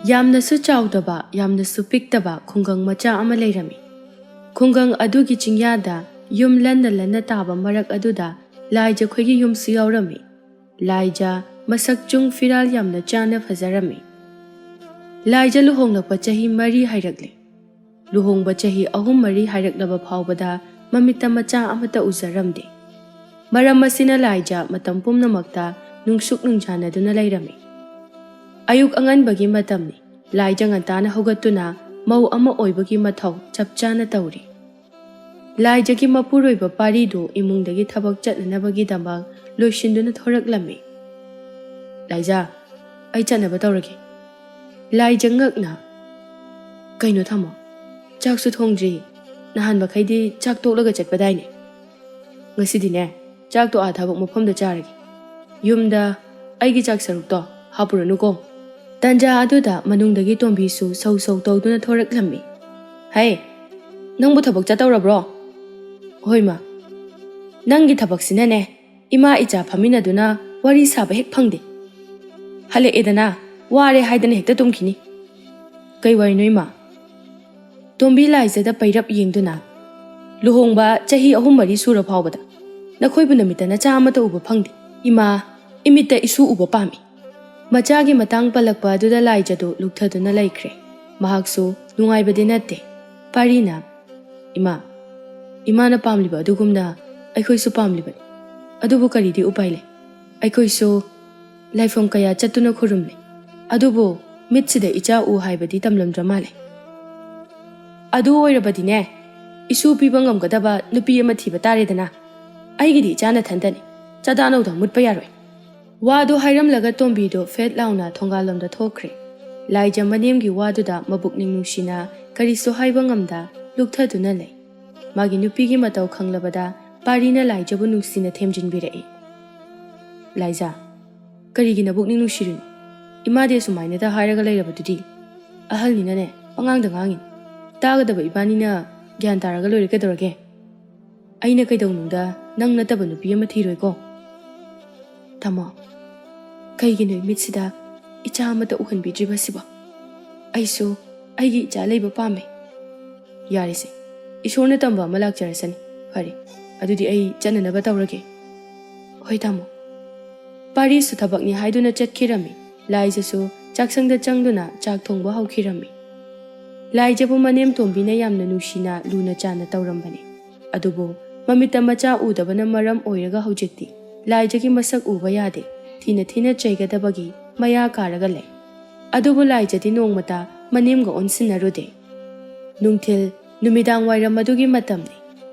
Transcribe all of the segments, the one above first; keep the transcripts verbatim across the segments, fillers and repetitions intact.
ꯌꯥꯝꯅꯁꯨ ꯆꯥꯎꯗꯕ, ꯌꯥꯝꯅꯁꯨ ꯄꯤꯛꯇꯕ ꯈꯨꯡꯒꯪ ꯃꯆꯥ ꯑꯃ ꯂꯩꯔꯝꯃꯤ꯫ ꯈꯨꯡꯒꯪ ꯑꯗꯨꯒꯤ ꯆꯤꯡꯌꯥꯗ ꯌꯨꯝ ꯂꯟꯅ ꯂꯟꯅ ꯇꯥꯕ ꯃꯔꯛ ꯑꯗꯨꯗ ꯂꯥꯏꯖꯈꯣꯏꯒꯤ ꯌꯨꯝꯁꯨ ꯌꯥꯎꯔꯝꯃꯤ꯫ ꯂꯥꯏꯖ ꯃꯁꯛ ꯆꯨꯡ ꯐꯤꯔꯥꯜ ꯌꯥꯝꯅ ꯆꯥꯅ ꯐꯖꯔꯝꯃꯤ꯫ ꯂꯥꯏꯖ ꯂꯨꯍꯣꯡꯂꯛꯄ ꯆꯍꯤ ꯃꯔꯤ ꯍꯥꯏꯔꯛꯂꯦ꯫ ꯂꯨꯍꯣꯡꯕ ꯆꯍꯤ ꯑꯍꯨꯝ ꯃꯔꯤ ꯍꯥꯏꯔꯛꯂꯕ ꯐꯥꯎꯕꯗ ꯃꯃꯤꯠꯇ ꯃꯆꯥ ꯑꯃꯠꯇ ꯎꯖꯔꯝꯗꯦ꯫ ꯃꯔꯝ ꯑꯁꯤꯅ ꯂꯥꯏꯖ ꯃꯇꯝ ꯄꯨꯝꯅꯃꯛꯇ ꯅꯨꯡꯁꯨꯛ ꯅꯨꯡꯖꯥꯅꯗꯨꯅ ꯂꯩꯔꯝꯃꯤ꯫ ꯑꯌꯨꯛ ꯑꯉꯟꯕꯒꯤ ꯃꯇꯝꯅꯤ꯫ ꯂꯥꯏꯖ ꯉꯟꯇꯥꯅ ꯍꯧꯒꯠꯇꯨꯅ ꯃꯧ ꯑꯃ ꯑꯣꯏꯕꯒꯤ ꯃꯊꯧ ꯆꯞ ꯆꯥꯅ ꯇꯧꯔꯤ꯫ ꯂꯥꯏꯖꯒꯤ ꯃꯄꯨꯔꯣꯏꯕ ꯄꯥꯔꯤꯗꯨ ꯏꯃꯨꯡꯗꯒꯤ ꯊꯕꯛ ꯆꯠꯅꯅꯕꯒꯤꯗꯃꯛ ꯂꯣꯏꯁꯤꯟꯗꯨꯅ ꯊꯣꯔꯛꯂꯝꯃꯤ꯫ "ꯂꯥꯏꯖ, ꯑꯩ ꯆꯠꯅꯕ ꯇꯧꯔꯒꯦ꯫" ꯂꯥꯏꯖ ꯉꯛꯅ, "ꯀꯩꯅꯣ ꯊꯝꯃꯣ? ꯆꯥꯛꯁꯨ ꯊꯣꯡꯗ꯭ꯔꯤ꯫ ꯅꯍꯥꯟ ꯃꯈꯩꯗꯤ ꯆꯥꯛ ꯇꯣꯛꯂꯒ ꯆꯠꯄꯗꯥꯏꯅꯦ?" "ꯉꯁꯤꯗꯤꯅꯦ, ꯆꯥꯛꯇꯣ ꯑꯥ ꯊꯕꯛ ꯃꯐꯝꯗ ꯆꯥꯔꯒꯦ꯫ ꯌꯨꯝꯗ ꯑꯩꯒꯤ ꯆꯥꯛ ꯁꯔꯨꯛꯇꯣ ꯍꯥꯞꯄꯨꯔꯅꯨꯀꯣ꯫" ꯇꯟꯖꯥ ꯑꯗꯨꯗ ꯃꯅꯨꯡꯗꯒꯤ ꯇꯣꯝꯕꯤꯁꯨ ꯁꯧ ꯁꯧ ꯇꯧꯗꯨꯅ ꯊꯣꯔꯛꯂꯝꯃꯤ꯫ "ꯍꯩ, ꯅꯪꯕꯨ ꯊꯕꯛ ꯆꯠꯇꯧꯔꯕ꯭ꯔꯣ?" "ꯍꯣꯏ ꯃꯥ꯫ ꯅꯪꯒꯤ ꯊꯕꯛꯁꯤꯅꯅꯦ, ꯏꯃꯥ ꯏꯆꯥ ꯐꯝꯃꯤꯟꯅꯗꯨꯅ ꯋꯥꯔꯤ ꯁꯥꯕ ꯍꯦꯛ ꯐꯪꯗꯦ꯫ ꯍꯜꯂꯛꯑꯦꯗꯅ, ꯋꯥꯔꯦ ꯍꯥꯏꯗꯅ ꯍꯦꯛꯇ ꯇꯨꯝꯈꯤꯅꯤ꯫" "ꯀꯩ ꯋꯥꯔꯤꯅꯣ ꯏꯃꯥ?" ꯇꯣꯝꯕꯤ ꯂꯥꯏꯖꯗ ꯄꯩꯔꯞ ꯌꯦꯡꯗꯨꯅ, "ꯂꯨꯍꯣꯡꯕ ꯆꯍꯤ ꯑꯍꯨꯝ ꯃꯔꯤ ꯁꯨꯔ ꯐꯥꯎꯕꯗ ꯅꯈꯣꯏꯕꯨ ꯅꯨꯃꯤꯠꯇ ꯅꯆꯥ ꯑꯃꯠꯇ ꯎꯕ ꯐꯪꯗꯦ꯫ ꯏꯃꯥ, ꯏꯃꯤꯠꯇ ꯏꯁꯨ ꯎꯕ ꯄꯥꯝꯃꯤ꯫" ꯃꯆꯥꯒꯤ ꯃꯇꯥꯡ ꯄꯜꯂꯛꯄ ꯑꯗꯨꯗ ꯂꯥꯏꯖꯗꯨ ꯂꯨꯞꯊꯗꯨꯅ ꯂꯩꯈ꯭ꯔꯦ꯫ ꯃꯍꯥꯛꯁꯨ ꯅꯨꯡꯉꯥꯏꯕꯗꯤ ꯅꯠꯇꯦ꯫ ꯄꯥꯔꯤꯅ, "ꯏꯃꯥ, ꯏꯃꯥꯅ ꯄꯥꯝꯂꯤꯕ ꯑꯗꯨꯒꯨꯝꯅ ꯑꯩꯈꯣꯏꯁꯨ ꯄꯥꯝꯂꯤꯕꯅꯤ꯫ ꯑꯗꯨꯕꯨ ꯀꯔꯤꯗꯤ ꯎꯄꯥꯏ ꯂꯩ? ꯑꯩꯈꯣꯏꯁꯨ ꯂꯥꯏꯐꯝ ꯀꯌꯥ ꯆꯠꯇꯨꯅ ꯈꯨꯔꯨꯝꯂꯦ꯫ ꯑꯗꯨꯕꯨ ꯃꯤꯠꯁꯤꯗ ꯏꯆꯥ ꯎ ꯍꯥꯏꯕꯗꯤ ꯇꯝꯂꯝꯗ꯭ꯔ ꯃꯥꯜꯂꯦ꯫ ꯑꯗꯨ ꯑꯣꯏꯔꯕꯗꯤꯅꯦ, ꯏꯁꯨ ꯄꯤꯕ ꯉꯝꯒꯗꯕ ꯅꯨꯄꯤ ꯑꯃ ꯊꯤꯕ ꯇꯥꯔꯦꯗꯅ꯫ ꯑꯩꯒꯤꯗꯤ ꯏꯆꯥ ꯅꯊꯟꯇꯅꯤ꯫ ꯆꯥꯗꯥ ꯅꯧꯗꯥ ꯃꯨꯠꯄ ꯌꯥꯔꯣꯏ꯫" ꯋꯥꯗꯨ ꯍꯥꯏꯔꯝꯂꯒ ꯇꯣꯝꯕꯤꯗꯨ ꯐꯦꯠ ꯂꯥꯎꯅ ꯊꯣꯡꯒꯥꯜꯂꯣꯝꯗ ꯊꯣꯛꯈ꯭ꯔꯦ꯫ ꯂꯥꯏꯖ ꯃꯅꯦꯝꯒꯤ ꯋꯥꯗꯨꯗ ꯃꯕꯨꯛꯅꯤꯡ ꯅꯨꯡꯁꯤꯅ ꯀꯔꯤꯁꯨ ꯍꯥꯏꯕ ꯉꯝꯗ ꯂꯨꯞꯊꯗꯨꯅ ꯂꯩ꯫ ꯃꯥꯒꯤ ꯅꯨꯄꯤꯒꯤ ꯃꯇꯧ ꯈꯪꯂꯕꯗ ꯄꯥꯔꯤꯅ ꯂꯥꯏꯖꯕꯨ ꯅꯨꯡꯁꯤꯅ ꯊꯦꯝꯖꯤꯟꯕꯤꯔꯛꯏ꯫ "ꯂꯥꯏꯖ, ꯀꯔꯤꯒꯤ ꯅꯕꯨꯛꯅꯤꯡ ꯅꯨꯡꯁꯤꯔꯤꯅꯣ? ꯏꯃꯥꯗꯤ ꯑꯁꯨꯃꯥꯏꯅꯗ ꯍꯥꯏꯔꯒ ꯂꯩꯔꯕꯗꯨꯗꯤ꯫ ꯑꯍꯜꯅꯤꯅꯅꯦ, ꯄꯉꯥꯡꯗ ꯉꯥꯡꯉꯤꯅꯤ꯫ ꯇꯥꯒꯗꯕ ꯏꯕꯥꯅꯤꯅ ꯒ꯭ꯌꯥꯟ ꯇꯥꯔꯒ ꯂꯣꯏꯔꯦ ꯀꯩꯗꯧꯔꯒꯦ? ꯑꯩꯅ ꯀꯩꯗꯧꯅꯨꯡꯗ ꯅꯪ ꯅꯠꯇꯕ ꯅꯨꯄꯤ ꯑꯃ ꯊꯤꯔꯣꯏꯀꯣ꯫" "ꯇꯥꯃꯣ, ꯀꯩꯒꯤꯅꯣ ꯏꯃꯤꯠꯁꯤꯗ ꯏꯆꯥ ꯑꯃꯠꯇ ꯎꯍꯟꯕꯤꯗ꯭ꯔꯤꯕꯁꯤꯕꯣ?" ꯑꯩꯁꯨ ꯑꯩꯒꯤ ꯏꯆꯥ ꯂꯩꯕ ꯄꯥꯝꯃꯦ꯫ ꯌꯥꯔꯦꯁꯦ, ꯏꯁꯣꯔꯅ ꯇꯝꯕ ꯑꯃ ꯂꯥꯛꯆꯔꯁꯅꯤ꯫ ꯐꯔꯦ, ꯑꯗꯨꯗꯤ ꯑꯩ ꯆꯠꯅꯅꯕ ꯇꯧꯔꯒꯦ꯫ ꯍꯣꯏ ꯇꯥꯃꯣ꯫ ꯄꯥꯔꯤꯁꯁꯨ ꯊꯕꯛꯅꯤ ꯍꯥꯏꯗꯨꯅ ꯆꯠꯈꯤꯔꯝꯃꯤ꯫ ꯂꯥꯏꯖꯁꯨ ꯆꯥꯛꯁꯪꯗ ꯆꯪꯗꯨꯅ ꯆꯥꯛ ꯊꯣꯡꯕ ꯍꯧꯈꯤꯔꯝꯃꯤ꯫ ꯂꯥꯏꯖꯕꯨ ꯃꯅꯦꯝ ꯇꯣꯝꯕꯤꯅ ꯌꯥꯝꯅ ꯅꯨꯡꯁꯤꯅ ꯂꯨꯅ ꯆꯥꯟꯅ ꯇꯧꯔꯝꯕꯅꯤ꯫ ꯑꯗꯨꯕꯨ ꯃꯃꯤꯠꯇ ꯃꯆꯥ ꯎꯗꯕꯅ ꯃꯔꯝ ꯑꯣꯏꯔꯒ ꯍꯧꯖꯤꯛꯇꯤ ꯂꯥꯏꯖꯒꯤ ꯃꯁꯛ ꯎꯕ ꯌꯥꯗꯦ꯫ ꯊꯤꯅ ꯊꯤꯅ ꯆꯩꯒꯗꯕꯒꯤ ꯃꯌꯥ ꯀꯥꯔꯒ ꯂꯩ꯫ ꯑꯗꯨꯕꯨ ꯂꯥꯏꯖꯗꯤ ꯅꯣꯡꯃꯇ ꯃꯅꯦꯝꯒ ꯑꯣꯟꯁꯤꯟꯅꯔꯨꯗꯦ꯫ ꯅꯨꯡꯊꯤꯜ, ꯅꯨꯃꯤꯗꯥꯡ ꯋꯥꯏꯔꯝ ꯑꯗꯨꯒꯤ ꯃꯇꯝꯅꯤ꯫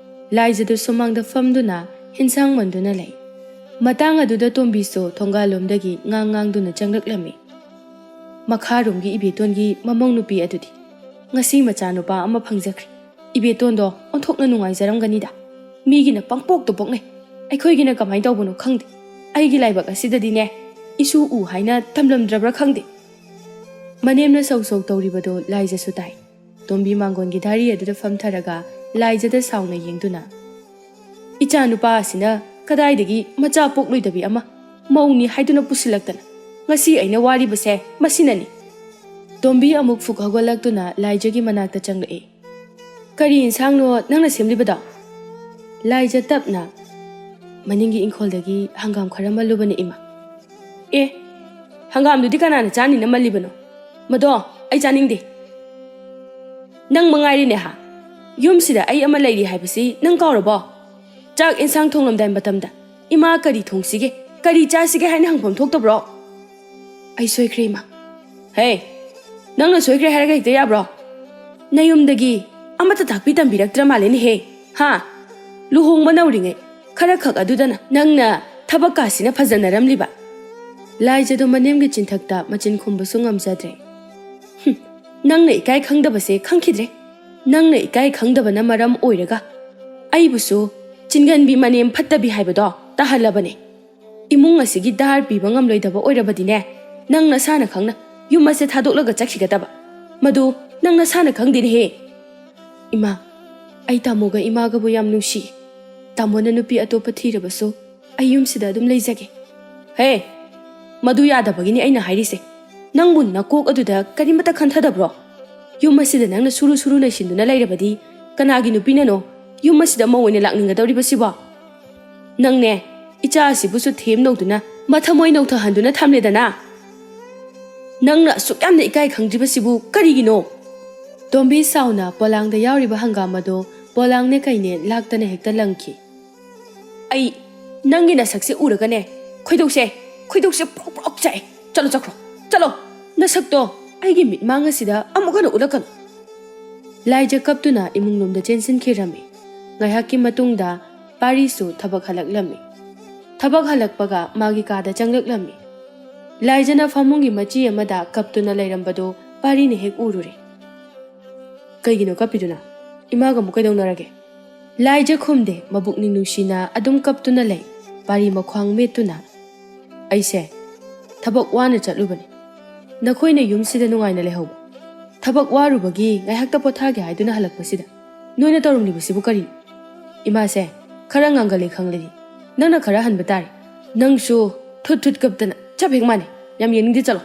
ꯂꯥꯏꯖꯗꯨ ꯁꯨꯃꯥꯡꯗ ꯐꯝꯗꯨꯅ ꯍꯤꯟꯁꯥꯡ ꯃꯟꯗꯨꯅ ꯂꯩ꯫ ꯃꯇꯥꯡ ꯑꯗꯨꯗ ꯇꯣꯝꯕꯤꯁꯨ ꯊꯣꯡꯒꯥꯜꯂꯣꯝꯗꯒꯤ ꯉꯥꯡ ꯉꯥꯡꯗꯨꯅ ꯆꯪꯂꯛꯂꯝꯃꯤ꯫ ꯃꯈꯥꯔꯣꯝꯒꯤ ꯏꯕꯦꯇꯣꯟꯒꯤ ꯃꯃꯧ ꯅꯨꯄꯤ ꯑꯗꯨꯗꯤ ꯉꯁꯤ ꯃꯆꯥꯅꯨꯄꯥ ꯑꯃ ꯐꯪꯖꯈ꯭ꯔꯦ꯫ ꯏꯕꯦꯇꯣꯟꯗꯣ ꯑꯣꯟꯊꯣꯛꯅ ꯅꯨꯡꯉꯥꯏꯖꯔꯝꯒꯅꯤꯗ꯫ ꯃꯤꯒꯤꯅ ꯄꯪꯄꯣꯛꯇ ꯄꯣꯛꯅꯩ, ꯑꯩꯈꯣꯏꯒꯤꯅ ꯀꯃꯥꯏꯅ ꯇꯧꯕꯅꯣ ꯈꯪꯗꯦ꯫ ꯑꯩꯒꯤ ꯂꯥꯏꯕꯛ ꯑꯁꯤꯗꯗꯤꯅꯦ, ꯏꯁꯨ ꯎ ꯍꯥꯏꯅ ꯇꯝꯂꯝꯗ꯭ꯔꯕ꯭ꯔꯥ ꯈꯪꯗꯦ꯫ ꯃꯅꯦꯝꯅ ꯁꯧ ꯁꯧ ꯇꯧꯔꯤꯕꯗꯨ ꯂꯥꯏꯖꯁꯨ ꯇꯥꯏ꯫ ꯇꯣꯝꯕꯤ ꯃꯥꯡꯒꯣꯟꯒꯤ ꯙꯥꯔꯤ ꯑꯗꯨꯗ ꯐꯝꯊꯔꯒ ꯂꯥꯏꯖꯗ ꯁꯥꯎꯅ ꯌꯦꯡꯗꯨꯅ, "ꯏꯆꯥ ꯅꯨꯄꯥ ꯑꯁꯤꯅ ꯀꯗꯥꯏꯗꯒꯤ ꯃꯆꯥ ꯄꯣꯛꯂꯣꯏꯗꯕꯤ ꯑꯃ, ꯃꯧꯅꯤ ꯍꯥꯏꯗꯨꯅ ꯄꯨꯁꯤꯜꯂꯛꯇꯅ? ꯉꯁꯤ ꯑꯩꯅ ꯋꯥꯔꯤꯕꯁꯦ ꯃꯁꯤꯅꯅꯤ꯫" ꯇꯣꯝꯕꯤ ꯑꯃꯨꯛ ꯐꯨꯛ ꯍꯧꯒꯠꯂꯛꯇꯨꯅ ꯂꯥꯏꯖꯒꯤ ꯃꯅꯥꯛꯇ ꯆꯪꯂꯛꯏ꯫ "ꯀꯔꯤ ꯏꯟꯁꯥꯡꯅꯣ ꯅꯪꯅ ꯁꯦꯝꯂꯤꯕꯗꯣ?" ꯂꯥꯏꯖ ꯇꯞꯅ, "ꯃꯅꯤꯡꯒꯤ ꯏꯪꯈꯣꯜꯗꯒꯤ ꯍꯪꯒꯥꯝ ꯈꯔ ꯃꯜꯂꯨꯕꯅꯦ, ꯏꯃꯥ꯫" "ꯑꯦ, ꯍꯪꯒꯥꯝꯗꯨꯗꯤ ꯀꯅꯥꯅ ꯆꯥꯅꯤꯅ ꯃꯜꯂꯤꯕꯅꯣ? ꯃꯗꯣ ꯑꯩ ꯆꯥꯅꯤꯡꯗꯦ꯫ ꯅꯪ ꯃꯉꯥꯏꯔꯦꯅꯦ ꯍꯥ? ꯌꯨꯝꯁꯤꯗ ꯑꯩ ꯑꯃ ꯂꯩꯔꯤ ꯍꯥꯏꯕꯁꯤ ꯅꯪ ꯀꯥꯎꯔꯕꯣ? ꯆꯥꯛ ꯏꯟꯁꯥꯡ ꯊꯣꯡꯂꯝꯗꯥꯏ ꯃꯇꯝꯗ ꯏꯃꯥ ꯀꯔꯤ ꯊꯣꯡꯁꯤꯒꯦ, ꯀꯔꯤ ꯆꯥꯁꯤꯒꯦ ꯍꯥꯏꯅ ꯍꯪꯐꯝ ꯊꯣꯛꯇꯕ꯭ꯔꯣ?" "ꯑꯩ ꯁꯣꯏꯈ꯭ꯔꯦ, ꯏꯃꯥ꯫" "ꯍꯦ, ꯅꯪꯅ ꯁꯣꯏꯈ꯭ꯔꯦ ꯍꯥꯏꯔꯒ ꯍꯦꯛꯇ ꯌꯥꯕ꯭ꯔꯣ? ꯅꯌꯨꯝꯗꯒꯤ ꯑꯃꯠꯇ ꯇꯥꯛꯄꯤ ꯇꯝꯕꯤꯔꯛꯇ꯭ꯔ ꯃꯥꯜꯂꯦꯅꯦꯍꯦ, ꯍꯥ? ꯂꯨꯍꯣꯡꯕ ꯅꯧꯔꯤꯉꯩ ꯈꯔ ꯈꯛ ꯑꯗꯨꯗꯅ ꯅꯪꯅ ꯊꯕꯛ ꯀꯥꯁꯤꯅ ꯐꯖꯅꯔꯝꯂꯤꯕ?" ꯂꯥꯏꯖꯗꯣ ꯃꯅꯦꯝꯒꯤ ꯆꯤꯟꯊꯛꯇ ꯃꯆꯤꯟ ꯈꯨꯝꯕꯁꯨ ꯉꯝꯖꯗ꯭ꯔꯦ꯫ "ꯍꯨꯝ, ꯅꯪꯅ ꯏꯀꯥꯏ ꯈꯪꯗꯕꯁꯦ ꯈꯪꯈꯤꯗ꯭ꯔꯦ꯫ ꯅꯪꯅ ꯏꯀꯥꯏ ꯈꯪꯗꯕꯅ ꯃꯔꯝ ꯑꯣꯏꯔꯒ ꯑꯩꯕꯨꯁꯨ ꯆꯤꯟꯒꯟꯕꯤ ꯃꯅꯦꯝ ꯐꯠꯇꯕꯤ ꯍꯥꯏꯕꯗꯣ ꯇꯥꯍꯜꯂꯕꯅꯦ꯫ ꯏꯃꯨꯡ ꯑꯁꯤꯒꯤ ꯗꯥꯔ ꯄꯤꯕ ꯉꯝꯂꯣꯏꯗꯕ ꯑꯣꯏꯔꯕꯗꯤꯅꯦ, ꯅꯪ ꯅꯁꯥꯅ ꯈꯪꯅ ꯌꯨꯝ ꯑꯁꯦ ꯊꯥꯗꯣꯛꯂꯒ ꯆꯠꯈꯤꯒꯗꯕ꯫ ꯃꯗꯨ ꯅꯪ ꯅꯁꯥꯅ ꯈꯪꯗꯦꯅꯦꯍꯦ꯫" "ꯏꯃꯥ, ꯑꯩ ꯇꯥꯃꯣꯒ ꯏꯃꯥꯒꯕꯨ ꯌꯥꯝ ꯅꯨꯡꯁꯤ꯫ ꯇꯥꯃꯣꯅ ꯅꯨꯄꯤ ꯑꯇꯣꯞꯄ ꯊꯤꯔꯕꯁꯨ ꯑꯩ ꯌꯨꯝꯁꯤꯗ ꯑꯗꯨꯝ ꯂꯩꯖꯒꯦ꯫" "ꯍꯦ, ꯃꯗꯨ ꯌꯥꯗꯕꯒꯤꯅꯤ ꯑꯩꯅ ꯍꯥꯏꯔꯤꯁꯦ꯫ ꯅꯪꯕꯨ ꯅꯀꯣꯛ ꯑꯗꯨꯗ ꯀꯔꯤꯃꯠꯇ ꯈꯟꯊꯗꯕ꯭ꯔꯣ? ꯌꯨꯝ ꯑꯁꯤꯗ ꯅꯪꯅ ꯁꯨꯔꯨ ꯁꯨꯔꯨ ꯅꯩꯁꯤꯟꯗꯨꯅ ꯂꯩꯔꯕꯗꯤ ꯀꯅꯥꯒꯤ ꯅꯨꯄꯤꯅꯅꯣ ꯌꯨꯝ ꯑꯁꯤꯗ ꯃꯧ ꯑꯣꯏꯅ ꯂꯥꯛꯅꯤꯡꯒꯗꯧꯔꯤꯕꯁꯤꯕꯣ? ꯅꯪꯅꯦ, ꯏꯆꯥ ꯑꯁꯤꯕꯨꯁꯨ ꯊꯦꯝ ꯅꯧꯗꯨꯅ ꯃꯊꯃꯣꯏ ꯅꯧꯊꯍꯟꯗꯨꯅ ꯊꯝꯂꯦꯗꯅ꯫ ꯅꯪꯅ ꯑꯁꯨꯛ ꯌꯥꯝꯅ ꯏꯀꯥꯏ ꯈꯪꯗ꯭ꯔꯤꯕꯁꯤꯕꯨ ꯀꯔꯤꯒꯤꯅꯣ? ꯇꯣꯝꯕꯤ ꯁꯥꯎꯅ ꯄꯣꯂꯥꯡꯗ ꯌꯥꯎꯔꯤꯕ ꯍꯪꯒꯥꯝ ꯑꯗꯨ ꯄꯣꯂꯥꯡꯅꯦ ꯀꯩꯅꯦ ꯂꯥꯛꯇꯅ ꯍꯦꯛꯇ ꯂꯪꯈꯤ꯫ ꯑꯩ ꯅꯪꯒꯤ ꯅꯁꯛꯁꯦ ꯎꯔꯒꯅꯦ, ꯈꯣꯏꯗꯧꯁꯦ, ꯈꯣꯏꯗꯧꯁꯦ ꯄ꯭ꯔꯣꯛ ꯄ꯭ꯔꯣꯛ ꯆꯥꯛꯑꯦ꯫ ꯆꯠꯂꯣ ꯆꯠꯈ꯭ꯔꯣ, ꯆꯠꯂꯣ꯫ ꯅꯁꯛꯇꯣ ꯑꯩꯒꯤ ꯃꯤꯠꯃꯥꯡ ꯑꯁꯤꯗ ꯑꯃꯨꯛ ꯍꯟꯅ ꯎꯠꯂꯛꯀꯅꯨ꯫ ꯂꯥꯏꯖ ꯀꯞꯇꯨꯅ ꯏꯃꯨꯡꯂꯣꯝꯗ ꯆꯦꯟꯁꯤꯟꯈꯤꯔꯝꯃꯤ꯫ ꯉꯥꯏꯍꯥꯛꯀꯤ ꯃꯇꯨꯡꯗ ꯄꯥꯔꯤꯁꯨ ꯊꯕꯛ ꯍꯜꯂꯛꯂꯝꯃꯤ꯫ ꯊꯕꯛ ꯍꯜꯂꯛꯄꯒ ꯃꯥꯒꯤ ꯀꯥꯗ ꯆꯪꯂꯛꯂꯝꯃꯤ꯫ ꯂꯥꯏꯖꯅ ꯐꯃꯨꯡꯒꯤ ꯃꯆꯤ ꯑꯃꯗ ꯀꯞꯇꯨꯅ ꯂꯩꯔꯝꯕꯗꯨ ꯄꯥꯔꯤꯅ ꯍꯦꯛ ꯎꯔꯨꯔꯦ꯫ "ꯀꯩꯒꯤꯅꯣ ꯀꯞꯄꯤꯗꯨꯅ? ꯏꯃꯥꯒ ꯑꯃꯨꯛ ꯀꯩꯗꯧꯅꯔꯒꯦ?" ꯂꯥꯏꯖ ꯈꯨꯝꯗꯦ, ꯃꯕꯨꯛꯅꯤꯡ ꯅꯨꯡꯁꯤꯅ ꯑꯗꯨꯝ ꯀꯞꯇꯨꯅ ꯂꯩ꯫ ꯄꯥꯔꯤ ꯃꯈ꯭ꯋꯥꯡ ꯃꯦꯠꯇꯨꯅ, "ꯑꯩꯁꯦ ꯊꯕꯛ ꯋꯥꯅ ꯆꯠꯂꯨꯕꯅꯤ꯫ ꯅꯈꯣꯏꯅ ꯌꯨꯝꯁꯤꯗ ꯅꯨꯡꯉꯥꯏꯅ ꯂꯩꯍꯧꯕ꯫ ꯊꯕꯛ ꯋꯥꯔꯨꯕꯒꯤ ꯉꯥꯏꯍꯥꯛꯇ ꯄꯣꯊꯥꯒꯦ ꯍꯥꯏꯗꯨꯅ ꯍꯜꯂꯛꯄꯁꯤꯗ ꯅꯣꯏꯅ ꯇꯧꯔꯝꯂꯤꯕꯁꯤꯕꯨ ꯀꯔꯤꯅꯣ? ꯏꯃꯥꯁꯦ ꯈꯔ ꯉꯥꯡꯒꯜꯂꯤ ꯈꯪꯂꯗꯤ ꯅꯪꯅ ꯈꯔ ꯍꯟꯕ ꯇꯥꯔꯦ꯫ ꯅꯪꯁꯨ ꯊꯨꯠ ꯊꯨꯠ ꯀꯞꯇꯅ ꯆꯞ ꯍꯦꯛ ꯃꯥꯟꯅꯩ꯫ ꯌꯥꯝ ꯌꯦꯡꯅꯤꯡꯗꯦ, ꯆꯠꯂꯣ꯫"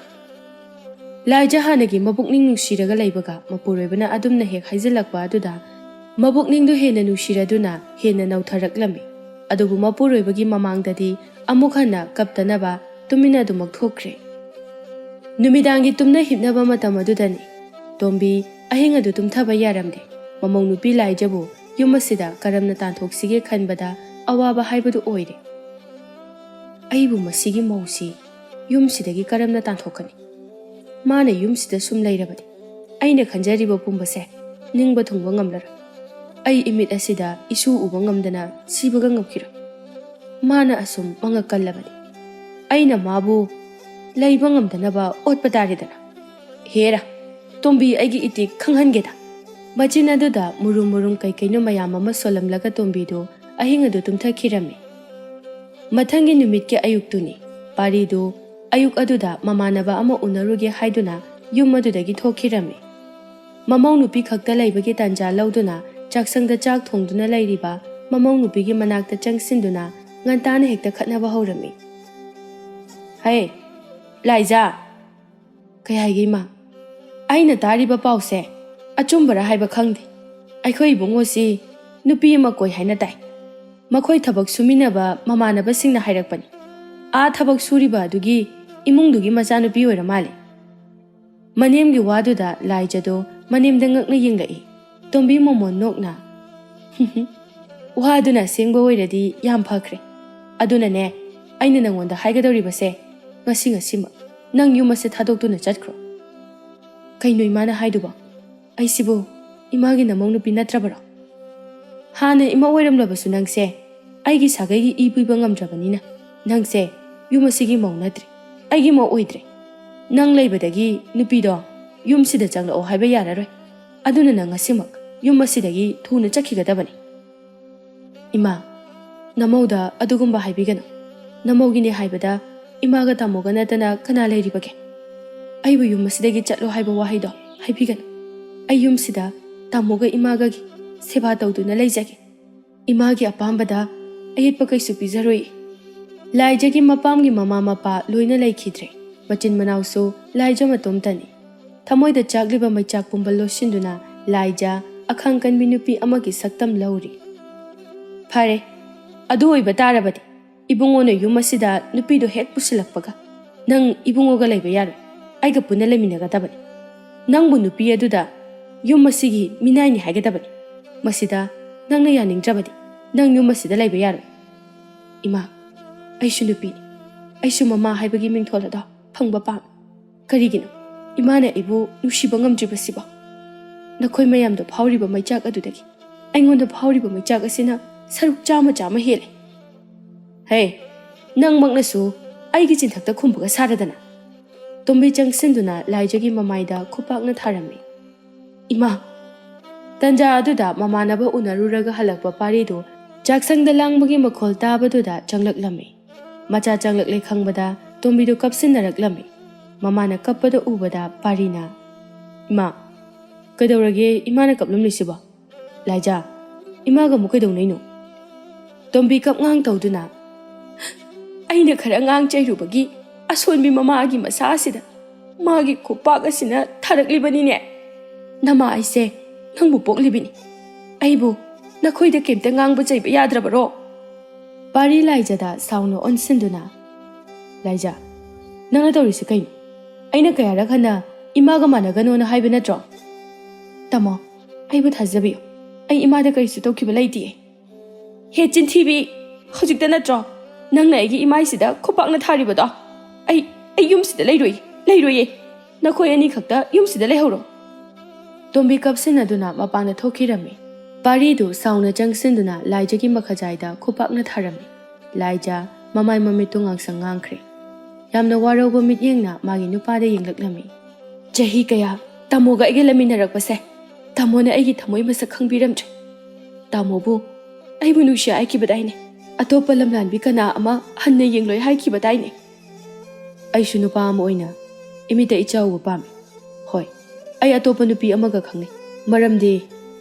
ꯂꯥꯏꯖ ꯍꯥꯟꯅꯒꯤ ꯃꯕꯨꯛꯅꯤꯡ ꯅꯨꯡꯁꯤꯔꯒ ꯂꯩꯕꯒ ꯃꯄꯨꯔꯣꯏꯕꯅ ꯑꯗꯨꯝꯅ ꯍꯦꯛ ꯍꯥꯏꯖꯤꯜꯂꯛꯄ ꯑꯗꯨꯗ ꯃꯕꯨꯛꯅꯤꯡꯗꯨ ꯍꯦꯟꯅ ꯅꯨꯡꯁꯤꯔꯗꯨꯅ ꯍꯦꯟꯅ ꯅꯧꯊꯔꯛꯂꯝꯃꯤ꯫ ꯑꯗꯨꯕꯨ ꯃꯄꯨꯔꯣꯏꯕꯒꯤ ꯃꯃꯥꯡꯗꯗꯤ ꯑꯃꯨꯛ ꯍꯟꯅ ꯀꯞꯇꯅꯕ ꯇꯨꯃꯤꯟꯅ ꯑꯗꯨꯃꯛ ꯊꯣꯛꯈ꯭ꯔꯦ꯫ ꯅꯨꯃꯤꯗꯥꯡꯒꯤ ꯇꯨꯝꯅ ꯍꯤꯞꯅꯕ ꯃꯇꯝ ꯑꯗꯨꯗꯅꯤ꯫ ꯇꯣꯝꯕꯤ ꯑꯍꯤꯡ ꯑꯗꯨ ꯇꯨꯝꯊꯕ ꯌꯥꯔꯝꯗꯦ꯫ ꯃꯃꯧ ꯅꯨꯄꯤ ꯂꯥꯏꯖꯕꯨ ꯌꯨꯝ ꯑꯁꯤꯗ ꯀꯔꯝꯅ ꯇꯥꯟꯊꯣꯛꯁꯤꯒꯦ ꯈꯟꯕꯗ ꯑꯋꯥꯕ ꯍꯥꯏꯕꯗꯨ ꯑꯣꯏꯔꯦ꯫ "ꯑꯩꯕꯨ ꯃꯁꯤꯒꯤ ꯃꯧꯁꯤ ꯌꯨꯝꯁꯤꯗꯒꯤ ꯀꯔꯝꯅ ꯇꯥꯟꯊꯣꯛꯀꯅꯤ? ꯃꯥꯅ ꯌꯨꯝꯁꯤꯗ ꯁꯨꯝ ꯂꯩꯔꯕꯗꯤ ꯑꯩꯅ ꯈꯟꯖꯔꯤꯕ ꯄꯨꯝꯕꯁꯦ ꯅꯤꯡꯕ ꯊꯨꯡꯕ ꯉꯝꯂꯔꯣꯏ꯫ ꯑꯩ ꯏꯃꯤꯠ ꯑꯁꯤꯗ ꯏꯁꯨ ꯎꯕ ꯉꯝꯗꯅ ꯁꯤꯕꯒ ꯉꯝꯈꯤꯔꯣꯏ꯫ ꯃꯥꯅ ꯑꯁꯨꯝ ꯃꯉꯛ ꯀꯜꯂꯕꯗꯤ ꯑꯩꯅ ꯃꯥꯕꯨ ꯂꯩꯕ ꯉꯝꯗꯅꯕ ꯑꯣꯠꯄ ꯇꯥꯔꯦꯗꯅ꯫ ꯍꯦꯔꯥ, ꯇꯣꯝꯕꯤ ꯑꯩꯒꯤ ꯏꯇꯤꯛ ꯈꯪꯍꯟꯒꯦꯗ꯫" ꯃꯆꯤꯟ ꯑꯗꯨꯗ ꯃꯨꯔꯨꯝ ꯃꯨꯔꯨꯝ ꯀꯩꯀꯩꯅꯣ ꯃꯌꯥꯝ ꯑꯃ ꯁꯣꯜꯂꯝꯂꯒ ꯇꯣꯝꯕꯤꯗꯨ ꯑꯍꯤꯡ ꯑꯗꯨ ꯇꯨꯝꯊꯈꯤꯔꯝꯃꯤ꯫ ꯃꯊꯪꯒꯤ ꯅꯨꯃꯤꯠꯀꯤ ꯑꯌꯨꯛꯇꯨꯅꯤ꯫ ꯄꯥꯔꯤꯗꯨ ꯑꯌꯨꯛ ꯑꯗꯨꯗ ꯃꯃꯥꯟꯅꯕ ꯑꯃ ꯎꯅꯔꯨꯒꯦ ꯍꯥꯏꯗꯨꯅ ꯌꯨꯝ ꯑꯗꯨꯗꯒꯤ ꯊꯣꯛꯈꯤꯔꯝꯃꯤ꯫ ꯃꯃꯧ ꯅꯨꯄꯤ ꯈꯛꯇ ꯂꯩꯕꯒꯤ ꯇꯥꯟꯖꯥ ꯂꯧꯗꯨꯅ ꯆꯥꯛꯁꯪꯗ ꯆꯥꯛ ꯊꯣꯡꯗꯨꯅ ꯂꯩꯔꯤꯕ ꯃꯃꯧ ꯅꯨꯄꯤꯒꯤ ꯃꯅꯥꯛꯇ ꯆꯪꯁꯤꯟꯗꯨꯅ ꯉꯟꯇꯥꯅ ꯍꯦꯛꯇ ꯈꯠꯅꯕ ꯍꯧꯔꯝꯃꯤ꯫ "ꯍꯦ, ꯂꯥꯏꯖꯥ!" "ꯀꯩ ꯍꯥꯏꯒꯦ, ꯏꯃꯥ?" "ꯑꯩꯅ ꯇꯥꯔꯤꯕ ꯄꯥꯎꯁꯦ ꯑꯆꯨꯝꯕꯔꯥ ꯍꯥꯏꯕ ꯈꯪꯗꯦ꯫ ꯑꯩꯈꯣꯏ ꯏꯕꯨꯡꯉꯣꯁꯤ ꯅꯨꯄꯤ ꯑꯃ ꯀꯣꯏ ꯍꯥꯏꯅ ꯇꯥꯏ꯫ ꯃꯈꯣꯏ ꯊꯕꯛ ꯁꯨꯃꯤꯟꯅꯕ ꯃꯃꯥꯟꯅꯕꯁꯤꯡꯅ ꯍꯥꯏꯔꯛꯄꯅꯤ꯫ ꯑꯥ ꯊꯕꯛ ꯁꯨꯔꯤꯕ ꯑꯗꯨꯒꯤ ꯏꯃꯨꯡꯗꯨꯒꯤ ꯃꯆꯥꯅꯨꯄꯤ ꯑꯣꯏꯔ ꯃꯥꯜꯂꯦ꯫" ꯃꯅꯦꯝꯒꯤ ꯋꯥꯗꯨꯗ ꯂꯥꯏꯖꯗꯣ ꯃꯅꯦꯝꯗ ꯉꯛꯅ ꯌꯦꯡꯂꯛꯏ꯫ ꯇꯣꯝꯕꯤ ꯃꯣꯃꯣꯟ ꯅꯣꯛꯅ, "ꯋꯥꯗꯨꯅ ꯑꯁꯦꯡꯕ ꯑꯣꯏꯔꯗꯤ ꯌꯥꯝ ꯐꯈ꯭ꯔꯦ꯫ ꯑꯗꯨꯅꯅꯦ, ꯑꯩꯅ ꯅꯪꯉꯣꯟꯗ ꯍꯥꯏꯒꯗꯧꯔꯤꯕꯁꯦ, ꯉꯁꯤ ꯉꯁꯤꯃꯛ ꯅꯪ ꯌꯨꯝ ꯑꯁꯦ ꯊꯥꯗꯣꯛꯇꯨꯅ ꯆꯠꯈ꯭ꯔꯣ꯫" "ꯀꯩꯅꯣ ꯏꯃꯥꯅ ꯍꯥꯏꯗꯨꯕꯣ? ꯑꯩꯁꯤꯕꯨ ꯏꯃꯥꯒꯤ ꯅꯃꯧ ꯅꯨꯄꯤ ꯅꯠꯇ꯭ꯔꯕꯔꯣ? ꯍꯥꯟꯅ ꯏꯃꯧ ꯑꯣꯏꯔꯝꯂꯕꯁꯨ ꯅꯪꯁꯦ ꯑꯩꯒꯤ ꯁꯥꯒꯩꯒꯤ ꯏ ꯄꯨꯏꯕ ꯉꯝꯗ꯭ꯔꯕꯅꯤꯅ ꯅꯪꯁꯦ ꯌꯨꯝ ꯑꯁꯤꯒꯤ ꯃꯧ ꯅꯠꯇ꯭ꯔꯦ, ꯑꯩꯒꯤ ꯃꯧ ꯑꯣꯏꯗ꯭ꯔꯦ꯫ ꯅꯪ ꯂꯩꯕꯗꯒꯤ ꯅꯨꯄꯤꯗꯣ ꯌꯨꯝꯁꯤꯗ ꯆꯪꯂꯛꯑꯣ ꯍꯥꯏꯕ ꯌꯥꯔꯔꯣꯏ꯫ ꯑꯗꯨꯅ ꯅꯪ ꯉꯁꯤꯃꯛ ꯌꯨꯝ ꯑꯁꯤꯗꯒꯤ ꯊꯨꯅ ꯆꯠꯈꯤꯒꯗꯕꯅꯤ꯫" "ꯏꯃꯥ, ꯅꯃꯧꯗ ꯑꯗꯨꯒꯨꯝꯕ ꯍꯥꯏꯕꯤꯒꯅꯨ꯫ ꯅꯃꯧꯒꯤꯅꯦ ꯍꯥꯏꯕꯗ ꯏꯃꯥꯒ ꯇꯥꯃꯣꯒ ꯅꯠꯇꯅ ꯀꯅꯥ ꯂꯩꯔꯤꯕꯒꯦ? ꯑꯩꯕꯨ ꯌꯨꯝ ꯑꯁꯤꯗꯒꯤ ꯆꯠꯂꯣ ꯍꯥꯏꯕ ꯋꯥꯍꯩꯗꯣ ꯍꯥꯏꯕꯤꯒꯅꯨ꯫ ꯑꯩ ꯌꯨꯝꯁꯤꯗ ꯇꯥꯃꯣꯒ ꯏꯃꯥꯒꯒꯤ ꯁꯦꯕꯥ ꯇꯧꯗꯨꯅ ꯂꯩꯖꯒꯦ꯫ ꯏꯃꯥꯒꯤ ꯑꯄꯥꯝꯕꯗ ꯑꯌꯦꯠꯄ ꯀꯩꯁꯨ ꯄꯤꯖꯔꯣꯏ꯫" ꯂꯥꯏꯖꯒꯤ ꯃꯄꯥꯝꯒꯤ ꯃꯃꯥ ꯃꯄꯥ ꯂꯣꯏꯅ ꯂꯩꯈꯤꯗ꯭ꯔꯦ꯫ ꯃꯆꯤꯟ ꯃꯅꯥꯎꯁꯨ ꯂꯥꯏꯖ ꯃꯇꯣꯝꯇꯅꯤ꯫ ꯊꯃꯣꯏꯗ ꯆꯥꯛꯂꯤꯕ ꯃꯩꯆꯥꯛ ꯄꯨꯝꯕ ꯂꯣꯠꯁꯤꯟꯗꯨꯅ ꯂꯥꯏꯖ ꯑꯈꯥꯡ ꯀꯟꯕꯤ ꯅꯨꯄꯤ ꯑꯃꯒꯤ ꯁꯛꯇꯝ ꯂꯧꯔꯤ꯫ "ꯐꯔꯦ, ꯑꯗꯨ ꯑꯣꯏꯕ ꯇꯥꯔꯕꯗꯤ ꯏꯕꯨꯡꯉꯣꯅ ꯌꯨꯝ ꯑꯁꯤꯗ ꯅꯨꯄꯤꯗꯣ ꯍꯦꯛ ꯄꯨꯁꯤꯜꯂꯛꯄꯒ ꯅꯪ ꯏꯕꯨꯡꯉꯣꯒ ꯂꯩꯕ ꯌꯥꯔꯣꯏ, ꯑꯩꯒ ꯄꯨꯟꯅ ꯂꯩꯃꯤꯟꯅꯒꯗꯕꯅꯤ꯫ ꯅꯪꯕꯨ ꯅꯨꯄꯤ ꯑꯗꯨꯗ ꯌꯨꯝ ꯑꯁꯤꯒꯤ ꯃꯤꯅꯥꯏꯅꯤ ꯍꯥꯏꯒꯗꯕꯅꯤ꯫ ꯃꯁꯤꯗ ꯅꯪꯅ ꯌꯥꯅꯤꯡꯗ꯭ꯔꯕꯗꯤ ꯅꯪ ꯌꯨꯝ ꯑꯁꯤꯗ ꯂꯩꯕ ꯌꯥꯔꯣꯏ꯫" "ꯏꯃꯥ, ꯑꯩꯁꯨ ꯅꯨꯄꯤꯅꯤ꯫ ꯑꯩꯁꯨ ꯃꯃꯥ ꯍꯥꯏꯕꯒꯤ ꯃꯤꯡꯊꯣꯜ ꯑꯗꯣ ꯐꯪꯕ ꯄꯥꯝꯃꯤ꯫ ꯀꯔꯤꯒꯤꯅꯣ ꯏꯃꯥꯅ ꯑꯩꯕꯨ ꯅꯨꯡꯁꯤꯕ ꯉꯝꯗ꯭ꯔꯤꯕꯁꯤꯕꯣ? ꯅꯈꯣꯏ ꯃꯌꯥꯝꯗ ꯐꯥꯎꯔꯤꯕ ꯃꯩꯆꯥꯛ ꯑꯗꯨꯗꯒꯤ ꯑꯩꯉꯣꯟꯗ ꯐꯥꯎꯔꯤꯕ ꯃꯩꯆꯥꯛ ꯑꯁꯤꯅ ꯁꯔꯨꯛ ꯆꯥꯝꯃ ꯆꯥꯝꯃ ꯍꯦꯜꯂꯦ꯫" "ꯍꯦ, ꯅꯪꯃꯛꯅꯁꯨ ꯑꯩꯒꯤ ꯆꯤꯟꯊꯛꯇ ꯈꯨꯝꯕꯒ ꯁꯥꯔꯗꯅ꯫" ꯇꯣꯝꯕꯤ ꯆꯪꯁꯤꯟꯗꯨꯅ ꯂꯥꯏꯖꯒꯤ ꯃꯃꯥꯏꯗ ꯈꯨꯄꯥꯛꯅ ꯊꯥꯔꯝꯃꯤ꯫ "ꯏꯃꯥ!" ꯇꯟꯖꯥ ꯑꯗꯨꯗ ꯃꯃꯥꯟꯅꯕ ꯎꯅꯔꯨꯔꯒ ꯍꯜꯂꯛꯄ ꯄꯥꯔꯤꯗꯨ ꯆꯥꯛꯁꯪꯗ ꯂꯥꯡꯕꯒꯤ ꯃꯈꯣꯜ ꯇꯥꯕꯗꯨꯗ ꯆꯪꯂꯛꯂꯝꯃꯤ꯫ ꯃꯆꯥ ꯆꯪꯂꯛꯂꯦ ꯈꯪꯕꯗ ꯇꯣꯝꯕꯤꯗꯨ ꯀꯞꯁꯤꯟꯅꯔꯛꯂꯝꯃꯤ꯫ ꯃꯃꯥꯅ ꯀꯞꯄꯗ ꯎꯕꯗ ꯄꯥꯔꯤꯅ, "ꯏꯃꯥ, ꯀꯩꯗꯧꯔꯒꯦ ꯏꯃꯥꯅ ꯀꯞꯂꯝꯂꯤꯁꯤꯕꯣ?" "ꯂꯥꯏꯖꯥ, ꯏꯃꯥꯒ ꯑꯃꯨꯛ ꯀꯩꯗꯧꯅꯩꯅꯣ?" ꯇꯣꯝꯕꯤ ꯀꯞꯉꯥꯡ ꯇꯧꯗꯨꯅ, "ꯑꯩꯅ ꯈꯔ ꯉꯥꯡ ꯆꯩꯔꯨꯕꯒꯤ ꯑꯁꯣꯟꯕꯤ ꯃꯃꯥꯒꯤ ꯃꯁꯥ ꯑꯁꯤꯗ ꯃꯥꯒꯤ ꯈꯨꯄꯥꯛ ꯑꯁꯤꯅ ꯊꯥꯔꯛꯂꯤꯕꯅꯤꯅꯦ꯫ ꯅꯃꯥ ꯑꯩꯁꯦ ꯅꯪꯕꯨ ꯄꯣꯛꯂꯤꯕꯅꯤ꯫ ꯑꯩꯕꯨ ꯅꯈꯣꯏꯗ ꯀꯩꯝꯇ ꯉꯥꯡꯕ ꯆꯩꯕ ꯌꯥꯗ꯭ꯔꯕꯔꯣ? ꯄꯥꯔꯤ ꯂꯥꯏꯖꯗ ꯁꯥꯎꯅ ꯑꯣꯟꯁꯤꯟꯗꯨꯅ, "ꯂꯥꯏꯖ, ꯅꯪꯅ ꯇꯧꯔꯤꯁꯤ ꯀꯩꯅꯣ? ꯑꯩꯅ ꯀꯌꯥꯔꯛ ꯍꯟꯅ ꯏꯃꯥꯒ ꯃꯥꯟꯅꯒꯅꯣꯅ ꯍꯥꯏꯕ ꯅꯠꯇ꯭ꯔꯣ?" "ꯇꯥꯃꯣ, ꯑꯩꯕꯨ ꯊꯥꯖꯕꯤꯌꯨ꯫ ꯑꯩ ꯏꯃꯥꯗ ꯀꯔꯤꯁꯨ ꯇꯧꯈꯤꯕ ꯂꯩꯇꯤꯌꯦ꯫" "ꯍꯦ ꯆꯤꯟꯊꯤꯕꯤ! ꯍꯧꯖꯤꯛꯇ ꯅꯠꯇ꯭ꯔꯣ ꯅꯪꯅ ꯑꯩꯒꯤ ꯏꯃꯥꯏꯁꯤꯗ ꯈꯨꯄꯥꯛꯅ ꯊꯥꯔꯤꯕꯗꯣ? ꯑꯩ, ꯑꯩ ꯌꯨꯝꯁꯤꯗ ꯂꯩꯔꯣꯏ, ꯂꯩꯔꯣꯏꯌꯦ꯫ ꯅꯈꯣꯏ ꯑꯅꯤꯈꯛꯇ ꯌꯨꯝꯁꯤꯗ ꯂꯩꯍꯧꯔꯣ꯫" ꯇꯣꯝꯕꯤ ꯀꯞꯁꯤꯟꯅꯗꯨꯅ ꯃꯄꯥꯟꯗ ꯊꯣꯛꯈꯤꯔꯝꯃꯤ꯫ ꯄꯥꯔꯤꯗꯨ ꯁꯥꯎꯅ ꯆꯪꯁꯤꯟꯗꯨꯅ ꯂꯥꯏꯖꯒꯤ ꯃꯈꯖꯥꯏꯗ ꯈꯨꯄꯥꯛꯅ ꯊꯥꯔꯝꯃꯤ꯫ ꯂꯥꯏꯖ ꯃꯃꯥꯏ ꯃꯃꯤꯠꯇꯨ ꯉꯥꯡꯁꯪ ꯉꯥꯡꯈ꯭ꯔꯦ꯫ ꯌꯥꯝꯅ ꯋꯥꯔꯧꯕ ꯃꯤꯠꯌꯦꯡꯅ ꯃꯥꯒꯤ ꯅꯨꯄꯥꯗ ꯌꯦꯡꯂꯛꯂꯝꯃꯤ꯫ "ꯆꯍꯤ ꯀꯌꯥ ꯇꯥꯃꯣꯒ ꯑꯩꯒ ꯂꯩꯃꯤꯟꯅꯔꯛꯄꯁꯦ, ꯇꯥꯃꯣꯅ ꯑꯩꯒꯤ ꯊꯃꯣꯏ ꯃꯁꯛ ꯈꯪꯕꯤꯔꯝꯗ꯭ꯔꯦ꯫ ꯇꯥꯃꯣꯕꯨ ꯑꯩꯕꯨ ꯅꯨꯡꯁꯤ ꯍꯥꯏꯈꯤꯕꯗꯥꯏꯅꯦ? ꯑꯇꯣꯞꯄ ꯂꯝꯂꯥꯟꯕꯤ ꯀꯅꯥ ꯑꯃ ꯍꯟꯅ ꯌꯦꯡꯂꯣꯏ ꯍꯥꯏꯈꯤꯕꯗꯥꯏꯅꯦ? ꯑꯩꯁꯨ ꯅꯨꯄꯥ ꯑꯃ ꯑꯣꯏꯅ ꯏꯃꯤꯠꯇ ꯏꯆꯥ ꯎꯕ ꯄꯥꯝꯃꯤ꯫ ꯍꯣꯏ, ꯑꯩ ꯑꯇꯣꯞꯄ ꯅꯨꯄꯤ ꯑꯃꯒ ꯈꯪꯅꯩ, ꯃꯔꯝꯗꯤ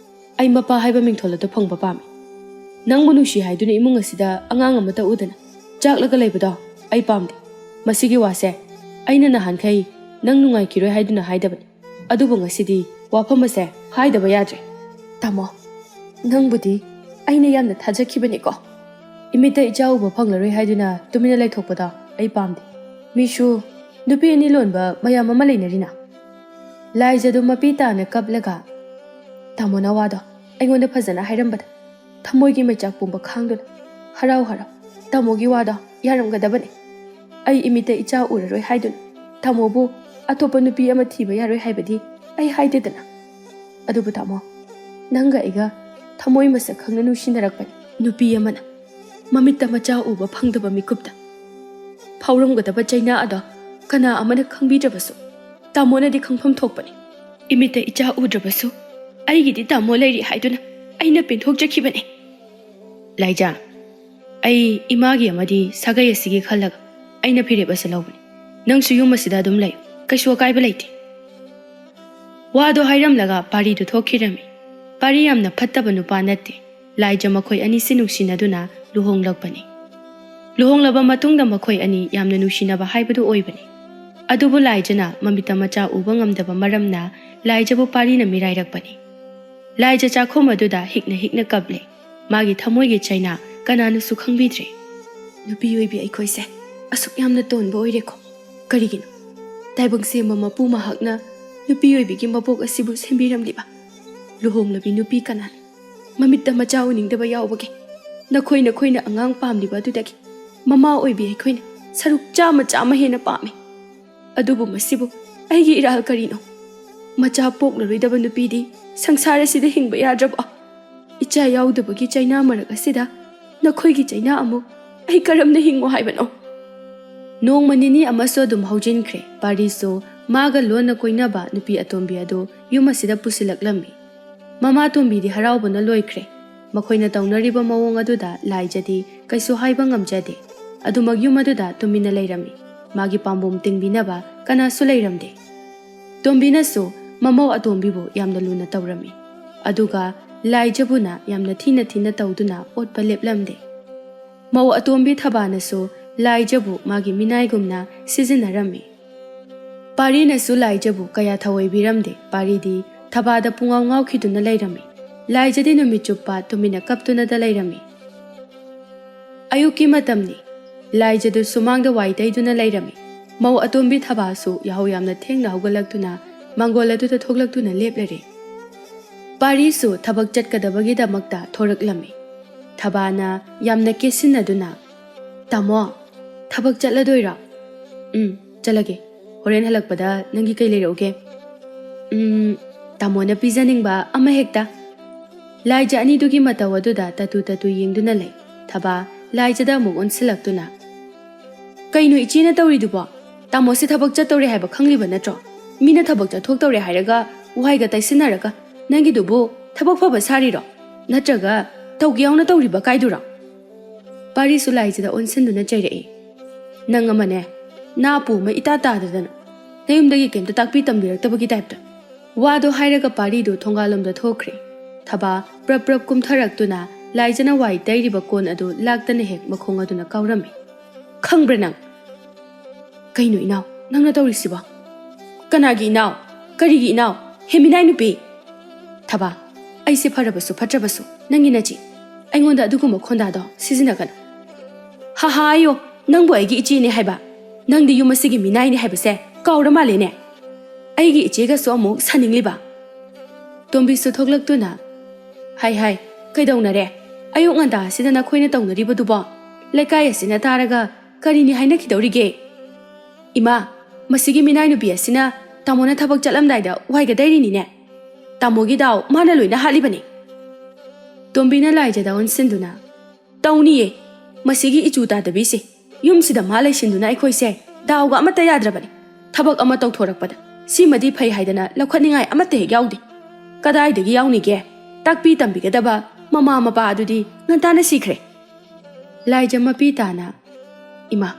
ꯑꯩ ꯃꯄꯥ ꯍꯥꯏꯕ ꯃꯤꯡꯊꯣꯜ ꯑꯗꯨ ꯐꯪꯕ ꯄꯥꯝꯃꯤ꯫ ꯅꯪꯕꯨ ꯅꯨꯡꯁꯤ ꯍꯥꯏꯗꯨꯅ ꯏꯃꯨꯡ ꯑꯁꯤꯗ ꯑꯉꯥꯡ ꯑꯃꯠꯇ ꯎꯗꯅ ꯆꯥꯛꯂꯒ ꯂꯩꯕꯗꯣ ꯑꯩ ꯄꯥꯝꯗꯦ꯫ ꯃꯁꯤꯒꯤ ꯋꯥꯁꯦ ꯑꯩꯅ ꯅꯍꯥꯟꯈꯩ ꯅꯪ ꯅꯨꯡꯉꯥꯏꯈꯤꯔꯣꯏ ꯍꯥꯏꯗꯨꯅ ꯍꯥꯏꯗꯕꯅꯤ, ꯑꯗꯨꯕꯨ ꯉꯁꯤꯗꯤ ꯋꯥꯐꯝ ꯑꯁꯦ ꯍꯥꯏꯗꯕ ꯌꯥꯗ꯭ꯔꯦ꯫" "ꯇꯥꯃꯣ, ꯅꯪꯕꯨꯗꯤ ꯑꯩꯅ ꯌꯥꯝꯅ ꯊꯥꯖꯈꯤꯕꯅꯤꯀꯣ꯫ ꯏꯃꯤꯠꯇ ꯏꯆꯥ ꯎꯕ ꯐꯪꯂꯔꯣꯏ ꯍꯥꯏꯗꯨꯅ ꯇꯨꯃꯤꯟꯅ ꯂꯩꯊꯣꯛꯄꯗꯣ ꯑꯩ ꯄꯥꯝꯗꯦ꯫ ꯃꯤꯁꯨ ꯅꯨꯄꯤ ꯑꯅꯤ ꯂꯣꯟꯕ ꯃꯌꯥꯝ ꯑꯃ ꯂꯩꯅꯔꯤꯅ꯫" ꯂꯥꯏꯖꯗꯨ ꯃꯄꯤ ꯇꯥꯅ ꯀꯞꯂꯒ, "ꯇꯥꯃꯣꯅ ꯋꯥꯗꯣ ꯑꯩꯉꯣꯟꯗ ꯐꯖꯅ ꯍꯥꯏꯔꯝꯕꯗ ꯊꯃꯣꯏꯒꯤ ꯃꯩꯆꯥꯛ ꯄꯨꯝꯕ ꯈꯥꯡꯗꯨꯅ ꯍꯔꯥꯎ ꯍꯔꯥꯎ ꯇꯥꯃꯣꯒꯤ ꯋꯥꯗꯣ ꯌꯥꯔꯝꯒꯗꯕꯅꯤ꯫ ꯑꯩ ꯏꯃꯤꯠꯇ ꯏꯆꯥ ꯎꯔꯔꯣꯏ ꯍꯥꯏꯗꯨꯅ ꯇꯥꯃꯣꯕꯨ ꯑꯇꯣꯞꯄ ꯅꯨꯄꯤ ꯑꯃ ꯊꯤꯕ ꯌꯥꯔꯣꯏ ꯍꯥꯏꯕꯗꯤ ꯑꯩ ꯍꯥꯏꯗꯦꯗꯅ꯫ ꯑꯗꯨꯕꯨ ꯇꯥꯃꯣ, ꯅꯪꯒ ꯑꯩꯒ ꯊꯃꯣꯏ ꯃꯁꯛ ꯈꯪꯅ ꯅꯨꯡꯁꯤꯅꯔꯛꯄꯅꯤ꯫ ꯅꯨꯄꯤ ꯑꯃꯅ ꯃꯃꯤꯠꯇ ꯃꯆꯥ ꯎꯕ ꯐꯪꯗꯕ ꯃꯤꯀꯨꯞꯇ ꯐꯥꯎꯔꯝꯒꯗꯕ ꯆꯩꯅꯥ ꯑꯗꯣ ꯀꯅꯥ ꯑꯃꯅ ꯈꯪꯕꯤꯗ꯭ꯔꯕꯁꯨ ꯇꯥꯃꯣꯅꯗꯤ ꯈꯪꯐꯝ ꯊꯣꯛꯄꯅꯤ꯫ ꯏꯃꯤꯠꯇ ꯏꯆꯥ ꯎꯗ꯭ꯔꯕꯁꯨ ꯑꯩꯒꯤꯗꯤ ꯇꯥꯃꯣ ꯂꯩꯔꯤ ꯍꯥꯏꯗꯨꯅ ꯑꯩꯅ ꯄꯦꯟꯊꯣꯛꯆꯈꯤꯕꯅꯤ꯫" "ꯂꯥꯏꯖꯥ, ꯑꯩ ꯏꯃꯥꯒꯤ ꯑꯃꯗꯤ ꯁꯥꯒꯩ ꯑꯁꯤꯒꯤ ꯈꯜꯂꯒ ꯑꯩꯅ ꯐꯤꯔꯦꯞ ꯑꯁꯤ ꯂꯧꯕꯅꯤ꯫ ꯅꯪꯁꯨ ꯌꯨꯝ ꯑꯁꯤꯗ ꯑꯗꯨꯝ ꯂꯩ, ꯀꯩꯁꯨ ꯑꯀꯥꯏꯕ ꯂꯩꯇꯦ꯫" ꯋꯥꯗꯣ ꯍꯥꯏꯔꯝꯂꯒ ꯄꯥꯔꯤꯗꯨ ꯊꯣꯛꯈꯤꯔꯝꯃꯤ꯫ ꯄꯥꯔꯤ ꯌꯥꯝꯅ ꯐꯠꯇꯕ ꯅꯨꯄꯥ ꯅꯠꯇꯦ꯫ ꯂꯥꯏꯖ ꯃꯈꯣꯏ ꯑꯅꯤꯁꯤ ꯅꯨꯡꯁꯤꯅꯗꯨꯅ ꯂꯨꯍꯣꯡꯂꯛꯄꯅꯤ꯫ ꯂꯨꯍꯣꯡꯂꯕ ꯃꯇꯨꯡꯗ ꯃꯈꯣꯏ ꯑꯅꯤ ꯌꯥꯝꯅ ꯅꯨꯡꯁꯤꯅꯕ ꯍꯥꯏꯕꯗꯨ ꯑꯣꯏꯕꯅꯤ꯫ ꯑꯗꯨꯕꯨ ꯂꯥꯏꯖꯅ ꯃꯃꯤꯠꯇ ꯃꯆꯥ ꯎꯕ ꯉꯝꯗꯕ ꯃꯔꯝꯅ ꯂꯥꯏꯖꯕꯨ ꯄꯥꯔꯤꯅ ꯃꯤꯔꯥꯏꯔꯛꯄꯅꯤ꯫ ꯂꯥꯏꯖ ꯆꯥꯛꯈꯨꯝ ꯑꯗꯨꯗ ꯍꯤꯛꯅ ꯍꯤꯛꯅ ꯀꯞꯂꯦ꯫ ꯃꯥꯒꯤ ꯊꯃꯣꯏꯒꯤ ꯆꯩꯅꯥ ꯀꯅꯥꯅꯁꯨ ꯈꯪꯕꯤꯗ꯭ꯔꯦ꯫ ꯅꯨꯄꯤ ꯑꯣꯏꯕꯤ ꯑꯩꯈꯣꯏꯁꯦ ꯑꯁꯨꯛ ꯌꯥꯝꯅ ꯇꯣꯟꯕ ꯑꯣꯏꯔꯦꯀꯣ꯫ ꯀꯔꯤꯒꯤꯅꯣ ꯇꯥꯏꯕꯪ ꯁꯦꯝꯕ ꯃꯄꯨ ꯃꯍꯥꯛꯅ ꯅꯨꯄꯤ ꯑꯣꯏꯕꯤꯒꯤ ꯃꯄꯣꯛ ꯑꯁꯤꯕꯨ ꯁꯦꯝꯕꯤꯔꯝꯂꯤꯕ? ꯂꯨꯍꯣꯡꯂꯕꯤ ꯅꯨꯄꯤ ꯀꯅꯥꯅ ꯃꯃꯤꯠꯇ ꯃꯆꯥ ꯎꯅꯤꯡꯗꯕ ꯌꯥꯎꯕꯒꯦ? ꯅꯈꯣꯏ ꯅꯈꯣꯏꯅ ꯑꯉꯥꯡ ꯄꯥꯝꯂꯤꯕ ꯑꯗꯨꯗꯒꯤ ꯃꯃꯥ ꯑꯣꯏꯕꯤ ꯑꯩꯈꯣꯏꯅ ꯁꯔꯨꯛ ꯆꯥꯝꯃ ꯆꯥꯝꯃ ꯍꯦꯟꯅ ꯄꯥꯝꯃꯤ꯫ ꯑꯗꯨꯕꯨ ꯃꯁꯤꯕꯨ ꯑꯩꯒꯤ ꯏꯔꯥꯜ ꯀꯔꯤꯅꯣ? ꯃꯆꯥ ꯄꯣꯛꯂꯔꯣꯏꯗꯕ ꯅꯨꯄꯤꯗꯤ ꯁꯪꯁꯥꯔ ꯑꯁꯤꯗ ꯍꯤꯡꯕ ꯌꯥꯗ꯭ꯔꯕꯣ? ꯏꯆꯥ ꯌꯥꯎꯗꯕꯒꯤ ꯆꯩꯅꯥ ꯃꯔꯛ ꯑꯁꯤꯗ ꯅꯈꯣꯏꯒꯤ ꯆꯩꯅꯥ ꯑꯃꯨꯛ ꯑꯩ ꯀꯔꯝꯅ ꯍꯤꯡꯉꯣ ꯍꯥꯏꯕꯅꯣ? ꯅꯣꯡꯃ ꯅꯤꯅꯤ ꯑꯃꯁꯨ ꯑꯗꯨꯝ ꯍꯧꯖꯤꯟꯈ꯭ꯔꯦ꯫ ꯄꯥꯔꯤꯁꯨ ꯃꯥꯒ ꯂꯣꯟꯅ ꯀꯣꯏꯅꯕ ꯅꯨꯄꯤ ꯑꯇꯣꯝꯕꯤ ꯑꯗꯨ ꯌꯨꯝ ꯑꯁꯤꯗ ꯄꯨꯁꯤꯜꯂꯛꯂꯝꯃꯤ꯫ ꯃꯃꯥ ꯇꯣꯝꯕꯤꯗꯤ ꯍꯔꯥꯎꯕꯅ ꯂꯣꯏꯈ꯭ꯔꯦ꯫ ꯃꯈꯣꯏꯅ ꯇꯧꯅꯔꯤꯕ ꯃꯑꯣꯡ ꯑꯗꯨꯗ ꯂꯥꯏꯖꯗꯤ ꯀꯩꯁꯨ ꯍꯥꯏꯕ ꯉꯝꯖꯗꯦ꯫ ꯑꯗꯨꯃꯛ ꯌꯨꯝ ꯑꯗꯨꯗ ꯇꯨꯃꯤꯟꯅ ꯂꯩꯔꯝꯃꯤ꯫ ꯃꯥꯒꯤ ꯄꯥꯝꯕꯣꯝ ꯇꯤꯡꯕꯤꯅꯕ ꯀꯅꯥꯁꯨ ꯂꯩꯔꯝꯗꯦ꯫ ꯇꯣꯝꯕꯤꯅꯁꯨ ꯃꯃꯧ ꯑꯇꯣꯝꯕꯤꯕꯨ ꯌꯥꯝꯅ ꯂꯨꯅ ꯇꯧꯔꯝꯃꯤ꯫ ꯑꯗꯨꯒ ꯂꯥꯏꯖꯕꯨꯅ ꯌꯥꯝꯅ ꯊꯤꯅ ꯊꯤꯅ ꯇꯧꯗꯨꯅ ꯑꯣꯠꯄ ꯂꯦꯞꯂꯝꯗꯦ꯫ ꯃꯧ ꯑꯇꯣꯝꯕꯤ ꯊꯕꯥꯅꯁꯨ ꯂꯥꯏꯖꯕꯨ ꯃꯥꯒꯤ ꯃꯤꯅꯥꯏꯒꯨꯝꯅ ꯁꯤꯖꯤꯟꯅꯔꯝꯃꯤ꯫ ꯄꯥꯔꯤꯅꯁꯨ ꯂꯥꯏꯖꯕꯨ ꯀꯌꯥ ꯊꯑꯣꯏꯕꯤꯔꯝꯗꯦ꯫ ꯄꯥꯔꯤꯗꯤ ꯊꯕꯥꯗ ꯄꯨꯡꯉꯥꯎ ꯉꯥꯎꯈꯤꯗꯨꯅ ꯂꯩꯔꯝꯃꯤ꯫ ꯂꯥꯏꯖꯗꯤ ꯅꯨꯃꯤꯠ ꯆꯨꯞꯄ ꯇꯨꯃꯤꯟꯅ ꯀꯞꯇꯨꯅꯗ ꯂꯩꯔꯝꯃꯤ꯫ ꯑꯌꯨꯛꯀꯤ ꯃꯇꯝꯅꯤ꯫ ꯂꯥꯏꯖꯗꯨ ꯁꯨꯃꯥꯡꯗ ꯋꯥꯏ ꯇꯩꯗꯨꯅ ꯂꯩꯔꯝꯃꯤ꯫ ꯃꯧ ꯑꯇꯣꯝꯕꯤ ꯊꯕꯥꯁꯨ ꯌꯥꯍꯧ ꯌꯥꯝꯅ ꯊꯦꯡꯅ ꯍꯧꯒꯠꯂꯛꯇꯨꯅ ꯃꯪꯒꯣꯜ ꯑꯗꯨꯗ ꯊꯣꯛꯂꯛꯇꯨꯅ ꯂꯦꯞꯂꯔꯦ꯫ ꯄꯥꯔꯤꯁꯨ ꯊꯕꯛ ꯆꯠꯀꯗꯕꯒꯤꯗꯃꯛꯇ ꯊꯣꯔꯛꯂꯝꯃꯤ꯫ ꯊꯕꯥꯅ ꯌꯥꯝꯅ ꯀꯦꯁꯤꯟꯅꯗꯨꯅ, "ꯇꯥꯃꯣ, ꯊꯕꯛ ꯆꯠꯂꯗꯣꯏꯔꯣ?" "ꯎꯝ, ꯆꯠꯂꯒꯦ꯫ ꯍꯣꯔꯦꯟ ꯍꯜꯂꯛꯄꯗ ꯅꯪꯒꯤ ꯀꯩ ꯂꯩꯔꯛꯎꯒꯦ?" "ꯎꯝ, ꯇꯥꯃꯣꯅ ꯄꯤꯖꯅꯤꯡꯕ ꯑꯃ ꯍꯦꯛꯇ꯫" ꯂꯥꯏꯖ ꯑꯅꯤꯗꯨꯒꯤ ꯃꯇꯧ ꯑꯗꯨꯗ ꯇꯇꯨ ꯇꯇꯨ ꯌꯦꯡꯗꯨꯅ ꯂꯩ꯫ ꯊꯕꯥ ꯂꯥꯏꯖꯗ ꯑꯃꯨꯛ ꯑꯣꯟꯁꯤꯜꯂꯛꯇꯨꯅ, "ꯀꯩꯅꯣ ꯏꯆꯦꯅ ꯇꯧꯔꯤꯗꯨꯕꯣ? ꯇꯥꯃꯣꯁꯦ ꯊꯕꯛ ꯆꯠꯇꯧꯔꯦ ꯍꯥꯏꯕ ꯈꯪꯂꯤꯕ ꯅꯠꯇ꯭ꯔꯣ? ꯃꯤꯅ ꯊꯕꯛ ꯆꯠꯊꯣꯛꯇꯧꯔꯦ ꯍꯥꯏꯔꯒ ꯋꯥꯏꯒ ꯇꯩꯁꯤꯟꯅꯔꯒ ꯅꯪꯒꯤꯗꯨꯕꯨ ꯊꯕꯛ ꯐꯕ ꯁꯥꯔꯤꯔꯣ? ꯅꯠꯇ꯭ꯔꯒ ꯇꯧꯒꯦ ꯌꯥꯎꯅ ꯇꯧꯔꯤꯕ ꯀꯥꯏꯗꯨꯔꯣ?" ꯄꯥꯔꯤꯁꯨ ꯂꯥꯏꯖꯗ ꯑꯣꯟꯁꯤꯟꯗꯨꯅ ꯆꯩꯔꯛꯏ꯫ "ꯅꯪ ꯑꯃꯅꯦ, ꯅꯥꯄꯨ ꯑꯃ ꯏꯇꯥ ꯇꯥꯗꯗꯅ, ꯅꯌꯨꯝꯗꯒꯤ ꯀꯩꯝꯇ ꯇꯥꯛꯄꯤ ꯇꯝꯕꯤꯔꯛꯇꯕꯒꯤ ꯇꯥꯏꯞꯇ꯫" ꯋꯥꯗꯣ ꯍꯥꯏꯔꯒ ꯄꯥꯔꯤꯗꯨ ꯊꯣꯡꯒꯥꯜꯂꯣꯝꯗ ꯊꯣꯛꯈ꯭ꯔꯦ꯫ ꯊꯕꯥ ꯄ꯭ꯔꯞ ꯄ꯭ꯔꯞ ꯀꯨꯝꯊꯔꯛꯇꯨꯅ ꯂꯥꯏꯖꯅ ꯋꯥꯏ ꯇꯩꯔꯤꯕ ꯀꯣꯟ ꯑꯗꯨ ꯂꯥꯛꯇꯅ ꯍꯦꯛ ꯃꯈꯣꯡ ꯑꯗꯨꯅ ꯀꯥꯎꯔꯝꯃꯤ꯫ "ꯈꯪꯕ꯭ꯔꯥ ꯅꯪ?" "ꯀꯩꯅꯣ ꯏꯅꯥꯎ?" ꯅꯪꯅ ꯇꯧꯔꯤꯁꯤꯕꯣ? ꯀꯅꯥꯒꯤ ꯏꯅꯥꯎ? ꯀꯔꯤꯒꯤ ꯏꯅꯥꯎ? ꯍꯦ ꯃꯤꯅꯥꯏ ꯅꯨꯄꯤ! ꯊꯕꯥ, ꯑꯩꯁꯦ ꯐꯔꯕꯁꯨ ꯐꯠꯇ꯭ꯔꯕꯁꯨ ꯅꯪꯒꯤ ꯅꯆꯦ꯫ ꯑꯩꯉꯣꯟꯗ ꯑꯗꯨꯒꯨꯝꯕ ꯈꯣꯟꯗꯥꯗꯣ ꯁꯤꯖꯤꯟꯅꯒꯅꯨ꯫ ꯍꯥ ꯍꯥ, ꯑꯌꯣ, ꯅꯪꯕꯨ ꯑꯩꯒꯤ ꯏꯆꯦꯅꯦ ꯍꯥꯏꯕ? ꯅꯪꯗꯤ ꯌꯨꯝ ꯑꯁꯤꯒꯤ ꯃꯤꯅꯥꯏꯅꯦ ꯍꯥꯏꯕꯁꯦ ꯀꯥꯎꯔ ꯃꯥꯜꯂꯦꯅꯦ꯫ ꯑꯩꯒꯤ ꯏꯆꯦꯒꯁꯨ ꯑꯃꯨꯛ ꯁꯥꯅꯤꯡꯂꯤꯕ? ꯇꯣꯝꯕꯤꯁꯨ ꯊꯣꯛꯂꯛꯇꯨꯅ, "ꯍꯥꯏ ꯍꯥꯏ, ꯀꯩꯗꯧꯅꯔꯦ? ꯑꯌꯨꯛ ꯉꯟꯇꯥ ꯑꯁꯤꯗ ꯅꯈꯣꯏꯅ ꯇꯧꯅꯔꯤꯕꯗꯨꯕꯣ? ꯂꯩꯀꯥꯏ ꯑꯁꯤꯅ ꯇꯥꯔꯒ ꯀꯔꯤꯅꯤ ꯍꯥꯏꯅꯈꯤꯗꯧꯔꯤꯒꯦ? ꯏꯃꯥ, ꯃꯁꯤꯒꯤ ꯃꯤꯅꯥꯏ ꯅꯨꯄꯤ ꯑꯁꯤꯅ ꯇꯥꯃꯣꯅ ꯊꯕꯛ ꯆꯠꯂꯝꯗꯥꯏꯗ ꯋꯥꯏꯒꯗꯩꯔꯤꯅꯤꯅꯦ꯫ ꯇꯥꯃꯣꯒꯤ ꯗꯥꯎ ꯃꯥꯅ ꯂꯣꯏꯅ ꯍꯥꯠꯂꯤꯕꯅꯤ꯫" ꯇꯣꯝꯕꯤꯅ ꯂꯥꯏꯖꯗ ꯑꯣꯟꯁꯤꯟꯗꯨꯅ, "ꯇꯧꯅꯤꯌꯦ, ꯃꯁꯤꯒꯤ ꯏꯆꯨ ꯇꯥꯗꯕꯤꯁꯦ꯫ ꯌꯨꯝꯁꯤꯗ ꯃꯥ ꯂꯩꯁꯤꯟꯗꯨꯅ ꯑꯩꯈꯣꯏꯁꯦ ꯗꯥꯎꯒ ꯑꯃꯠꯇ ꯌꯥꯗ꯭ꯔꯕꯅꯤ꯫ ꯊꯕꯛ ꯑꯃ ꯇꯧꯊꯣꯔꯛꯄꯗ ꯁꯤꯃꯗꯤ ꯐꯩ ꯍꯥꯏꯗꯅ ꯂꯧꯈꯠꯅꯤꯡꯉꯥꯏ ꯑꯃꯠꯇ ꯍꯦꯛ ꯌꯥꯎꯗꯦ꯫ ꯀꯗꯥꯏꯗꯒꯤ ꯌꯥꯎꯅꯤꯒꯦ? ꯇꯥꯛꯄꯤ ꯇꯝꯕꯤꯒꯗꯕ ꯃꯃꯥ ꯃꯄꯥ ꯑꯗꯨꯗꯤ ꯉꯟꯇꯥꯅ ꯁꯤꯈ꯭ꯔꯦ꯫" ꯂꯥꯏꯖ ꯃꯄꯤ ꯇꯥꯅ, "ꯏꯃꯥ,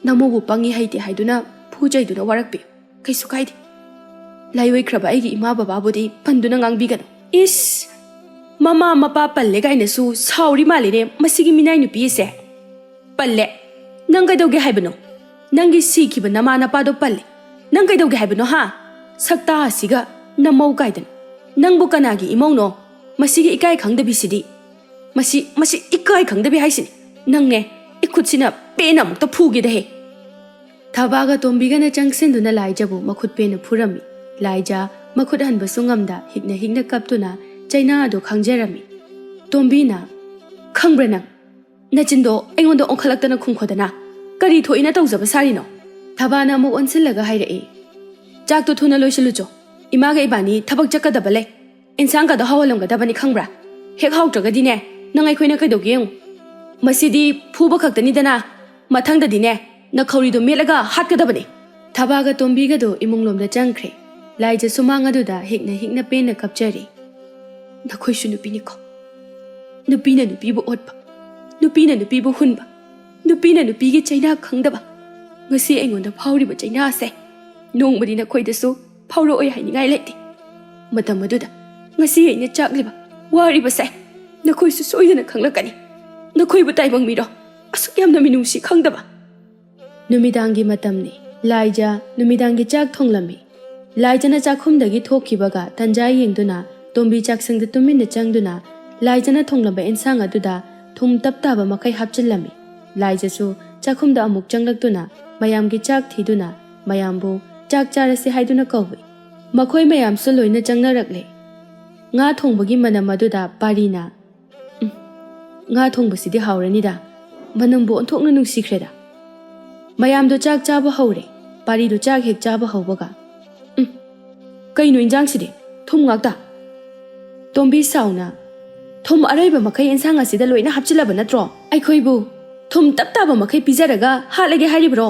ꯅꯃꯧꯕꯨ ꯄꯪꯉꯤ ꯍꯩꯇꯦ ꯍꯥꯏꯗꯨꯅ ꯐꯨ ꯆꯩꯗꯨꯅ ꯋꯥꯔꯛꯄꯤ꯫ ꯀꯩꯁꯨ ꯀꯥꯏꯗꯦ꯫ ꯂꯥꯏꯑꯣꯏꯈ꯭ꯔꯕ ꯑꯩꯒꯤ ꯏꯃꯥ ꯕꯕꯥꯕꯨꯗꯤ ꯄꯟꯗꯨꯅ ꯉꯥꯡꯕꯤꯒꯅꯨ꯫" ꯏꯁ! ꯃꯃꯥ ꯃꯄꯥ ꯄꯜꯂꯦ ꯀꯥꯏꯅꯁꯨ ꯁꯥꯎꯔꯤ ꯃꯥꯜꯂꯦꯅꯦ ꯃꯁꯤꯒꯤ ꯃꯤꯅꯥꯏ ꯅꯨꯄꯤ ꯑꯁꯦ꯫ "ꯄꯜꯂꯦ? ꯅꯪ ꯀꯩꯗꯧꯒꯦ ꯍꯥꯏꯕꯅꯣ? ꯅꯪꯒꯤ ꯁꯤꯈꯤꯕ ꯅꯃꯥ ꯅꯄꯥꯗꯣ ꯄꯜꯂꯦ꯫ ꯅꯪ ꯀꯩꯗꯧꯒꯦ ꯍꯥꯏꯕꯅꯣ, ꯍꯥ? ꯁꯛꯇꯥ ꯑꯁꯤꯒ ꯅꯃꯧ ꯀꯥꯏꯗꯅ꯫ ꯅꯪꯕꯨ ꯀꯅꯥꯒꯤ ꯏꯃꯧꯅꯣ? ꯃꯁꯤꯒꯤ ꯏꯀꯥꯏ ꯈꯪꯗꯕꯤꯁꯤꯗꯤ꯫ ꯃꯁꯤ, ꯃꯁꯤ ꯏꯀꯥꯏ ꯈꯪꯗꯕꯤ ꯍꯥꯏꯁꯤꯅꯤ꯫ ꯅꯪꯅꯦ, ꯏꯈꯨꯠꯁꯤꯅ ꯄꯦꯟꯅ ꯑꯃꯨꯛꯇ ꯐꯨꯒꯦꯗꯍꯦ꯫" ꯊꯕꯥꯒ ꯇꯣꯝꯕꯤꯒꯅ ꯆꯪꯁꯤꯟꯗꯨꯅ ꯂꯥꯏꯖꯕꯨ ꯃꯈꯨꯠ ꯄꯦꯟꯅ ꯐꯨꯔꯝꯃꯤ꯫ ꯂꯥꯏꯖ ꯃꯈꯨꯠ ꯍꯟꯕꯁꯨ ꯉꯝꯗ ꯍꯤꯛꯅ ꯍꯤꯛꯅ ꯀꯞꯇꯨꯅ ꯆꯩꯅꯥ ꯑꯗꯨ ꯈꯪꯖꯔꯝꯃꯤ꯫ ꯇꯣꯝꯕꯤꯅ, "ꯈꯪꯕ꯭ꯔꯥ ꯅꯪ? ꯅꯆꯤꯟꯗꯣ ꯑꯩꯉꯣꯟꯗ ꯑꯣꯟꯈꯠꯂꯛꯇꯅ ꯈꯨꯝꯈꯣꯗꯅ꯫ ꯀꯔꯤ ꯊꯣꯛꯏꯅ ꯇꯧꯖꯕ ꯁꯥꯔꯤꯅꯣ?" ꯊꯕꯥꯅ ꯑꯃꯨꯛ ꯑꯣꯟꯁꯤꯜꯂꯒ ꯍꯥꯏꯔꯛꯏ, "ꯆꯥꯛꯇꯣ ꯊꯨꯅ ꯂꯣꯏꯁꯤꯜꯂꯨꯆꯣ꯫ ꯏꯃꯥꯒ ꯏꯕꯥꯅꯤ ꯊꯕꯛ ꯆꯠꯀꯗꯕ ꯂꯩ꯫ ꯏꯟꯁꯥꯡꯒꯗꯣ ꯍꯥꯎꯍꯜꯂꯝꯒꯗꯕꯅꯤ ꯈꯪꯕ꯭ꯔꯥ? ꯍꯦꯛ ꯍꯥꯎꯇ꯭ꯔꯒꯗꯤꯅꯦ, ꯅꯪ ꯑꯩꯈꯣꯏꯅ ꯀꯩꯗꯧꯒꯦ ꯌꯦꯡꯉꯨ꯫ ꯃꯁꯤꯗꯤ ꯐꯨꯕ ꯈꯛꯇꯅꯤꯗꯅ, ꯃꯊꯪꯗꯗꯤꯅꯦ, ꯅꯈꯧꯔꯤꯗꯣ ꯃꯦꯠꯂꯒ ꯍꯥꯠꯀꯗꯕꯅꯤ꯫" ꯊꯕꯥꯒ ꯇꯣꯝꯕꯤꯒꯗꯣ ꯏꯃꯨꯡꯂꯣꯝꯗ ꯆꯪꯈ꯭ꯔꯦ꯫ ꯂꯥꯏꯖ ꯁꯨꯃꯥꯡ ꯑꯗꯨꯗ ꯍꯤꯛꯅ ꯍꯤꯛꯅ ꯄꯦꯟꯅ ꯀꯞꯆꯔꯤ꯫ "ꯅꯈꯣꯏꯁꯨ ꯅꯨꯄꯤꯅꯤꯀꯣ꯫ ꯅꯨꯄꯤꯅ ꯅꯨꯄꯤꯕꯨ ꯑꯣꯠꯄ, ꯅꯨꯄꯤꯅ ꯅꯨꯄꯤꯕꯨ ꯍꯨꯟꯕ, ꯅꯨꯄꯤꯅ ꯅꯨꯄꯤꯒꯤ ꯆꯩꯅꯥ ꯈꯪꯗꯕ꯫ ꯉꯁꯤ ꯑꯩꯉꯣꯟꯗ ꯐꯥꯎꯔꯤꯕ ꯆꯩꯅꯥ ꯑꯁꯦ ꯅꯣꯡꯃꯗꯤ ꯅꯈꯣꯏꯗꯁꯨ ꯐꯥꯎꯔꯛꯑꯣꯏ ꯍꯥꯏꯅꯤꯡꯉꯥꯏ ꯂꯩꯇꯦ꯫ ꯃꯇꯝ ꯑꯗꯨꯗ ꯉꯁꯤ ꯑꯩꯅ ꯆꯥꯛꯂꯤꯕ, ꯋꯥꯔꯤꯕꯁꯦ ꯅꯈꯣꯏꯁꯨ ꯁꯣꯏꯗꯅ ꯈꯪꯂꯛꯀꯅꯤ꯫ ꯅꯈꯣꯏꯕꯨ ꯇꯥꯏꯕꯪ ꯃꯤꯔꯣ ꯑꯁꯨꯛ ꯌꯥꯝꯅ ꯃꯤꯅꯨꯡꯁꯤ ꯈꯪꯗꯕ?" ꯅꯨꯃꯤꯗꯥꯡꯒꯤ ꯃꯇꯝꯅꯤ꯫ ꯂꯥꯏꯖ ꯅꯨꯃꯤꯗꯥꯡꯒꯤ ꯆꯥꯛ ꯊꯣꯡꯂꯝꯃꯤ꯫ ꯂꯥꯏꯖꯅ ꯆꯥꯛꯈꯨꯝꯗꯒꯤ ꯊꯣꯛꯈꯤꯕꯒ ꯇꯟꯖꯥ ꯌꯦꯡꯗꯨꯅ ꯇꯣꯝꯕꯤ ꯆꯥꯛꯁꯪꯗ ꯇꯨꯃꯤꯟꯅ ꯆꯪꯗꯨꯅ ꯂꯥꯏꯖꯅ ꯊꯣꯡꯂꯝꯕ ꯑꯦꯟꯁꯥꯡ ꯑꯗꯨꯗ ꯊꯨꯝ ꯇꯞ ꯇꯥꯕ ꯃꯈꯩ ꯍꯥꯞꯆꯤꯜꯂꯝꯃꯤ꯫ ꯂꯥꯏꯖꯁꯨ ꯆꯥꯛꯈꯨꯝꯗ ꯑꯃꯨꯛ ꯆꯪꯂꯛꯇꯨꯅ ꯃꯌꯥꯝꯒꯤ ꯆꯥꯛ ꯊꯤꯗꯨꯅ ꯃꯌꯥꯝꯕꯨ ꯆꯥꯛ ꯆꯥꯔꯁꯤ ꯍꯥꯏꯗꯨꯅ ꯀꯧꯏ꯫ ꯃꯈꯣꯏ ꯃꯌꯥꯝꯁꯨ ꯂꯣꯏꯅ ꯆꯪꯅꯔꯛꯂꯦ꯫ ꯉꯥ ꯊꯣꯡꯕꯒꯤ ꯃꯅꯝ ꯑꯗꯨꯗ ꯄꯥꯔꯤꯅ, "ꯎꯝ, ꯉꯥ ꯊꯣꯡꯕꯁꯤꯗꯤ ꯍꯥꯎꯔꯅꯤꯗ꯫ ꯃꯅꯝꯕꯨ ꯑꯣꯟꯊꯣꯛꯅ ꯅꯨꯡꯁꯤꯈ꯭ꯔꯦꯗ꯫" ꯃꯌꯥꯝꯗꯣ ꯆꯥꯛ ꯆꯥꯕ ꯍꯧꯔꯦ꯫ ꯄꯥꯔꯤꯗꯨ ꯆꯥꯛ ꯍꯦꯛ ꯆꯥꯕ ꯍꯧꯕꯒ, "ꯎꯝ, ꯀꯩꯅꯣ ꯏꯟꯖꯥꯡꯁꯤꯗꯤ? ꯊꯨꯝ ꯉꯥꯛꯇ?" ꯇꯣꯝꯕꯤ ꯁꯥꯎꯅ, "ꯊꯨꯝ ꯑꯔꯩꯕ ꯃꯈꯩ ꯏꯟꯁꯥꯡ ꯑꯁꯤꯗ ꯂꯣꯏꯅ ꯍꯥꯞꯆꯤꯜꯂꯕ ꯅꯠꯇ꯭ꯔꯣ? ꯑꯩꯈꯣꯏꯕꯨ ꯊꯨꯝ ꯇꯞ ꯇꯥꯕ ꯃꯈꯩ ꯄꯤꯖꯔꯒ ꯍꯥꯠꯂꯒꯦ ꯍꯥꯏꯔꯤꯕ꯭ꯔꯣ?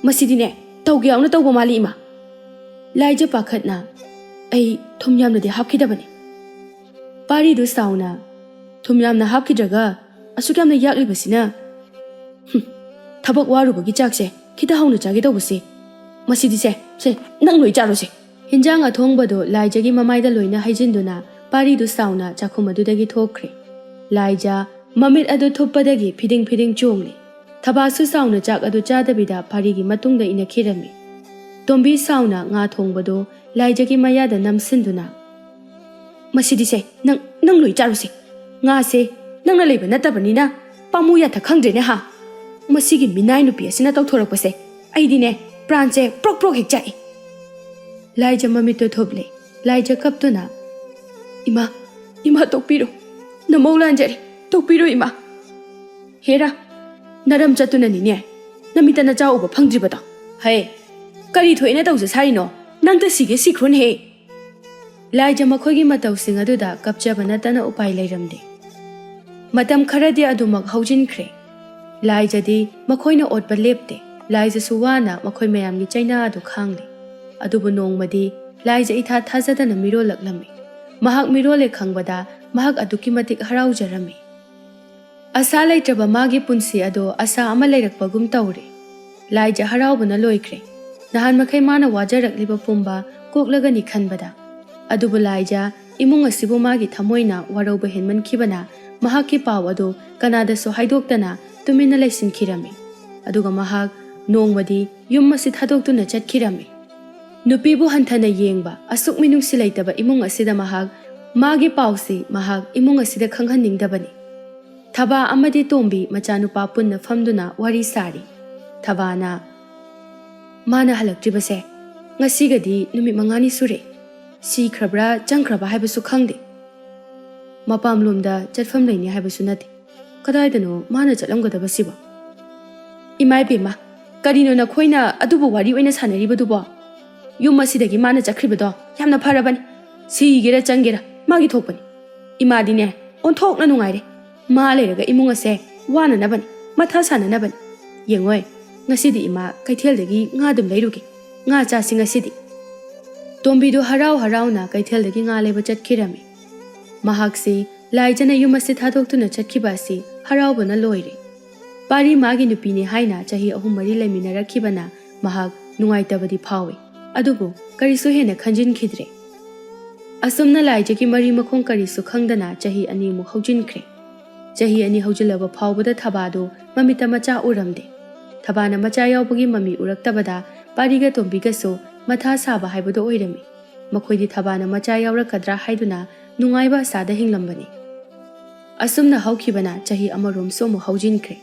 ꯃꯁꯤꯗꯤꯅꯦ, ꯇꯧꯒꯦ ꯌꯥꯎꯅ ꯇꯧꯕ ꯃꯥꯜꯂꯤ, ꯏꯃꯥ꯫" ꯂꯥꯏꯖ ꯄꯥꯈꯠꯅ, "ꯑꯩ ꯊꯨꯝ ꯌꯥꯝꯅꯗꯤ ꯍꯥꯞꯈꯤꯗꯕꯅꯤ꯫" ꯄꯥꯔꯤꯗꯨ ꯁꯥꯎꯅ, "ꯊꯨꯝ ꯌꯥꯝꯅ ꯍꯥꯞꯈꯤꯗ꯭ꯔꯒ ꯑꯁꯨꯛ ꯌꯥꯝꯅ ꯌꯥꯛꯂꯤꯕꯁꯤꯅ? ꯍꯨꯝ, ꯊꯕꯛ ꯋꯥꯔꯨꯕꯒꯤ ꯆꯥꯛꯁꯦ ꯈꯤꯇ ꯍꯥꯎꯅ ꯆꯥꯒꯦ ꯇꯧꯕꯁꯦ꯫ ꯃꯁꯤꯗꯤ ꯁꯦ, ꯁꯦ, ꯅꯪ ꯂꯣꯏ ꯆꯥꯔꯣꯁꯦ꯫" ꯍꯤꯟꯖꯥꯡ ꯑꯊꯣꯡꯕꯗꯨ ꯂꯥꯏꯖꯒꯤ ꯃꯃꯥꯏꯗ ꯂꯣꯏꯅ ꯍꯩꯖꯤꯟꯗꯨꯅ ꯄꯥꯔꯤꯗꯨ ꯁꯥꯎꯅ ꯆꯥꯛꯈꯨꯝ ꯑꯗꯨꯗꯒꯤ ꯊꯣꯛꯈ꯭ꯔꯦ꯫ ꯂꯥꯏꯖ ꯃꯃꯤꯠ ꯑꯗꯨ ꯊꯨꯞꯄꯗꯒꯤ ꯐꯤꯗꯤꯡ ꯐꯤꯗꯤꯡ ꯆꯣꯡꯂꯤ꯫ ꯊꯕꯥꯁꯨ ꯁꯥꯎꯅ ꯆꯥꯛ ꯑꯗꯨ ꯆꯥꯗꯕꯤꯗ ꯄꯥꯔꯤꯒꯤ ꯃꯇꯨꯡꯗ ꯏꯅꯈꯤꯔꯝꯃꯤ꯫ ꯇꯣꯝꯕꯤ ꯁꯥꯎꯅ ꯉꯥ ꯊꯣꯡꯕꯗꯨ ꯂꯥꯏꯖꯒꯤ ꯃꯌꯥꯗ ꯅꯝꯁꯤꯟꯗꯨꯅ, "ꯃꯁꯤꯗꯤꯁꯦ, ꯅꯪ, ꯅꯪ ꯂꯣꯏ ꯆꯥꯔꯨꯁꯦ꯫ ꯉꯥꯁꯦ ꯅꯪꯅ ꯂꯩꯕ ꯅꯠꯇꯕꯅꯤꯅ ꯄꯥꯝꯃꯨ ꯌꯥꯊꯛ ꯈꯪꯗ꯭ꯔꯦꯅꯦ ꯍꯥ꯫ ꯃꯁꯤꯒꯤ ꯃꯤꯅꯥꯏ ꯅꯨꯄꯤ ꯑꯁꯤꯅ ꯇꯧꯊꯣꯔꯛꯄꯁꯦ ꯑꯩꯗꯤꯅꯦ ꯄ꯭ꯔꯥꯟꯁꯦ ꯄ꯭ꯔꯣꯛ ꯄ꯭ꯔꯣꯛ ꯍꯦꯛ ꯆꯥꯛꯏ꯫" ꯂꯥꯏꯖ ꯃꯃꯤꯠꯇꯨ ꯊꯨꯞꯂꯦ꯫ ꯂꯥꯏꯖ ꯀꯞꯇꯨꯅ, "ꯏꯃꯥ, ꯏꯃꯥ ꯇꯣꯛꯄꯤꯔꯣ꯫ ꯅꯃꯧ ꯂꯥꯟꯖꯔꯦ꯫ ꯇꯣꯛꯄꯤꯔꯣ ꯏꯃꯥ꯫" "ꯍꯦꯔꯥ, ꯅꯔꯝ ꯆꯠꯇꯨꯅꯅꯤꯅꯦ ꯅꯃꯤꯠꯇ ꯅꯆꯥ ꯎꯕ ꯐꯪꯗ꯭ꯔꯤꯕꯗꯣ꯫ ꯍꯦ, ꯀꯔꯤ ꯊꯣꯛꯑꯦꯅ ꯇꯧꯖ ꯁꯥꯔꯤꯅꯣ? ꯅꯪꯇ ꯁꯤꯒꯦ ꯁꯤꯈ꯭ꯔꯣꯅꯦꯍꯦ꯫" ꯂꯥꯏꯖ ꯃꯈꯣꯏꯒꯤ ꯃꯇꯧꯁꯤꯡ ꯑꯗꯨꯗ ꯀꯞꯆꯕ ꯅꯠꯇꯅ ꯎꯄꯥꯏ ꯂꯩꯔꯝꯗꯦ꯫ ꯃꯇꯝ ꯈꯔꯗꯤ ꯑꯗꯨꯃꯛ ꯍꯧꯖꯤꯟꯈ꯭ꯔꯦ꯫ ꯂꯥꯏꯖꯗꯤ ꯃꯈꯣꯏꯅ ꯑꯣꯠꯄ ꯂꯦꯞꯇꯦ꯫ ꯂꯥꯏꯖꯁꯨ ꯋꯥꯅ ꯃꯈꯣꯏ ꯃꯌꯥꯝꯒꯤ ꯆꯩꯅꯥ ꯑꯗꯨ ꯈꯥꯡꯂꯤ꯫ ꯑꯗꯨꯕꯨ ꯅꯣꯡꯃꯗꯤ ꯂꯥꯏꯖ ꯏꯊꯥ ꯊꯥꯖꯗꯅ ꯃꯤꯔꯣꯜꯂꯛꯂꯝꯃꯤ꯫ ꯃꯍꯥꯛ ꯃꯤꯔꯣꯜꯂꯦ ꯈꯪꯕꯗ ꯃꯍꯥꯛ ꯑꯗꯨꯛꯀꯤ ꯃꯇꯤꯛ ꯍꯔꯥꯎꯖꯔꯝꯃꯤ꯫ ꯑꯁꯥ ꯂꯩꯇ꯭ꯔꯕ ꯃꯥꯒꯤ ꯄꯨꯟꯁꯤ ꯑꯗꯣ ꯑꯁꯥ ꯑꯃ ꯂꯩꯔꯛꯄꯒꯨꯝ ꯇꯧꯔꯦ꯫ ꯂꯥꯏꯖ ꯍꯔꯥꯎꯕꯅ ꯂꯣꯏꯈ꯭ꯔꯦ꯫ ꯅꯍꯥꯟ ꯃꯈꯩ ꯃꯥꯅ ꯋꯥꯖꯔꯛꯂꯤꯕ ꯄꯨꯝꯕ ꯀꯣꯛꯂꯒꯅꯤ ꯈꯟꯕꯗ꯫ ꯑꯗꯨꯕꯨ ꯂꯥꯏꯖ ꯏꯃꯨꯡ ꯑꯁꯤꯕꯨ ꯃꯥꯒꯤ ꯊꯃꯣꯏꯅ ꯋꯥꯔꯧꯕ ꯍꯦꯟꯃꯟꯈꯤꯕꯅ ꯃꯍꯥꯛꯀꯤ ꯄꯥꯎ ꯑꯗꯨ ꯀꯅꯥꯗꯁꯨ ꯍꯥꯏꯗꯣꯛꯇꯅ ꯇꯨꯃꯤꯟꯅ ꯂꯩꯁꯤꯟꯈꯤꯔꯝꯃꯤ꯫ ꯑꯗꯨꯒ ꯃꯍꯥꯛ ꯅꯣꯡꯃꯗꯤ ꯌꯨꯝ ꯑꯁꯤ ꯊꯥꯗꯣꯛꯇꯨꯅ ꯆꯠꯈꯤꯔꯝꯃꯤ꯫ ꯅꯨꯄꯤꯕꯨ ꯍꯟꯊꯅ ꯌꯦꯡꯕ ꯑꯁꯨꯛ ꯃꯤꯅꯨꯡꯁꯤ ꯂꯩꯇꯕ ꯏꯃꯨꯡ ꯑꯁꯤꯗ ꯃꯍꯥꯛ ꯃꯥꯒꯤ ꯄꯥꯎꯁꯤ ꯃꯍꯥꯛ ꯏꯃꯨꯡ ꯑꯁꯤꯗ ꯈꯪꯍꯟꯅꯤꯡꯗꯕꯅꯤ꯫ ꯊꯕꯥ ꯑꯃꯗꯤ ꯇꯣꯝꯕꯤ ꯃꯆꯥꯅꯨꯄꯥ ꯄꯨꯟꯅ ꯐꯝꯗꯨꯅ ꯋꯥꯔꯤ ꯁꯥꯔꯤ꯫ ꯊꯕꯥꯅ, "ꯃꯥꯅ ꯍꯜꯂꯛꯇ꯭ꯔꯤꯕꯁꯦ ꯉꯁꯤꯒꯗꯤ ꯅꯨꯃꯤꯠ ꯃꯉꯥꯅꯤ ꯁꯨꯔꯦ꯫ ꯁꯤꯈ꯭ꯔꯕ꯭ꯔꯥ ꯆꯪꯈ꯭ꯔꯕ ꯍꯥꯏꯕꯁꯨ ꯈꯪꯗꯦ꯫ ꯃꯄꯥꯝꯂꯣꯝꯗ ꯆꯠꯐꯝ ꯂꯩꯅꯤ ꯍꯥꯏꯕꯁꯨ ꯅꯠꯇꯦ꯫ ꯀꯗꯥꯏꯗꯅꯣ ꯃꯥꯅ ꯆꯠꯂꯝꯒꯗꯕꯁꯤꯕꯣ? ꯏꯃꯥ ꯏꯕꯦꯝꯃ, ꯀꯔꯤꯅꯣ ꯅꯈꯣꯏꯅ ꯑꯗꯨꯕꯨ ꯋꯥꯔꯤ ꯑꯣꯏꯅ ꯁꯥꯟꯅꯔꯤꯕꯗꯨꯕꯣ? ꯌꯨꯝ ꯑꯁꯤꯗꯒꯤ ꯃꯥꯅ ꯆꯠꯈ꯭ꯔꯤꯕꯗꯣ ꯌꯥꯝꯅ ꯐꯔꯕꯅꯤ꯫ ꯁꯤꯒꯦꯔꯥ ꯆꯪꯒꯦꯔꯥ ꯃꯥꯒꯤ ꯊꯣꯛꯄꯅꯤ꯫ ꯏꯃꯥꯗꯤꯅꯦ, ꯑꯣꯟꯊꯣꯛꯅ ꯅꯨꯡꯉꯥꯏꯔꯦ꯫ ꯃꯥ ꯂꯩꯔꯒ ꯏꯃꯨꯡ ꯑꯁꯦ ꯋꯥꯅꯅꯕꯅꯤ, ꯃꯊꯥ ꯁꯥꯅꯅꯕꯅꯤ꯫ ꯌꯦꯡꯉꯣꯏ, ꯉꯁꯤꯗꯤ ꯏꯃꯥ ꯀꯩꯊꯦꯜꯗꯒꯤ ꯉꯥ ꯑꯗꯨꯝ ꯂꯩꯔꯨꯒꯦ꯫ ꯉꯥ ꯆꯥꯁꯤ ꯉꯁꯤꯗꯤ꯫" ꯇꯣꯝꯕꯤꯗꯨ ꯍꯔꯥꯎ ꯍꯔꯥꯎꯅ ꯀꯩꯊꯦꯜꯗꯒꯤ ꯉꯥ ꯂꯩꯕ ꯆꯠꯈꯤꯔꯝꯃꯤ꯫ ꯃꯍꯥꯛꯁꯤ ꯂꯥꯏꯖꯅ ꯌꯨꯝ ꯑꯁꯤ ꯊꯥꯗꯣꯛꯇꯨꯅ ꯆꯠꯈꯤꯕ ꯑꯁꯤ ꯍꯔꯥꯎꯕꯅ ꯂꯣꯏꯔꯦ꯫ ꯄꯥꯔꯤ ꯃꯥꯒꯤ ꯅꯨꯄꯤꯅꯤ ꯍꯥꯏꯅ ꯆꯍꯤ ꯑꯍꯨꯝ ꯃꯔꯤ ꯂꯩꯃꯤꯟꯅꯔꯛꯈꯤꯕꯅ ꯃꯍꯥꯛ ꯅꯨꯡꯉꯥꯏꯇꯕꯗꯤ ꯐꯥꯎꯏ, ꯑꯗꯨꯕꯨ ꯀꯔꯤꯁꯨ ꯍꯦꯟꯅ ꯈꯟꯖꯤꯟꯈꯤꯗ꯭ꯔꯦ꯫ ꯑꯁꯨꯝꯅ ꯂꯥꯏꯖꯒꯤ ꯃꯔꯤ ꯃꯈꯣꯡ ꯀꯔꯤꯁꯨ ꯈꯪꯗꯅ ꯆꯍꯤ ꯑꯅꯤꯃꯨꯛ ꯍꯧꯖꯤꯟꯈ꯭ꯔꯦ꯫ ꯆꯍꯤ ꯑꯅꯤ ꯍꯧꯖꯤꯜꯂꯕ ꯐꯥꯎꯕꯗ ꯊꯕꯥꯗꯨ ꯃꯃꯤꯠꯇ ꯃꯆꯥ ꯎꯔꯝꯗꯦ꯫ ꯊꯕꯥꯅ ꯃꯆꯥ ꯌꯥꯎꯕꯒꯤ ꯃꯃꯤ ꯎꯔꯛꯇꯕꯗ ꯄꯥꯔꯤꯒ ꯇꯣꯝꯕꯤꯒꯁꯨ ꯃꯊꯥ ꯁꯥꯕ ꯍꯥꯏꯕꯗꯨ ꯑꯣꯏꯔꯝꯃꯤ꯫ ꯃꯈꯣꯏꯗꯤ ꯊꯕꯥꯅ ꯃꯆꯥ ꯌꯥꯎꯔꯛꯀꯗ꯭ꯔꯥ ꯍꯥꯏꯗꯨꯅ ꯅꯨꯡꯉꯥꯏꯕ ꯑꯁꯥꯗ ꯍꯤꯡꯂꯝꯕꯅꯤ꯫ ꯑꯁꯨꯝꯅ ꯍꯧꯈꯤꯕꯅ ꯆꯍꯤ ꯑꯃꯔꯣꯝꯁꯨ ꯑꯃꯨꯛ ꯍꯧꯖꯤꯟꯈ꯭ꯔꯦ꯫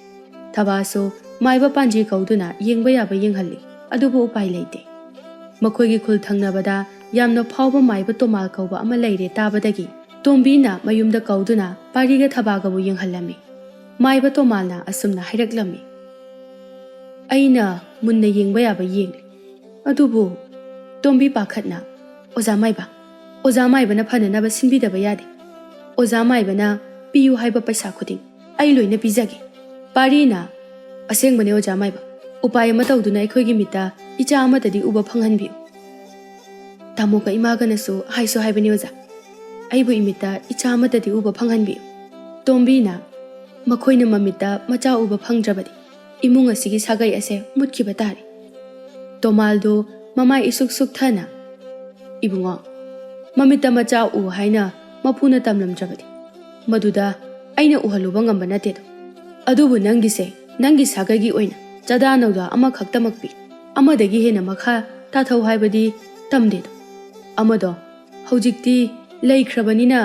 ꯊꯕꯥꯁꯨ ꯃꯥꯏꯕ ꯄꯥꯟꯖꯤ ꯀꯧꯗꯨꯅ ꯌꯦꯡꯕ ꯌꯥꯕ ꯌꯦꯡꯍꯜꯂꯤ, ꯑꯗꯨꯕꯨ ꯎꯄꯥꯏ ꯂꯩꯇꯦ꯫ ꯃꯈꯣꯏꯒꯤ ꯈꯨꯜ ꯊꯪꯅꯕꯗ ꯌꯥꯝꯅ ꯐꯥꯎꯕ ꯃꯥꯏꯕ ꯇꯣꯃꯥꯜ ꯀꯧꯕ ꯑꯃ ꯂꯩꯔꯦ ꯇꯥꯕꯗꯒꯤ ꯇꯣꯝꯕꯤꯅ ꯃꯌꯨꯝꯗ ꯀꯧꯗꯨꯅ ꯄꯥꯔꯤꯒ ꯊꯕꯥꯒꯕꯨ ꯌꯦꯡꯍꯜꯂꯝꯃꯤ꯫ ꯃꯥꯏꯕ ꯇꯣꯃꯥꯜꯅ ꯑꯁꯨꯝꯅ ꯍꯥꯏꯔꯛꯂꯝꯃꯤ, "ꯑꯩꯅ ꯃꯨꯟꯅ ꯌꯦꯡꯕ ꯌꯥꯕ ꯌꯦꯡꯂꯤ, ꯑꯗꯨꯕꯨ ꯇꯣꯝꯕꯤ ꯄꯥꯈꯠꯅ ꯑꯣꯖꯥ ꯃꯥꯏꯕ, ꯑꯣꯖꯥ ꯃꯥꯏꯕꯅ ꯐꯅꯅꯕ ꯁꯤꯟꯕꯤꯗꯕ ꯌꯥꯗꯦ꯫ ꯑꯣꯖꯥ ꯃꯥꯏꯕꯅ ꯄꯤꯌꯨ ꯍꯥꯏꯕ ꯄꯩꯁꯥ ꯈꯨꯗꯤꯡ ꯑꯩ ꯂꯣꯏꯅ ꯄꯤꯖꯒꯦ꯫" ꯄꯥꯔꯤꯅ, "ꯑꯁꯦꯡꯕꯅꯦ ꯑꯣꯖꯥ ꯃꯥꯏꯕ, ꯎꯄꯥꯏ ꯑꯃ ꯇꯧꯗꯨꯅ ꯑꯩꯈꯣꯏꯒꯤ ꯃꯤꯠꯇ ꯏꯆꯥ ꯑꯃꯠꯇꯗꯤ ꯎꯕ ꯐꯪꯍꯟꯕꯤꯌꯨ꯫ ꯇꯥꯃꯣꯒ ꯏꯃꯥꯒꯅꯁꯨ ꯍꯥꯏꯁꯨ ꯍꯥꯏꯕꯅꯤ ꯑꯣꯖꯥ, ꯑꯩꯕꯨ ꯏꯃꯤꯠꯇ ꯏꯆꯥ ꯑꯃꯠꯇꯗꯤ ꯎꯕ ꯐꯪꯍꯟꯕꯤꯌꯨ꯫" ꯇꯣꯝꯕꯤꯅ, "ꯃꯈꯣꯏꯅ ꯃꯃꯤꯠꯇ ꯃꯆꯥ ꯎꯕ ꯐꯪꯗ꯭ꯔꯕꯗꯤ ꯏꯃꯨꯡ ꯑꯁꯤꯒꯤ ꯁꯥꯒꯩ ꯑꯁꯦ ꯃꯨꯠꯈꯤꯕ ꯇꯥꯔꯦ꯫" ꯇꯣꯃꯥꯜꯗꯨ ꯃꯃꯥꯏ ꯏꯁꯨꯛ ꯁꯨꯛꯊꯅ, "ꯏꯕꯨꯡꯉꯣ, ꯃꯃꯤꯠꯇ ꯃꯆꯥ ꯎ ꯍꯥꯏꯅ ꯃꯄꯨꯅ ꯇꯝꯂꯝꯗ꯭ꯔꯕꯗꯤ ꯃꯗꯨꯗ ꯑꯩꯅ ꯎꯍꯜꯂꯨꯕ ꯉꯝꯕ ꯅꯠꯇꯦꯗꯣ꯫ ꯑꯗꯨꯕꯨ ꯅꯪꯒꯤꯁꯦ ꯅꯪꯒꯤ ꯁꯥꯒꯩꯒꯤ ꯑꯣꯏꯅ ꯆꯥꯗꯥ ꯅꯧꯗꯥ ꯑꯃꯈꯛꯇꯃꯛ ꯄꯤ꯫ ꯑꯃꯗꯒꯤ ꯍꯦꯟꯅ ꯃꯈꯥ ꯇꯥꯊꯧ ꯍꯥꯏꯕꯗꯤ ꯇꯝꯗꯦꯗꯣ꯫ ꯑꯃꯗꯣ ꯍꯧꯖꯤꯛꯇꯤ ꯂꯩꯈ꯭ꯔꯕꯅꯤꯅ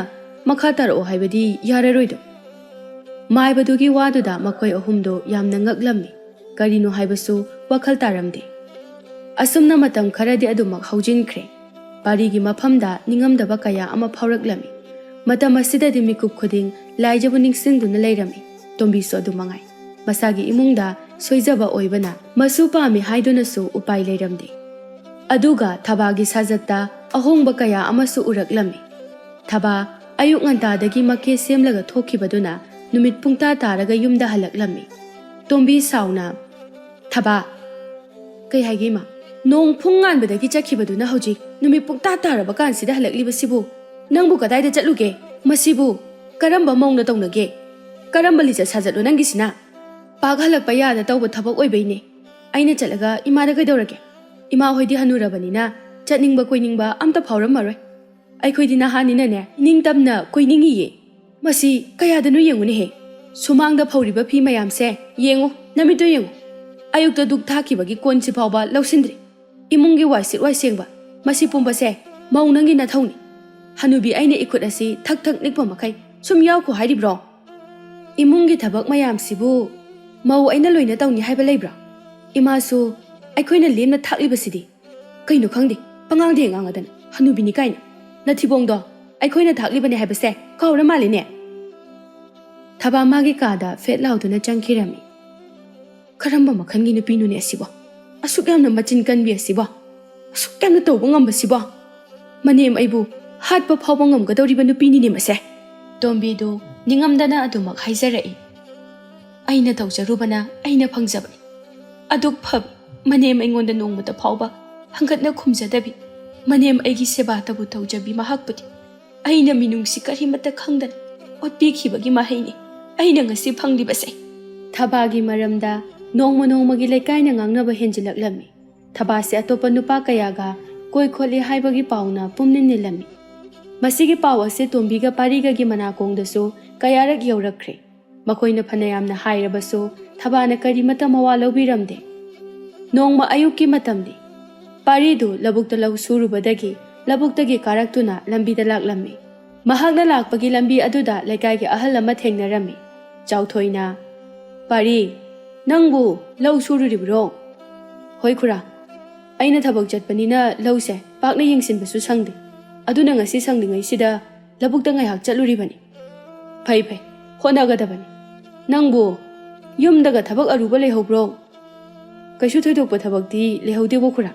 ꯃꯈꯥ ꯇꯥꯔꯛꯑꯣ ꯍꯥꯏꯕꯗꯤ ꯌꯥꯔꯔꯣꯏꯗꯣ꯫ ꯃꯥꯏꯕꯗꯨꯒꯤ ꯋꯥꯗꯨꯗ ꯃꯈꯣꯏ ꯑꯍꯨꯝꯗꯣ ꯌꯥꯝꯅ ꯉꯛꯂꯝꯃꯤ꯫ ꯀꯔꯤꯅꯣ ꯍꯥꯏꯕꯁꯨ ꯋꯥꯈꯜ ꯇꯥꯔꯝꯗꯦ꯫ ꯑꯁꯨꯝꯅ ꯃꯇꯝ ꯈꯔꯗꯤ ꯑꯗꯨꯃꯛ ꯍꯧꯖꯤꯟꯈ꯭ꯔꯦ꯫ ꯄꯥꯔꯤꯒꯤ ꯃꯐꯝꯗ ꯅꯤꯡꯉꯝꯗꯕ ꯀꯌꯥ ꯑꯃ ꯐꯥꯎꯔꯛꯂꯝꯃꯤ꯫ ꯃꯇꯝ ꯑꯁꯤꯗꯗꯤ ꯃꯤꯀꯨꯞ ꯈꯨꯗꯤꯡ ꯂꯥꯏꯖꯕꯨ ꯅꯤꯡꯁꯤꯡꯗꯨꯅ ꯂꯩꯔꯝꯃꯤ꯫ ꯇꯣꯝꯕꯤꯁꯨ ꯑꯗꯨ ꯃꯉꯥꯏ꯫ ꯃꯁꯥꯒꯤ ꯏꯃꯨꯡꯗ ꯁꯣꯏꯖꯕ ꯑꯣꯏꯕꯅ ꯃꯁꯨ ꯄꯥꯝꯃꯤ ꯍꯥꯏꯗꯨꯅꯁꯨ ꯎꯄꯥꯏ ꯂꯩꯔꯝꯗꯦ꯫ ꯑꯗꯨꯒ ꯊꯕꯥꯒꯤ ꯁꯥꯖꯠꯇ ꯑꯍꯣꯡꯕ ꯀꯌꯥ ꯑꯃꯁꯨ ꯎꯔꯛꯂꯝꯃꯤ꯫ ꯊꯕꯥ ꯑꯌꯨꯛ ꯉꯟꯇꯥꯗꯒꯤ ꯃꯀꯦ ꯁꯦꯝꯂꯒ ꯊꯣꯛꯈꯤꯕꯗꯨꯅ ꯅꯨꯃꯤꯠ ꯄꯨꯡꯇꯥ ꯇꯥꯔꯒ ꯌꯨꯝꯗ ꯍꯜꯂꯛꯂꯝꯃꯤ꯫ ꯇꯣꯝꯕꯤ ꯁꯥꯎꯅ, "ꯊꯕꯥ, ꯀꯩ ꯍꯥꯏꯒꯦ ꯏꯃꯥ? ꯅꯣꯡ ꯐꯨꯡ ꯉꯥꯟꯕꯗꯒꯤ ꯆꯠꯈꯤꯕꯗꯨꯅ ꯍꯧꯖꯤꯛ ꯅꯨꯃꯤꯠ ꯄꯨꯡꯇꯥ ꯇꯥꯔꯕ ꯀꯥꯟꯁꯤꯗ ꯍꯜꯂꯛꯂꯤꯕꯁꯤꯕꯨ? ꯅꯪꯕꯨ ꯀꯗꯥꯏꯗ ꯆꯠꯂꯨꯒꯦ? ꯃꯁꯤꯕꯨ ꯀꯔꯝꯕ ꯃꯧꯅ ꯇꯧꯅꯒꯦ? ꯀꯔꯝꯕ ꯂꯤꯆꯠ ꯁꯥꯖꯠꯅꯣ ꯅꯪꯒꯤꯁꯤꯅ? ꯄꯥꯛ ꯍꯜꯂꯛꯄ ꯌꯥꯗ ꯇꯧꯕ ꯊꯕꯛ ꯑꯣꯏꯕꯩꯅꯦ꯫ ꯑꯩꯅ ꯆꯠꯂꯒ ꯏꯃꯥꯗ ꯀꯩꯗꯧꯔꯒꯦ? ꯏꯃꯥ ꯍꯣꯏꯗꯤ ꯍꯅꯨꯔꯕꯅꯤꯅ ꯆꯠꯅꯤꯡꯕ ꯀꯣꯏꯅꯤꯡꯕ ꯑꯝꯇ ꯐꯥꯎꯔꯝꯃꯔꯣꯏ꯫ ꯑꯩꯈꯣꯏꯗꯤ ꯅꯍꯥꯅꯤꯅꯅꯦ ꯅꯤꯡꯇꯝꯅ ꯀꯣꯏꯅꯤꯡꯉꯤꯌꯦ꯫ ꯃꯁꯤ ꯀꯌꯥꯗꯅꯣ ꯌꯦꯡꯉꯨꯅꯦꯍꯦ꯫ ꯁꯨꯃꯥꯡꯗ ꯐꯧꯔꯤꯕ ꯐꯤ ꯃꯌꯥꯝꯁꯦ ꯌꯦꯡꯉꯨ, ꯅꯃꯤꯠꯇꯣ ꯌꯦꯡꯉꯨ꯫ ꯑꯌꯨꯛꯇ ꯗꯨꯛ ꯊꯥꯈꯤꯕꯒꯤ ꯀꯣꯟꯁꯤ ꯐꯥꯎꯕ ꯂꯧꯁꯤꯟꯗ꯭ꯔꯤ꯫ ꯏꯃꯨꯡꯒꯤ ꯋꯥꯏ ꯁꯤꯠ ꯋꯥꯏ ꯁꯦꯡꯕ, ꯃꯁꯤ ꯄꯨꯝꯕꯁꯦ ꯃꯧ ꯅꯪꯒꯤ ꯅꯊꯧꯅꯤ꯫ ꯍꯅꯨꯕꯤ ꯑꯩꯅ ꯏꯈꯨꯠ ꯑꯁꯤ ꯊꯛ ꯊꯛ ꯅꯤꯛꯄ ꯃꯈꯩ ꯁꯨꯝ ꯌꯥꯎꯈꯣ ꯍꯥꯏꯔꯤꯕ꯭ꯔꯣ? ꯏꯃꯨꯡꯒꯤ ꯊꯕꯛ ꯃꯌꯥꯝꯁꯤꯕꯨ ꯃꯧ ꯑꯩꯅ ꯂꯣꯏꯅ ꯇꯧꯅꯤ ꯍꯥꯏꯕ ꯂꯩꯕ꯭ꯔꯥ? ꯏꯃꯥꯁꯨ ꯑꯩꯈꯣꯏꯅ ꯂꯦꯝꯅ ꯊꯥꯛꯂꯤꯕꯁꯤꯗꯤ꯫ ꯀꯩꯅꯣ ꯈꯪꯗꯦ, ꯄꯉꯥꯡꯗ ꯍꯦꯛ ꯉꯥꯡꯉꯗꯅ, ꯍꯅꯨꯕꯤꯅꯤ ꯀꯥꯏꯅ꯫ ꯅꯊꯤꯕꯣꯡꯗꯣ ꯑꯩꯈꯣꯏꯅ ꯊꯥꯛꯂꯤꯕꯅꯦ ꯍꯥꯏꯕꯁꯦ ꯀꯥꯎꯔ ꯃꯥꯜꯂꯦꯅꯦ꯫ ꯊꯕꯥ ꯃꯥꯒꯤ ꯀꯥꯗ ꯐꯦꯠ ꯂꯥꯎꯗꯨꯅ ꯆꯪꯈꯤꯔꯝꯃꯤ꯫ ꯀꯔꯝꯕ ꯃꯈꯜꯒꯤ ꯅꯨꯄꯤꯅꯣꯅꯦ ꯑꯁꯤꯕꯣ? ꯑꯁꯨꯛ ꯌꯥꯝꯅ ꯃꯆꯤꯟ ꯀꯟꯕꯤ ꯑꯁꯤꯕꯣ? ꯑꯁꯨꯛ ꯌꯥꯝꯅ ꯇꯧꯕ ꯉꯝꯕꯁꯤꯕꯣ? ꯃꯅꯦꯝ ꯑꯩꯕꯨ ꯍꯥꯠꯄ ꯐꯥꯎꯕ ꯉꯝꯒꯗꯧꯔꯤꯕ ꯅꯨꯄꯤꯅꯤꯅꯦ ꯃꯁꯦ꯫ ꯇꯣꯝꯕꯤꯗꯨ ꯅꯤꯡꯉꯝꯗꯅ ꯑꯗꯨꯃꯛ ꯍꯥꯏꯖꯔꯛꯏ꯫ ꯑꯩꯅ ꯇꯧꯖꯔꯨꯕꯅ ꯑꯩꯅ ꯐꯪꯖꯕꯅꯤ꯫ ꯑꯗꯨꯛ ꯐꯕꯤ ꯃꯅꯦꯝ ꯑꯩꯉꯣꯟꯗ ꯅꯣꯡꯃꯇ ꯐꯥꯎꯕ ꯍꯪꯒꯠꯅ ꯈꯨꯝꯖꯗꯕꯤ, ꯃꯅꯦꯝ ꯑꯩꯒꯤ ꯁꯦꯕꯥꯇꯕꯨ ꯇꯧꯖꯕꯤ ꯃꯍꯥꯛꯄꯨꯗꯤ ꯑꯩꯅ ꯃꯤꯅꯨꯡꯁꯤ ꯀꯔꯤꯃꯠꯇ ꯈꯪꯗꯅ ꯑꯣꯠꯄꯤꯈꯤꯕꯒꯤ ꯃꯍꯩꯅꯤ ꯑꯩꯅ ꯉꯁꯤ ꯐꯪꯂꯤꯕꯁꯦ꯫ ꯊꯕꯥꯒꯤ ꯃꯔꯝꯗ ꯅꯣꯡꯃ ꯅꯣꯡꯃꯒꯤ ꯂꯩꯀꯥꯏꯅ ꯉꯥꯡꯅꯕ ꯍꯦꯟꯖꯤꯜꯂꯛꯂꯝꯃꯤ꯫ ꯊꯕꯥꯁꯦ ꯑꯇꯣꯞꯄ ꯅꯨꯄꯥ ꯀꯌꯥꯒ ꯀꯣꯏ ꯈꯣꯠꯂꯤ ꯍꯥꯏꯕꯒꯤ ꯄꯥꯎꯅ ꯄꯨꯝꯅꯤꯟ ꯅꯤꯜꯂꯝꯃꯤ꯫ ꯃꯁꯤꯒꯤ ꯄꯥꯎ ꯑꯁꯤ ꯇꯣꯝꯕꯤꯒ ꯄꯥꯔꯤꯒꯒꯤ ꯃꯅꯥꯀꯣꯡꯗꯁꯨ ꯀꯌꯥꯔꯛ ꯌꯧꯔꯛꯈ꯭ꯔꯦ꯫ ꯃꯈꯣꯏꯅ ꯐꯅꯌꯥꯝꯅ ꯍꯥꯏꯔꯕꯁꯨ ꯊꯕꯥꯅ ꯀꯔꯤꯃꯠꯇ ꯃꯋꯥ ꯂꯧꯕꯤꯔꯝꯗꯦ꯫ ꯅꯣꯡꯃ ꯑꯌꯨꯛꯀꯤ ꯃꯇꯝꯅꯤ꯫ ꯄꯥꯔꯤꯗꯨ ꯂꯧꯕꯨꯛꯇ ꯂꯧ ꯁꯨꯔꯨꯕꯗꯒꯤ ꯂꯧꯕꯨꯛꯇꯒꯤ ꯀꯥꯔꯛꯇꯨꯅ ꯂꯝꯕꯤꯗ ꯂꯥꯛꯂꯝꯃꯤ꯫ ꯃꯍꯥꯛꯅ ꯂꯥꯛꯄꯒꯤ ꯂꯝꯕꯤ ꯑꯗꯨꯗ ꯂꯩꯀꯥꯏꯒꯤ ꯑꯍꯜ ꯑꯃ ꯊꯦꯡꯅꯔꯝꯃꯤ꯫ ꯆꯥꯎꯊꯣꯏꯅ, "ꯄꯥꯔꯤ, ꯅꯪꯕꯨ ꯂꯧ ꯁꯨꯔꯨꯔꯤꯕ꯭ꯔꯣ?" "ꯍꯣꯏ ꯈꯨꯔꯥ, ꯑꯩꯅ ꯊꯕꯛ ꯆꯠꯄꯅꯤꯅ ꯂꯧꯁꯦ ꯄꯥꯛꯅ ꯌꯦꯡꯁꯤꯟꯕꯁꯨ ꯁꯪꯗꯦ꯫ ꯑꯗꯨꯅ ꯉꯁꯤ ꯁꯪꯂꯤꯉꯩꯁꯤꯗ ꯂꯧꯕꯨꯛꯇ ꯉꯥꯏꯍꯥꯛ ꯆꯠꯂꯨꯔꯤꯕꯅꯤ꯫" "ꯐꯩ ꯐꯩ, ꯍꯣꯠꯅꯒꯗꯕꯅꯤ꯫ ꯅꯪꯕꯨ ꯌꯨꯝꯗꯒ ꯊꯕꯛ ꯑꯔꯨꯕ ꯂꯩꯍꯧꯕ꯭ꯔꯣ?" "ꯀꯩꯁꯨ ꯊꯣꯏꯗꯣꯛꯄ ꯊꯕꯛꯇꯤ ꯂꯩꯍꯧꯗꯦꯕꯣ ꯈꯨꯔꯥ꯫"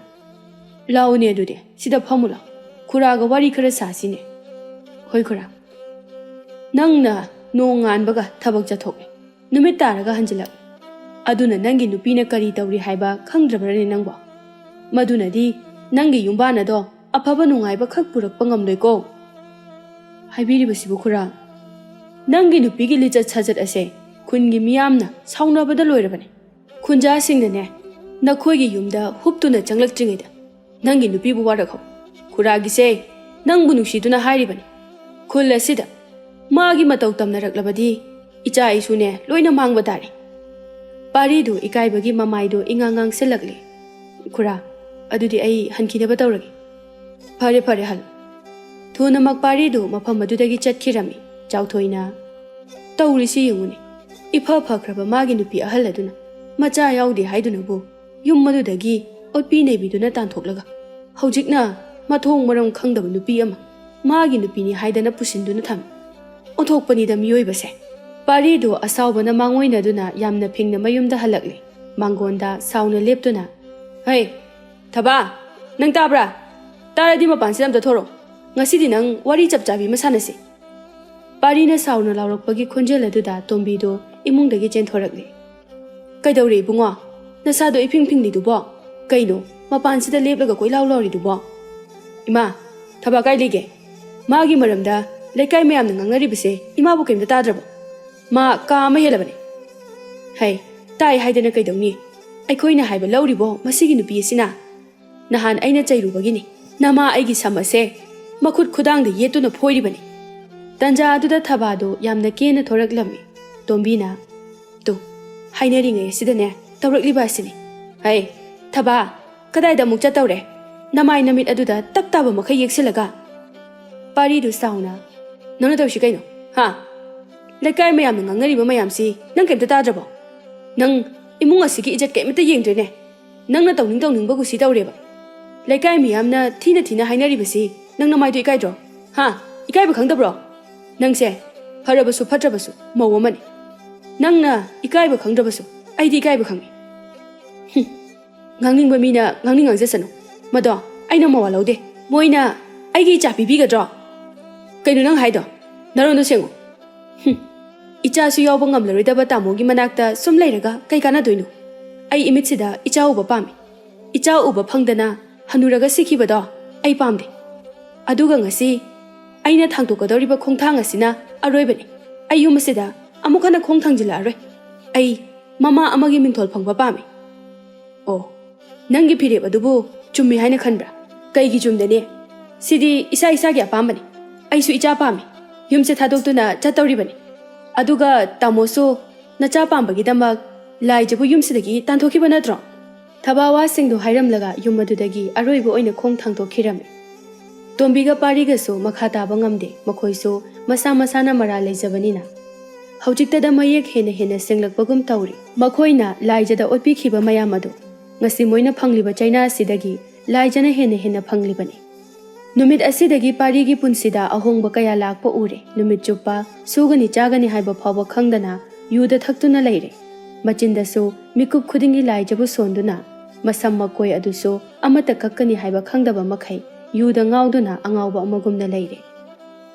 "ꯂꯥꯎꯅꯦ ꯑꯗꯨꯗꯤ, ꯁꯤꯗ ꯐꯝꯃꯨ ꯂꯥꯎ꯫ ꯈꯨꯔꯥꯒ ꯋꯥꯔꯤ ꯈꯔ ꯁꯥꯁꯤꯅꯦ꯫" "ꯍꯣꯏ ꯈꯨꯔꯥ꯫" "ꯅꯪꯅ ꯅꯣꯡ ꯉꯥꯟꯕꯒ ꯊꯕꯛ ꯆꯠꯊꯣꯛꯑꯦ, ꯅꯨꯃꯤꯠ ꯇꯥꯔꯒ ꯍꯟꯖꯤꯜꯂꯛꯑꯦ꯫ ꯑꯗꯨꯅ ꯅꯪꯒꯤ ꯅꯨꯄꯤꯅ ꯀꯔꯤ ꯇꯧꯔꯤ ꯍꯥꯏꯕ ꯈꯪꯗ꯭ꯔꯕ꯭ꯔꯅꯦ ꯅꯪꯕꯣ? ꯃꯗꯨꯅꯗꯤ ꯅꯪꯒꯤ ꯌꯨꯝꯕꯥꯟ ꯑꯗꯣ ꯑꯐꯕ ꯅꯨꯡꯉꯥꯏꯕ ꯈꯛ ꯄꯨꯔꯛꯄ ꯉꯝꯂꯣꯏꯀꯣ꯫" "ꯍꯥꯏꯕꯤꯔꯤꯕꯁꯤꯕꯨ ꯈꯨꯔꯥ, ꯅꯪꯒꯤ ꯅꯨꯄꯤꯒꯤ ꯂꯤꯆꯠ ꯁꯥꯖꯠ ꯑꯁꯦ ꯈꯨꯟꯒꯤ ꯃꯤꯌꯥꯝꯅ ꯁꯥꯎꯅꯕꯗ ꯂꯣꯏꯔꯕꯅꯦ꯫ ꯈꯨꯟꯖꯥꯁꯤꯡꯅꯅꯦ, ꯅꯈꯣꯏꯒꯤ ꯌꯨꯝꯗ ꯍꯨꯞꯇꯨꯅ ꯆꯪꯂꯛꯇ꯭ꯔꯤꯉꯩꯗ ꯅꯪꯒꯤ ꯅꯨꯄꯤꯕꯨ ꯋꯥꯔꯛꯍꯧ꯫ ꯈꯨꯔꯥꯒꯤꯁꯦ ꯅꯪꯕꯨ ꯅꯨꯡꯁꯤꯗꯨꯅ ꯍꯥꯏꯔꯤꯕꯅꯤ꯫ ꯈꯨꯜ ꯑꯁꯤꯗ ꯃꯥꯒꯤ ꯃꯇꯧ ꯇꯝꯅꯔꯛꯂꯕꯗꯤ ꯏꯆꯥ ꯏꯁꯨꯅꯦ ꯂꯣꯏꯅ ꯃꯥꯡꯕ ꯇꯥꯔꯦ꯫" ꯄꯥꯔꯤꯗꯨ ꯏꯀꯥꯏꯕꯒꯤ ꯃꯃꯥꯏꯗꯨ ꯏꯉꯥꯡ ꯉꯥꯡꯁꯤꯜꯂꯛꯂꯦ꯫ "ꯈꯨꯔꯥ, ꯑꯗꯨꯗꯤ ꯑꯩ ꯍꯟꯈꯤꯅꯕ ꯇꯧꯔꯒꯦ꯫" "ꯐꯔꯦ ꯐꯔꯦ, ꯍꯜꯂꯣ꯫" ꯊꯨꯅꯃꯛ ꯄꯥꯔꯤꯗꯨ ꯃꯐꯝ ꯑꯗꯨꯗꯒꯤ ꯆꯠꯈꯤꯔꯝꯃꯤ꯫ ꯆꯥꯎꯊꯣꯏꯅ, "ꯇꯧꯔꯤꯁꯤ ꯌꯦꯡꯉꯨꯅꯦ, ꯏꯐ ꯐꯈ꯭ꯔꯕ ꯃꯥꯒꯤ ꯅꯨꯄꯤ ꯑꯍꯜ ꯑꯗꯨꯅ ꯃꯆꯥ ꯌꯥꯎꯗꯦ ꯍꯥꯏꯗꯨꯅꯕꯨ ꯌꯨꯝ ꯑꯗꯨꯗꯒꯤ ꯑꯣꯠꯄꯤ ꯅꯩꯕꯤꯗꯨꯅ ꯇꯥꯟꯊꯣꯛꯂꯒ ꯍꯧꯖꯤꯛꯅ ꯃꯊꯣꯡ ꯃꯔꯝ ꯈꯪꯗꯕ ꯅꯨꯄꯤ ꯑꯃ ꯃꯥꯒꯤ ꯅꯨꯄꯤꯅꯤ ꯍꯥꯏꯗꯅ ꯄꯨꯁꯤꯟꯗꯨꯅ ꯊꯝꯃꯤ꯫ ꯑꯣꯟꯊꯣꯛꯄꯅꯤꯗ ꯃꯤꯑꯣꯏꯕꯁꯦ꯫" ꯄꯥꯔꯤꯗꯨ ꯑꯁꯥꯎꯕꯅ ꯃꯥꯡꯑꯣꯏꯅꯗꯨꯅ ꯌꯥꯝꯅ ꯐꯤꯡꯅ ꯃꯌꯨꯝꯗ ꯍꯜꯂꯛꯂꯦ꯫ ꯃꯥꯡꯒꯣꯟꯗ ꯁꯥꯎꯅ ꯂꯦꯞꯇꯨꯅ, "ꯍꯩ, ꯊꯕꯥ, ꯅꯪ ꯇꯥꯕ꯭ꯔꯥ? ꯇꯥꯔꯗꯤ ꯃꯄꯥꯟꯁꯤꯗ ꯑꯝꯇ ꯊꯣꯔꯛꯑꯣ꯫ ꯉꯁꯤꯗꯤ ꯅꯪ ꯋꯥꯔꯤ ꯆꯞ ꯆꯥꯕꯤ ꯑꯃ ꯁꯥꯟꯅꯁꯤ꯫" ꯄꯥꯔꯤꯅ ꯁꯥꯎꯅ ꯂꯥꯎꯔꯛꯄꯒꯤ ꯈꯣꯟꯖꯦꯜ ꯑꯗꯨꯗ ꯇꯣꯝꯕꯤꯗꯨ ꯏꯃꯨꯡꯗꯒꯤ ꯆꯦꯟꯊꯣꯔꯛꯂꯦ꯫ "ꯀꯩꯗꯧꯔꯦ ꯏꯕꯨꯡꯉꯣ? ꯅꯁꯥꯗꯣ ꯏꯐꯤꯡ ꯐꯤꯡꯂꯤꯗꯨꯕꯣ? ꯀꯩꯅꯣ ꯃꯄꯥꯟꯁꯤꯗ ꯂꯦꯞꯂꯒ ꯀꯣꯏꯂꯥꯎ ꯂꯥꯎꯔꯤꯗꯨꯕꯣ?" "ꯏꯃꯥ, ꯊꯕꯥ ꯀꯥꯏ ꯂꯩꯒꯦ? ꯃꯥꯒꯤ ꯃꯔꯝꯗ ꯂꯩꯀꯥꯏ ꯃꯌꯥꯝꯅ ꯉꯥꯡꯅꯔꯤꯕꯁꯦ ꯏꯃꯥꯕꯨ ꯀꯩꯝꯇ ꯇꯥꯗ꯭ꯔꯕꯣ? ꯃꯥ ꯀꯥ ꯑꯃ ꯍꯦꯜꯂꯕꯅꯦ꯫" "ꯍꯩ, ꯇꯥꯏ ꯍꯥꯏꯗꯅ ꯀꯩꯗꯧꯅꯤ? ꯑꯩꯈꯣꯏꯅ ꯍꯥꯏꯕ ꯂꯧꯔꯤꯕꯣ ꯃꯁꯤꯒꯤ ꯅꯨꯄꯤ ꯑꯁꯤꯅ? ꯅꯍꯥꯟ ꯑꯩꯅ ꯆꯩꯔꯨꯕꯒꯤꯅꯤ꯫ ꯅꯃꯥ ꯑꯩꯒꯤ ꯁꯝ ꯑꯁꯦ ꯃꯈꯨꯠ ꯈꯨꯗꯥꯡꯗ ꯌꯦꯠꯇꯨꯅ ꯐꯣꯏꯔꯤꯕꯅꯤ꯫" ꯇꯟꯖꯥ ꯑꯗꯨꯗ ꯊꯕꯥꯗꯨ ꯌꯥꯝꯅ ꯀꯦꯅ ꯊꯣꯔꯛꯂꯝꯃꯤ꯫ ꯇꯣꯝꯕꯤꯅ, "ꯇꯨ, ꯍꯥꯏꯅꯔꯤꯉꯩ ꯑꯁꯤꯗꯅꯦ ꯇꯧꯔꯛꯂꯤꯕ ꯑꯁꯤꯅꯤ꯫ ꯍꯩ, ꯊꯕꯥ, ꯀꯗꯥꯏꯗ ꯑꯃꯨꯛ ꯆꯠꯇꯧꯔꯦ? ꯅꯃꯥꯏ ꯅꯃꯤꯠ ꯑꯗꯨꯗ ꯇꯛ ꯇꯥꯕ ꯃꯈꯩ ꯌꯦꯛꯁꯤꯜꯂꯒ?" ꯄꯥꯔꯤꯗꯨ ꯁꯥꯎꯅ, "ꯅꯪꯅ ꯇꯧꯔꯤꯁꯤ ꯀꯩꯅꯣ? ꯍꯥ? ꯂꯩꯀꯥꯏ ꯃꯌꯥꯝꯅ ꯉꯥꯡꯅꯔꯤꯕ ꯃꯌꯥꯝꯁꯤ ꯅꯪ ꯀꯩꯝꯇ ꯇꯥꯗ꯭ꯔꯕꯣ? ꯅꯪ ꯏꯃꯨꯡ ꯑꯁꯤꯒꯤ ꯏꯖꯠ ꯀꯩꯝꯇ ꯌꯦꯡꯗ꯭ꯔꯦꯅꯦ꯫ ꯅꯪꯅ ꯇꯧꯅꯤꯡ ꯇꯧꯅꯤꯡꯕ ꯀꯨꯁꯤ ꯇꯧꯔꯦꯕ꯫ ꯂꯩꯀꯥꯏ ꯃꯤꯌꯥꯝꯅ ꯊꯤꯅ ꯊꯤꯅ ꯍꯥꯏꯅꯔꯤꯕꯁꯤ ꯅꯪ ꯅꯃꯥꯏꯗꯣ ꯏꯀꯥꯏꯗ꯭ꯔꯣ? ꯍꯥ? ꯏꯀꯥꯏꯕ ꯈꯪꯗꯕ꯭ꯔꯣ? ꯅꯪꯁꯦ ꯐꯔꯕꯁꯨ ꯐꯠꯇ꯭ꯔꯕꯁꯨ ꯃꯧ ꯑꯃꯅꯤ꯫ ꯅꯪꯅ ꯏꯀꯥꯏꯕ ꯈꯪꯗ꯭ꯔꯕꯁꯨ ꯑꯩꯗꯤ ꯏꯀꯥꯏꯕ ꯈꯪꯉꯤ꯫ ꯍꯨꯝ, ꯉꯥꯡꯅꯤꯡꯕ ꯃꯤꯅ ꯉꯥꯡꯅꯤꯡ ꯉꯥꯡꯖꯁꯅꯨ꯫ ꯃꯗꯣ ꯑꯩꯅ ꯃꯋꯥ ꯂꯧꯗꯦ꯫ ꯃꯣꯏꯅ ꯑꯩꯒꯤ ꯏꯆꯥ ꯄꯤꯕꯤꯒꯗ꯭ꯔꯣ? ꯀꯩꯅꯣ ꯅꯪ ꯍꯥꯏꯗꯣ? ꯅꯔꯣꯟꯗꯣ ꯁꯦꯡꯉꯨ꯫ ꯍꯨꯝ, ꯏꯆꯥꯁꯨ ꯌꯥꯎꯕ ꯉꯝꯂꯔꯣꯏꯗꯕ ꯇꯥꯃꯣꯒꯤ ꯃꯅꯥꯛꯇ ꯁꯨꯝ ꯂꯩꯔꯒ ꯀꯩ ꯀꯥꯟꯅꯗꯣꯏꯅꯣ? ꯑꯩ ꯏꯃꯤꯠꯁꯤꯗ ꯏꯆꯥ ꯎꯕ ꯄꯥꯝꯃꯤ꯫ ꯏꯆꯥ ꯎꯕ ꯐꯪꯗꯅ ꯍꯅꯨꯔꯒ ꯁꯤꯈꯤꯕꯗꯣ ꯑꯩ ꯄꯥꯝꯗꯦ꯫ ꯑꯗꯨꯒ ꯉꯁꯤ ꯑꯩꯅ ꯊꯥꯡꯗꯣꯛꯀꯗꯧꯔꯤꯕ ꯈꯣꯡꯊꯥꯡ ꯑꯁꯤꯅ ꯑꯔꯣꯏꯕꯅꯤ꯫ ꯑꯩ ꯌꯨꯝ ꯑꯁꯤꯗ ꯑꯃꯨꯛ ꯍꯟꯅ ꯈꯣꯡ ꯊꯥꯡꯖꯤꯜꯂꯛꯑꯔꯣꯏ꯫ ꯑꯩ ꯃꯃꯥ ꯑꯃꯒꯤ ꯃꯤꯡꯊꯣꯜ ꯐꯪꯕ ꯄꯥꯝꯃꯤ꯫ ꯑꯣ, ꯅꯪꯒꯤ ꯐꯤꯔꯦꯞ ꯑꯗꯨꯕꯨ ꯆꯨꯝꯃꯤ ꯍꯥꯏꯅ ꯈꯟꯕ꯭ꯔꯥ? ꯀꯩꯒꯤ ꯆꯨꯝꯗꯅꯤ? ꯁꯤꯗꯤ ꯏꯁꯥ ꯏꯁꯥꯒꯤ ꯑꯄꯥꯝꯕꯅꯤ꯫ ꯑꯩꯁꯨ ꯏꯆꯥ ꯄꯥꯝꯃꯤ꯫ ꯌꯨꯝꯁꯦ ꯊꯥꯗꯣꯛꯇꯨꯅ ꯆꯠꯇꯧꯔꯤꯕꯅꯤ꯫ ꯑꯗꯨꯒ ꯇꯥꯃꯣꯁꯨ ꯅꯆꯥ ꯄꯥꯝꯕꯒꯤꯗꯃꯛ ꯂꯥꯏꯖꯕꯨ ꯌꯨꯝꯁꯤꯗꯒꯤ ꯇꯥꯟꯊꯣꯛꯈꯤꯕ ꯅꯠꯇ꯭ꯔꯣ?" ꯊꯕꯥ ꯋꯥꯁꯤꯡꯗꯨ ꯍꯥꯏꯔꯝꯂꯒ ꯌꯨꯝ ꯑꯗꯨꯗꯒꯤ ꯑꯔꯣꯏꯕ ꯑꯣꯏꯅ ꯈꯣꯡ ꯊꯥꯡꯗꯣꯛꯈꯤꯔꯝꯃꯤ꯫ ꯇꯣꯝꯕꯤꯒ ꯄꯥꯔꯤꯒꯁꯨ ꯃꯈꯥ ꯇꯥꯕ ꯉꯝꯗꯦ, ꯃꯈꯣꯏꯁꯨ ꯃꯁꯥ ꯃꯁꯥꯅ ꯃꯔꯥꯜ ꯂꯩꯖꯕꯅꯤꯅ꯫ ꯍꯧꯖꯤꯛꯇꯗ ꯃꯌꯦꯛ ꯍꯦꯟꯅ ꯍꯦꯟꯅ ꯁꯦꯡꯂꯛꯄꯒꯨꯝ ꯇꯧꯔꯤ꯫ ꯃꯈꯣꯏꯅ ꯂꯥꯏꯖꯗ ꯑꯣꯠꯄꯤꯈꯤꯕ ꯃꯌꯥꯝ ꯑꯗꯨ ꯉꯁꯤ ꯃꯣꯏꯅ ꯐꯪꯂꯤꯕ ꯆꯩꯅꯥ ꯑꯁꯤꯗꯒꯤ ꯂꯥꯏꯖꯅ ꯍꯦꯟꯅ ꯍꯦꯟꯅ ꯐꯪꯂꯤꯕꯅꯤ꯫ ꯅꯨꯃꯤꯠ ꯑꯁꯤꯗꯒꯤ ꯄꯥꯔꯤꯒꯤ ꯄꯨꯟꯁꯤꯗ ꯑꯍꯣꯡꯕ ꯀꯌꯥ ꯂꯥꯛꯄ ꯎꯔꯦ꯫ ꯅꯨꯃꯤꯠ ꯆꯨꯞꯄ ꯁꯨꯒꯅꯤ ꯆꯥꯒꯅꯤ ꯍꯥꯏꯕ ꯐꯥꯎꯕ ꯈꯪꯗꯅ ꯌꯨꯗ ꯊꯛꯇꯨꯅ ꯂꯩꯔꯦ꯫ ꯃꯆꯤꯟꯗꯁꯨ ꯃꯤꯀꯨꯞ ꯈꯨꯗꯤꯡꯒꯤ ꯂꯥꯏꯖꯕꯨ ꯁꯣꯟꯗꯨꯅ, ꯃꯁꯝ ꯃꯀꯣꯏ ꯑꯗꯨꯁꯨ ꯑꯃꯠꯇ ꯀꯛꯀꯅꯤ ꯍꯥꯏꯕ ꯈꯪꯗꯕ ꯃꯈꯩ ꯌꯨꯗ ꯉꯥꯎꯗꯨꯅ ꯑꯉꯥꯎꯕ ꯑꯃꯒꯨꯝꯅ ꯂꯩꯔꯦ꯫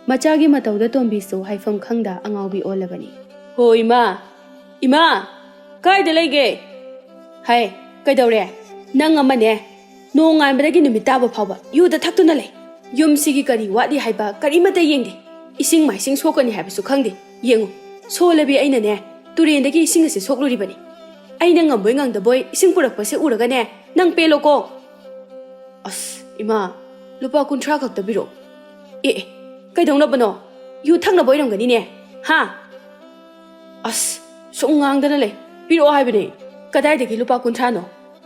ꯃꯆꯥꯒꯤ ꯃꯇꯧꯗ ꯇꯣꯝꯕꯤꯁꯨ ꯍꯥꯏꯐꯝ ꯈꯪꯗ ꯑꯉꯥꯎꯕꯤ ꯑꯣꯜꯂꯕꯅꯤ꯫ "ꯍꯣ ꯏꯃꯥ, ꯏꯃꯥ, ꯀꯥꯏꯗ ꯂꯩꯒꯦ? ꯍꯥꯏ, ꯀꯩꯗꯧꯔꯦ? ꯅꯪ ꯑꯃꯅꯦ, ꯅꯣꯡꯉꯥꯟꯕꯗꯒꯤ ꯅꯨꯃꯤꯠ ꯇꯥꯕ ꯐꯥꯎꯕ ꯌꯨꯗ ꯊꯛꯇꯨꯅ ꯂꯩ꯫ ꯌꯨꯝꯁꯤꯒꯤ ꯀꯔꯤ ꯋꯥꯠꯂꯤ ꯍꯥꯏꯕ ꯀꯔꯤꯃꯠꯇ ꯌꯦꯡꯗꯦ꯫ ꯏꯁꯤꯡ ꯃꯥꯏꯁꯤꯡ ꯁꯣꯛꯀꯅꯤ ꯍꯥꯏꯕꯁꯨ ꯈꯪꯗꯦ꯫ ꯌꯦꯡꯉꯨ, ꯁꯣꯜꯂꯕꯤ ꯑꯩꯅꯅꯦ, ꯇꯨꯔꯦꯟꯗꯒꯤ ꯏꯁꯤꯡ ꯑꯁꯤ ꯁꯣꯛꯂꯨꯔꯤꯕꯅꯤ꯫ ꯑꯩꯅ ꯉꯝꯕꯣꯏ ꯉꯝꯗꯕꯣꯏ ꯏꯁꯤꯡ ꯄꯨꯔꯛꯄꯁꯦ ꯎꯔꯒꯅꯦ, ꯅꯪ ꯄꯦꯜꯂꯣꯀꯣ꯫" "ꯑꯁ, ꯏꯃꯥ, ꯂꯨꯄꯥ ꯀꯨꯟꯊ꯭ꯔꯥ ꯈꯛꯇ ꯄꯤꯔꯛꯑꯣ꯫" "ꯑꯦ, ꯑꯦ, ꯀꯩꯗꯧꯅꯕꯅꯣ? ꯌꯨ ꯊꯛꯅꯕ ꯑꯣꯏꯔꯝꯒꯅꯤꯅꯦ, ꯍꯥ?" ꯑꯁ, ꯁꯨꯝ ꯉꯥꯡꯗꯅ ꯂꯩ꯫ ꯄꯤꯔꯛꯑꯣ ꯍꯥꯏꯕꯅꯦ꯫ ꯀꯗꯥꯏꯗꯒꯤ ꯂꯨꯄꯥ ꯀꯨꯟꯊ꯭ꯔꯥꯅꯣ?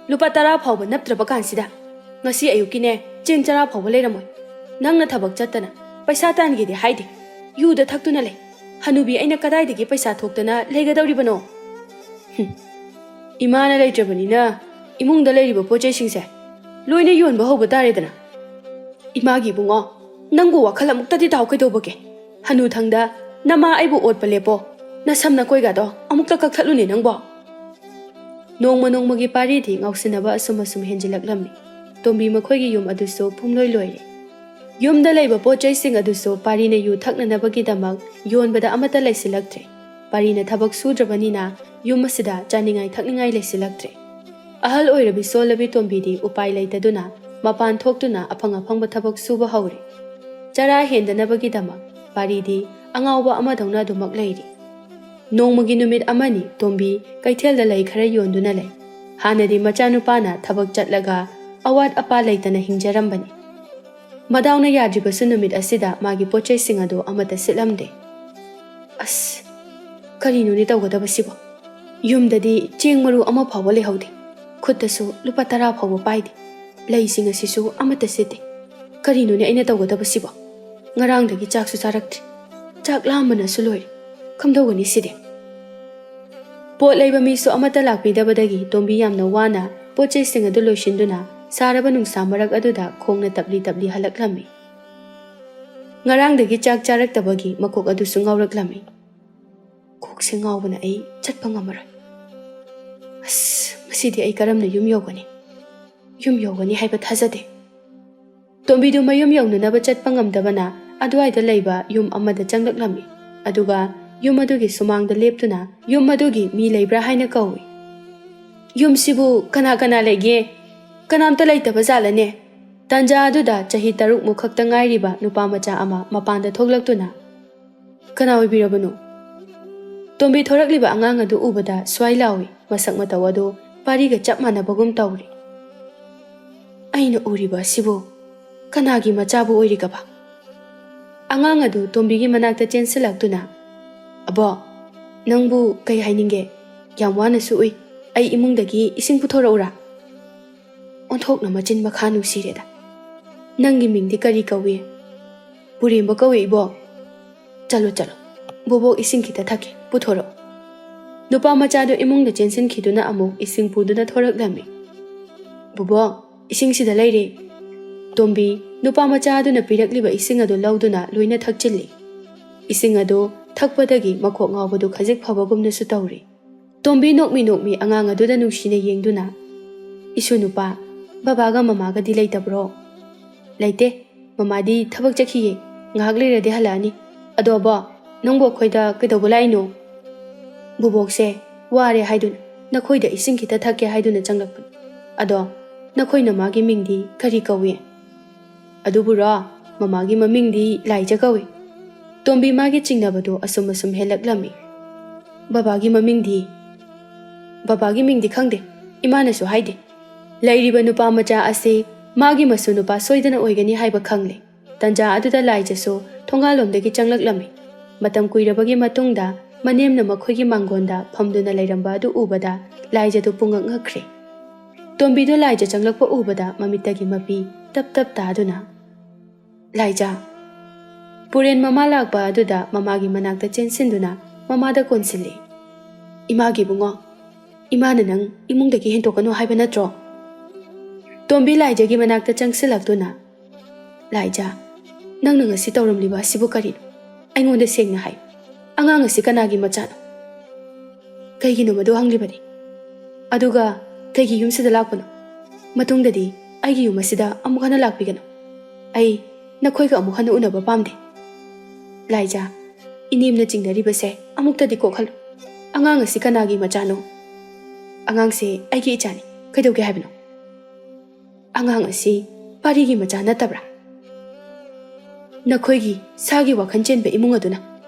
ꯂꯨꯄꯥ ꯇꯔꯥ ꯐꯥꯎꯕ ꯅꯞꯇ꯭ꯔꯕ ꯀꯥꯟꯁꯤꯗ꯫ ꯉꯁꯤ ꯑꯌꯨꯛꯀꯤꯅꯦ, ꯆꯦꯡ ꯆꯔꯥ ꯐꯥꯎꯕ ꯂꯩꯔꯝꯃꯣꯏ꯫ ꯅꯪꯅ ꯊꯕꯛ ꯆꯠꯇꯅ ꯄꯩꯁꯥ ꯇꯥꯟꯒꯦꯗꯤ ꯍꯥꯏꯗꯦ꯫ ꯌꯨꯗ ꯊꯛꯇꯨꯅ ꯂꯩ꯫ ꯍꯅꯨꯕꯤ ꯑꯩꯅ ꯀꯗꯥꯏꯗꯒꯤ ꯄꯩꯁꯥ ꯊꯣꯛꯇꯅ ꯂꯩꯒꯗꯧꯔꯤꯕꯅꯣ? ꯍꯨꯝ꯫ ꯏꯃꯥꯅ ꯂꯩꯇ꯭ꯔꯕꯅꯤꯅ ꯏꯃꯨꯡꯗ ꯂꯩꯔꯤꯕ ꯄꯣꯠ ꯆꯩꯁꯤꯡꯁꯦ ꯂꯣꯏꯅ ꯌꯣꯟꯕ ꯍꯧꯕ ꯇꯥꯔꯦꯗꯅ꯫ ꯏꯃꯥꯒꯤ ꯏꯕꯨꯡꯉꯣ, ꯅꯪꯕꯨ ꯋꯥꯈꯜ ꯑꯃꯨꯛꯇꯗꯤ ꯇꯥꯎ ꯀꯩꯗꯧꯕꯒꯦ? ꯍꯅꯨꯊꯪꯗ ꯅꯃꯥ ꯑꯩꯕꯨ ꯑꯣꯠꯄ ꯂꯦꯞꯄꯣ꯫ ꯅꯁꯝ ꯅꯀꯣꯏꯒꯗꯣ ꯑꯃꯨꯛꯇ ꯀꯛꯊꯠꯂꯨꯅꯦ ꯅꯪꯕꯣ꯫ ꯅꯣꯡꯃ ꯅꯣꯡꯃꯒꯤ ꯄꯥꯔꯤꯗꯤ ꯉꯥꯎꯁꯤꯟꯅꯕ ꯑꯁꯨꯝ ꯑꯁꯨꯝ ꯍꯦꯟꯖꯤꯜꯂꯛꯂꯝꯃꯤ꯫ ꯇꯣꯝꯕꯤ ꯃꯈꯣꯏꯒꯤ ꯌꯨꯝ ꯑꯗꯨꯁꯨ ꯄꯨꯝꯂꯣꯏ ꯂꯣꯏꯔꯦ꯫ ꯌꯨꯝꯗ ꯂꯩꯕ ꯄꯣꯠ ꯆꯩꯁꯤꯡ ꯑꯗꯨꯁꯨ ꯄꯥꯔꯤꯅ ꯌꯨ ꯊꯛꯅꯅꯕꯒꯤꯗꯃꯛ ꯌꯣꯟꯕꯗ ꯑꯃꯠꯇ ꯂꯩꯁꯤꯜꯂꯛꯇ꯭ꯔꯦ꯫ ꯄꯥꯔꯤꯅ ꯊꯕꯛ ꯁꯨꯗ꯭ꯔꯕꯅꯤꯅ ꯌꯨꯝ ꯑꯁꯤꯗ ꯆꯥꯅꯤꯡꯉꯥꯏ ꯊꯛꯅꯤꯡꯉꯥꯏ ꯂꯩꯁꯤꯜꯂꯛꯇ꯭ꯔꯦ꯫ ꯑꯍꯜ ꯑꯣꯏꯔꯕꯤ ꯁꯣꯜꯂꯕꯤ ꯇꯣꯝꯕꯤꯗꯤ ꯎꯄꯥꯏ ꯂꯩꯇꯗꯨꯅ ꯃꯄꯥꯟ ꯊꯣꯛꯇꯨꯅ ꯑꯐꯪ ꯑꯐꯪꯕ ꯊꯕꯛ ꯁꯨꯕ ꯍꯧꯔꯦ꯫ ꯆꯔꯥ ꯍꯦꯟꯗꯅꯕꯒꯤꯗꯃꯛ ꯄꯥꯔꯤꯗꯤ ꯑꯉꯥꯎꯕ ꯑꯃꯗꯧꯅ ꯑꯗꯨꯃꯛ ꯂꯩꯔꯤ꯫ ꯅꯣꯡꯃꯒꯤ ꯅꯨꯃꯤꯠ ꯑꯃꯅꯤ ꯇꯣꯝꯕꯤ ꯀꯩꯊꯦꯜꯗ ꯂꯩ ꯈꯔ ꯌꯣꯟꯗꯨꯅ ꯂꯩ꯫ ꯍꯥꯟꯅꯗꯤ ꯃꯆꯥꯅꯨꯄꯥꯅ ꯊꯕꯛ ꯆꯠꯂꯒ ꯑꯋꯥꯠ ꯑꯄꯥ ꯂꯩꯇꯅ ꯍꯤꯡꯖꯔꯝꯕꯅꯤ꯫ ꯃꯗꯥꯎꯅ ꯌꯥꯗ꯭ꯔꯤꯕꯁꯨ ꯅꯨꯃꯤꯠ ꯑꯁꯤꯗ ꯃꯥꯒꯤ ꯄꯣꯠꯆꯩꯁꯤꯡ ꯑꯗꯨ ꯑꯃꯠꯇ ꯁꯤꯠꯂꯝꯗꯦ꯫ ꯑꯁ, ꯀꯔꯤꯅꯣꯅꯦ ꯇꯧꯒꯗꯕꯁꯤꯕꯣ? ꯌꯨꯝꯗꯗꯤ ꯆꯦꯡ ꯃꯔꯨ ꯑꯃ ꯐꯥꯎꯕ ꯂꯩꯍꯧꯗꯦ꯫ ꯈꯨꯠꯇꯁꯨ ꯂꯨꯄꯥ ꯇꯔꯥ ꯐꯥꯎꯕ ꯄꯥꯏꯗꯦ꯫ ꯂꯩꯁꯤꯡ ꯑꯁꯤꯁꯨ ꯑꯃꯠꯇ ꯁꯤꯠꯇꯦ꯫ ꯀꯔꯤꯅꯣꯅꯦ ꯑꯩꯅ ꯇꯧꯒꯗꯕꯁꯤꯕꯣ? ꯉꯔꯥꯡꯗꯒꯤ ꯆꯥꯛꯁꯨ ꯆꯥꯔꯛꯇ꯭ꯔꯤ꯫ ꯆꯥꯛ ꯂꯥꯝꯕꯅꯁꯨ ꯂꯣꯏꯔꯦ꯫ ꯀꯝꯗꯧꯒꯅꯤ ꯁꯤꯗꯤ? ꯄꯣꯠ ꯂꯩꯕ ꯃꯤꯁꯨ ꯑꯃꯠꯇ ꯂꯥꯛꯄꯤꯗꯕꯗꯒꯤ ꯇꯣꯝꯕꯤ ꯌꯥꯝꯅ ꯋꯥꯅ ꯄꯣꯠ ꯆꯩꯁꯤꯡ ꯑꯗꯨ ꯂꯣꯏꯁꯤꯟꯗꯨꯅ ꯁꯥꯔꯕ ꯅꯨꯡꯁꯥ ꯃꯔꯛ ꯑꯗꯨꯗ ꯈꯣꯡꯅ ꯇꯞꯂꯤ ꯇꯞꯂꯤ ꯍꯜꯂꯛꯂꯝꯃꯤ꯫ ꯉꯔꯥꯡꯗꯒꯤ ꯆꯥꯛ ꯆꯥꯔꯛꯇꯕꯒꯤ ꯃꯀꯣꯛ ꯑꯗꯨꯁꯨ ꯉꯥꯎꯔꯛꯂꯝꯃꯤ꯫ "ꯀꯣꯛꯁꯦ ꯉꯥꯎꯕꯅ ꯑꯩ ꯆꯠꯄ ꯉꯝꯃꯔꯣꯏ꯫ ꯑꯁ, ꯃꯁꯤꯗꯤ ꯑꯩ ꯀꯔꯝꯅ ꯌꯨꯝ ꯌꯧꯒꯅꯤ? ꯌꯨꯝ ꯌꯧꯒꯅꯤ ꯍꯥꯏꯕ ꯊꯥꯖꯗꯦ꯫" ꯇꯣꯝꯕꯤꯗꯨ ꯃꯌꯨꯝ ꯌꯧꯅꯅꯕ ꯆꯠꯄ ꯉꯝꯗꯕꯅ ꯑꯗꯨꯋꯥꯏꯗ ꯂꯩꯕ ꯌꯨꯝ ꯑꯃꯗ ꯆꯪꯂꯛꯂꯝꯃꯤ꯫ ꯑꯗꯨꯒ ꯌꯨꯝ ꯑꯗꯨꯒꯤ ꯁꯨꯃꯥꯡꯗ ꯂꯦꯞꯇꯨꯅ ꯌꯨꯝ ꯑꯗꯨꯒꯤ ꯃꯤ ꯂꯩꯕ꯭ꯔꯥ ꯍꯥꯏꯅ ꯀꯧꯏ꯫ "ꯌꯨꯝꯁꯤꯕꯨ ꯀꯅꯥ ꯀꯅꯥ ꯂꯩꯒꯦ? ꯀꯅꯥꯝꯇ ꯂꯩꯇꯕ ꯖꯥꯠꯂꯅꯦ?" ꯇꯥꯟꯖꯥ ꯑꯗꯨꯗ ꯆꯍꯤ ꯇꯔꯨꯛ ꯃꯨꯛ ꯈꯛꯇ ꯉꯥꯏꯔꯤꯕ ꯅꯨꯄꯥ ꯃꯆꯥ ꯑꯃ ꯃꯄꯥꯟꯗ ꯊꯣꯛꯂꯛꯇꯨꯅ, "ꯀꯅꯥ ꯑꯣꯏꯕꯤꯔꯕꯅꯣ?" ꯇꯣꯝꯕꯤ ꯊꯣꯔꯛꯂꯤꯕ ꯑꯉꯥꯡ ꯑꯗꯨ ꯎꯕꯗ ꯁ꯭ꯋꯥꯏ ꯂꯥꯎꯏ꯫ ꯃꯁꯛ ꯃꯇꯧ ꯑꯗꯨ ꯄꯥꯔꯤꯒ ꯆꯞ ꯃꯥꯟꯅꯕꯒꯨꯝ ꯇꯧꯔꯤ꯫ "ꯑꯩꯅ ꯎꯔꯤꯕ ꯑꯁꯤꯕꯨ ꯀꯅꯥꯒꯤ ꯃꯆꯥꯕꯨ ꯑꯣꯏꯔꯤꯒꯕ?" ꯑꯉꯥꯡ ꯑꯗꯨ ꯇꯣꯝꯕꯤꯒꯤ ꯃꯅꯥꯛꯇ ꯆꯦꯟꯁꯤꯜꯂꯛꯇꯨꯅ, "ꯑꯕꯣ, "ꯅꯪꯕꯨ ꯀꯩ ꯍꯥꯏꯅꯤꯡꯒꯦ? ꯌꯥꯝ ꯋꯥꯅꯁꯨ ꯎꯏ꯫ ꯑꯩ ꯏꯃꯨꯡꯗꯒꯤ ꯏꯁꯤꯡ ꯄꯨꯊꯣꯔꯛꯎꯔꯥ?" ꯑꯣꯟꯊꯣꯛꯅ ꯃꯆꯤꯟ ꯃꯈꯥ ꯅꯨꯡꯁꯤꯔꯦꯗ꯫ "ꯅꯪꯒꯤ ꯃꯤꯡꯗꯤ ꯀꯔꯤ ꯀꯧꯏ?" "ꯄꯨꯔꯦꯝꯕ ꯀꯧꯏ, ꯏꯕꯣꯛ"꯫ "ꯆꯠꯂꯣ, ꯆꯠꯂꯣ꯫ ꯕꯣꯕꯣꯛ ꯏꯁꯤꯡ ꯈꯤꯇ ꯊꯛꯀꯦ, ꯄꯨꯊꯣꯔꯛꯑꯣ"꯫ ꯅꯨꯄꯥ ꯃꯆꯥꯗꯨ ꯏꯃꯨꯡꯗ ꯆꯦꯟꯁꯤꯟꯈꯤꯗꯨꯅ ꯑꯃꯨꯛ ꯏꯁꯤꯡ ꯄꯨꯗꯨꯅ ꯊꯣꯔꯛꯂꯝꯃꯤ꯫ "ꯕꯣꯕꯣꯛ, ꯏꯁꯤꯡꯁꯤꯗ ꯂꯩꯔꯦ"꯫ ꯇꯣꯝꯕꯤ ꯅꯨꯄꯥ ꯃꯆꯥ ꯑꯗꯨꯅ ꯄꯤꯔꯛꯂꯤꯕ ꯏꯁꯤꯡ ꯑꯗꯨ ꯂꯧꯗꯨꯅ ꯂꯣꯏꯅ ꯊꯛꯆꯤꯜꯂꯤ꯫ ꯏꯁꯤꯡ ꯑꯗꯨ ꯊꯛꯄꯗꯒꯤ ꯃꯀꯣꯛ ꯉꯥꯎꯕꯗꯨ ꯈꯖꯤꯛ ꯐꯕꯒꯨꯝꯅꯁꯨ ꯇꯧꯔꯤ꯫ ꯇꯣꯝꯕꯤ ꯅꯣꯛꯃꯤ ꯅꯣꯛꯃꯤ ꯑꯉꯥꯡ ꯑꯗꯨꯗ ꯅꯨꯡꯁꯤꯅ ꯌꯦꯡꯗꯨꯅ, "ꯏꯁꯨ ꯅꯨꯄꯥ, ꯕꯕꯥꯒ ꯃꯃꯥꯒꯗꯤ ꯂꯩꯇꯕ꯭ꯔꯣ?" "ꯂꯩꯇꯦ꯫ ꯃꯃꯥꯗꯤ ꯊꯕꯛ ꯆꯠꯈꯤꯌꯦ꯫ ꯉꯥꯏꯍꯥꯛ ꯂꯩꯔꯗꯤ ꯍꯜꯂꯛꯑꯅꯤ꯫ ꯑꯗꯣ ꯑꯕꯣ, ꯅꯪꯕꯨ ꯑꯩꯈꯣꯏꯗ ꯀꯩꯗꯧꯕ ꯂꯥꯛꯏꯅꯣ?" "ꯕꯣꯕꯣꯛꯁꯦ ꯋꯥꯔꯦ ꯍꯥꯏꯗꯨꯅ, ꯅꯈꯣꯏꯗ ꯏꯁꯤꯡ ꯈꯤꯇ ꯊꯛꯀꯦ ꯍꯥꯏꯗꯨꯅ ꯆꯪꯂꯛꯄꯅꯤ꯫ ꯑꯗꯣ ꯅꯈꯣꯏ ꯅꯃꯥꯒꯤ ꯃꯤꯡꯗꯤ ꯀꯔꯤ ꯀꯧꯏ?" "ꯑꯗꯨꯕꯨꯔꯣ, ꯃꯃꯥꯒꯤ ꯃꯃꯤꯡꯗꯤ ꯂꯥꯏꯖ ꯀꯧꯏ"꯫ ꯇꯣꯝꯕꯤ ꯃꯥꯒꯤ ꯆꯤꯡꯅꯕꯗꯨ ꯑꯁꯨꯝ ꯑꯁꯨꯝ ꯍꯦꯜꯂꯛꯂꯝꯃꯤ꯫ "ꯕꯕꯥꯒꯤ ꯃꯃꯤꯡꯗꯤ?" "ꯕꯕꯥꯒꯤ ꯃꯤꯡꯗꯤ ꯈꯪꯗꯦ, ꯏꯃꯥꯅꯁꯨ ꯍꯥꯏꯗꯦ꯫ ꯂꯩꯔꯤꯕ ꯅꯨꯄꯥ ꯃꯆꯥ ꯑꯁꯤ ꯃꯥꯒꯤ ꯃꯁꯨ ꯅꯨꯄꯥ ꯁꯣꯏꯗꯅ ꯑꯣꯏꯒꯅꯤ ꯍꯥꯏꯕ ꯈꯪꯂꯦ꯫ ꯇꯟꯖꯥ ꯑꯗꯨꯗ ꯂꯥꯏꯖꯁꯨ ꯊꯣꯡꯒꯥꯜꯂꯣꯝꯗꯒꯤ ꯆꯪꯂꯛꯂꯝꯃꯤ꯫ ꯃꯇꯝ ꯀꯨꯏꯔꯕꯒꯤ ꯃꯇꯨꯡꯗ ꯃꯅꯦꯝꯅ ꯃꯈꯣꯏꯒꯤ ꯃꯥꯡꯒꯣꯟꯗ ꯐꯝꯗꯨꯅ ꯂꯩꯔꯝꯕ ꯑꯗꯨ ꯎꯕꯗ ꯂꯥꯏꯖꯗꯨ ꯄꯨꯡꯉꯛ ꯉꯛꯈ꯭ꯔꯦ꯫ ꯇꯣꯝꯕꯤꯗꯨ ꯂꯥꯏꯖ ꯆꯪꯂꯛꯄ ꯎꯕꯗ ꯃꯃꯤꯠꯇꯒꯤ ꯃꯄꯤ ꯇꯞ ꯇꯞ ꯇꯥꯗꯨꯅ, "ꯂꯥꯏꯖ!" ꯄꯨꯔꯦꯟ ꯃꯃꯥ ꯂꯥꯛꯄ ꯑꯗꯨꯗ ꯃꯃꯥꯒꯤ ꯃꯅꯥꯛꯇ ꯆꯦꯟꯁꯤꯟꯗꯨꯅ ꯃꯃꯥꯗ ꯀꯣꯟꯁꯤꯜꯂꯤ꯫ "ꯏꯃꯥꯒꯤ ꯏꯕꯨꯡꯉꯣ, ꯏꯃꯥꯅ ꯅꯪ ꯏꯃꯨꯡꯗꯒꯤ ꯍꯦꯟꯇꯣꯛꯀꯅꯨ ꯍꯥꯏꯕ ꯅꯠꯇ꯭ꯔꯣ?" ꯇꯣꯝꯕꯤ ꯂꯥꯏꯖꯒꯤ ꯃꯅꯥꯛꯇ ꯆꯪꯁꯤꯜꯂꯛꯇꯨꯅ, "ꯂꯥꯏꯖ, ꯅꯪꯅ ꯉꯁꯤ ꯇꯧꯔꯝꯂꯤꯕ ꯑꯁꯤꯕꯨ ꯀꯔꯤꯅꯣ? ꯑꯩꯉꯣꯟꯗ ꯁꯦꯡꯅ ꯍꯥꯏ, ꯑꯉꯥꯡ ꯑꯁꯤ ꯀꯅꯥꯒꯤ ꯃꯆꯥꯅꯣ? ꯀꯩꯒꯤꯅꯣ ꯃꯗꯨ ꯍꯪꯂꯤꯕꯅꯤ? ꯑꯗꯨꯒ ꯀꯩꯒꯤ ꯌꯨꯝꯁꯤꯗ ꯂꯥꯛꯄꯅꯣ? ꯃꯇꯨꯡꯗꯗꯤ ꯑꯩꯒꯤ ꯌꯨꯝ ꯑꯁꯤꯗ ꯑꯃꯨꯛ ꯍꯟꯅ ꯂꯥꯛꯄꯤꯒꯅꯨ꯫ ꯑꯩ ꯅꯈꯣꯏꯒ ꯑꯃꯨꯛ ꯍꯟꯅ ꯎꯅꯕ ꯄꯥꯝꯗꯦ꯫ ꯂꯥꯏꯖ, ꯏꯅꯦꯝꯅ ꯆꯤꯡꯅꯔꯤꯕꯁꯦ ꯑꯃꯨꯛꯇꯗꯤ ꯀꯣꯛꯍꯜꯂꯨ꯫ ꯑꯉꯥꯡ ꯑꯁꯤ ꯀꯅꯥꯒꯤ ꯃꯆꯥꯅꯣ? ꯑꯉꯥꯡꯁꯦ ꯑꯩꯒꯤ ꯏꯆꯥꯅꯤ꯫ ꯀꯩꯗꯧꯒꯦ ꯍꯥꯏꯕꯅꯣ? ꯑꯉꯥꯡ ꯑꯁꯤ ꯄꯥꯔꯤꯒꯤ ꯃꯆꯥ ꯅꯠꯇꯕ꯭ꯔꯥ? ꯅꯈꯣꯏꯒꯤ ꯁꯥꯒꯤ ꯋꯥꯈꯜ ꯆꯦꯟꯕ ꯏꯃꯨꯡ ꯑꯗꯨꯅ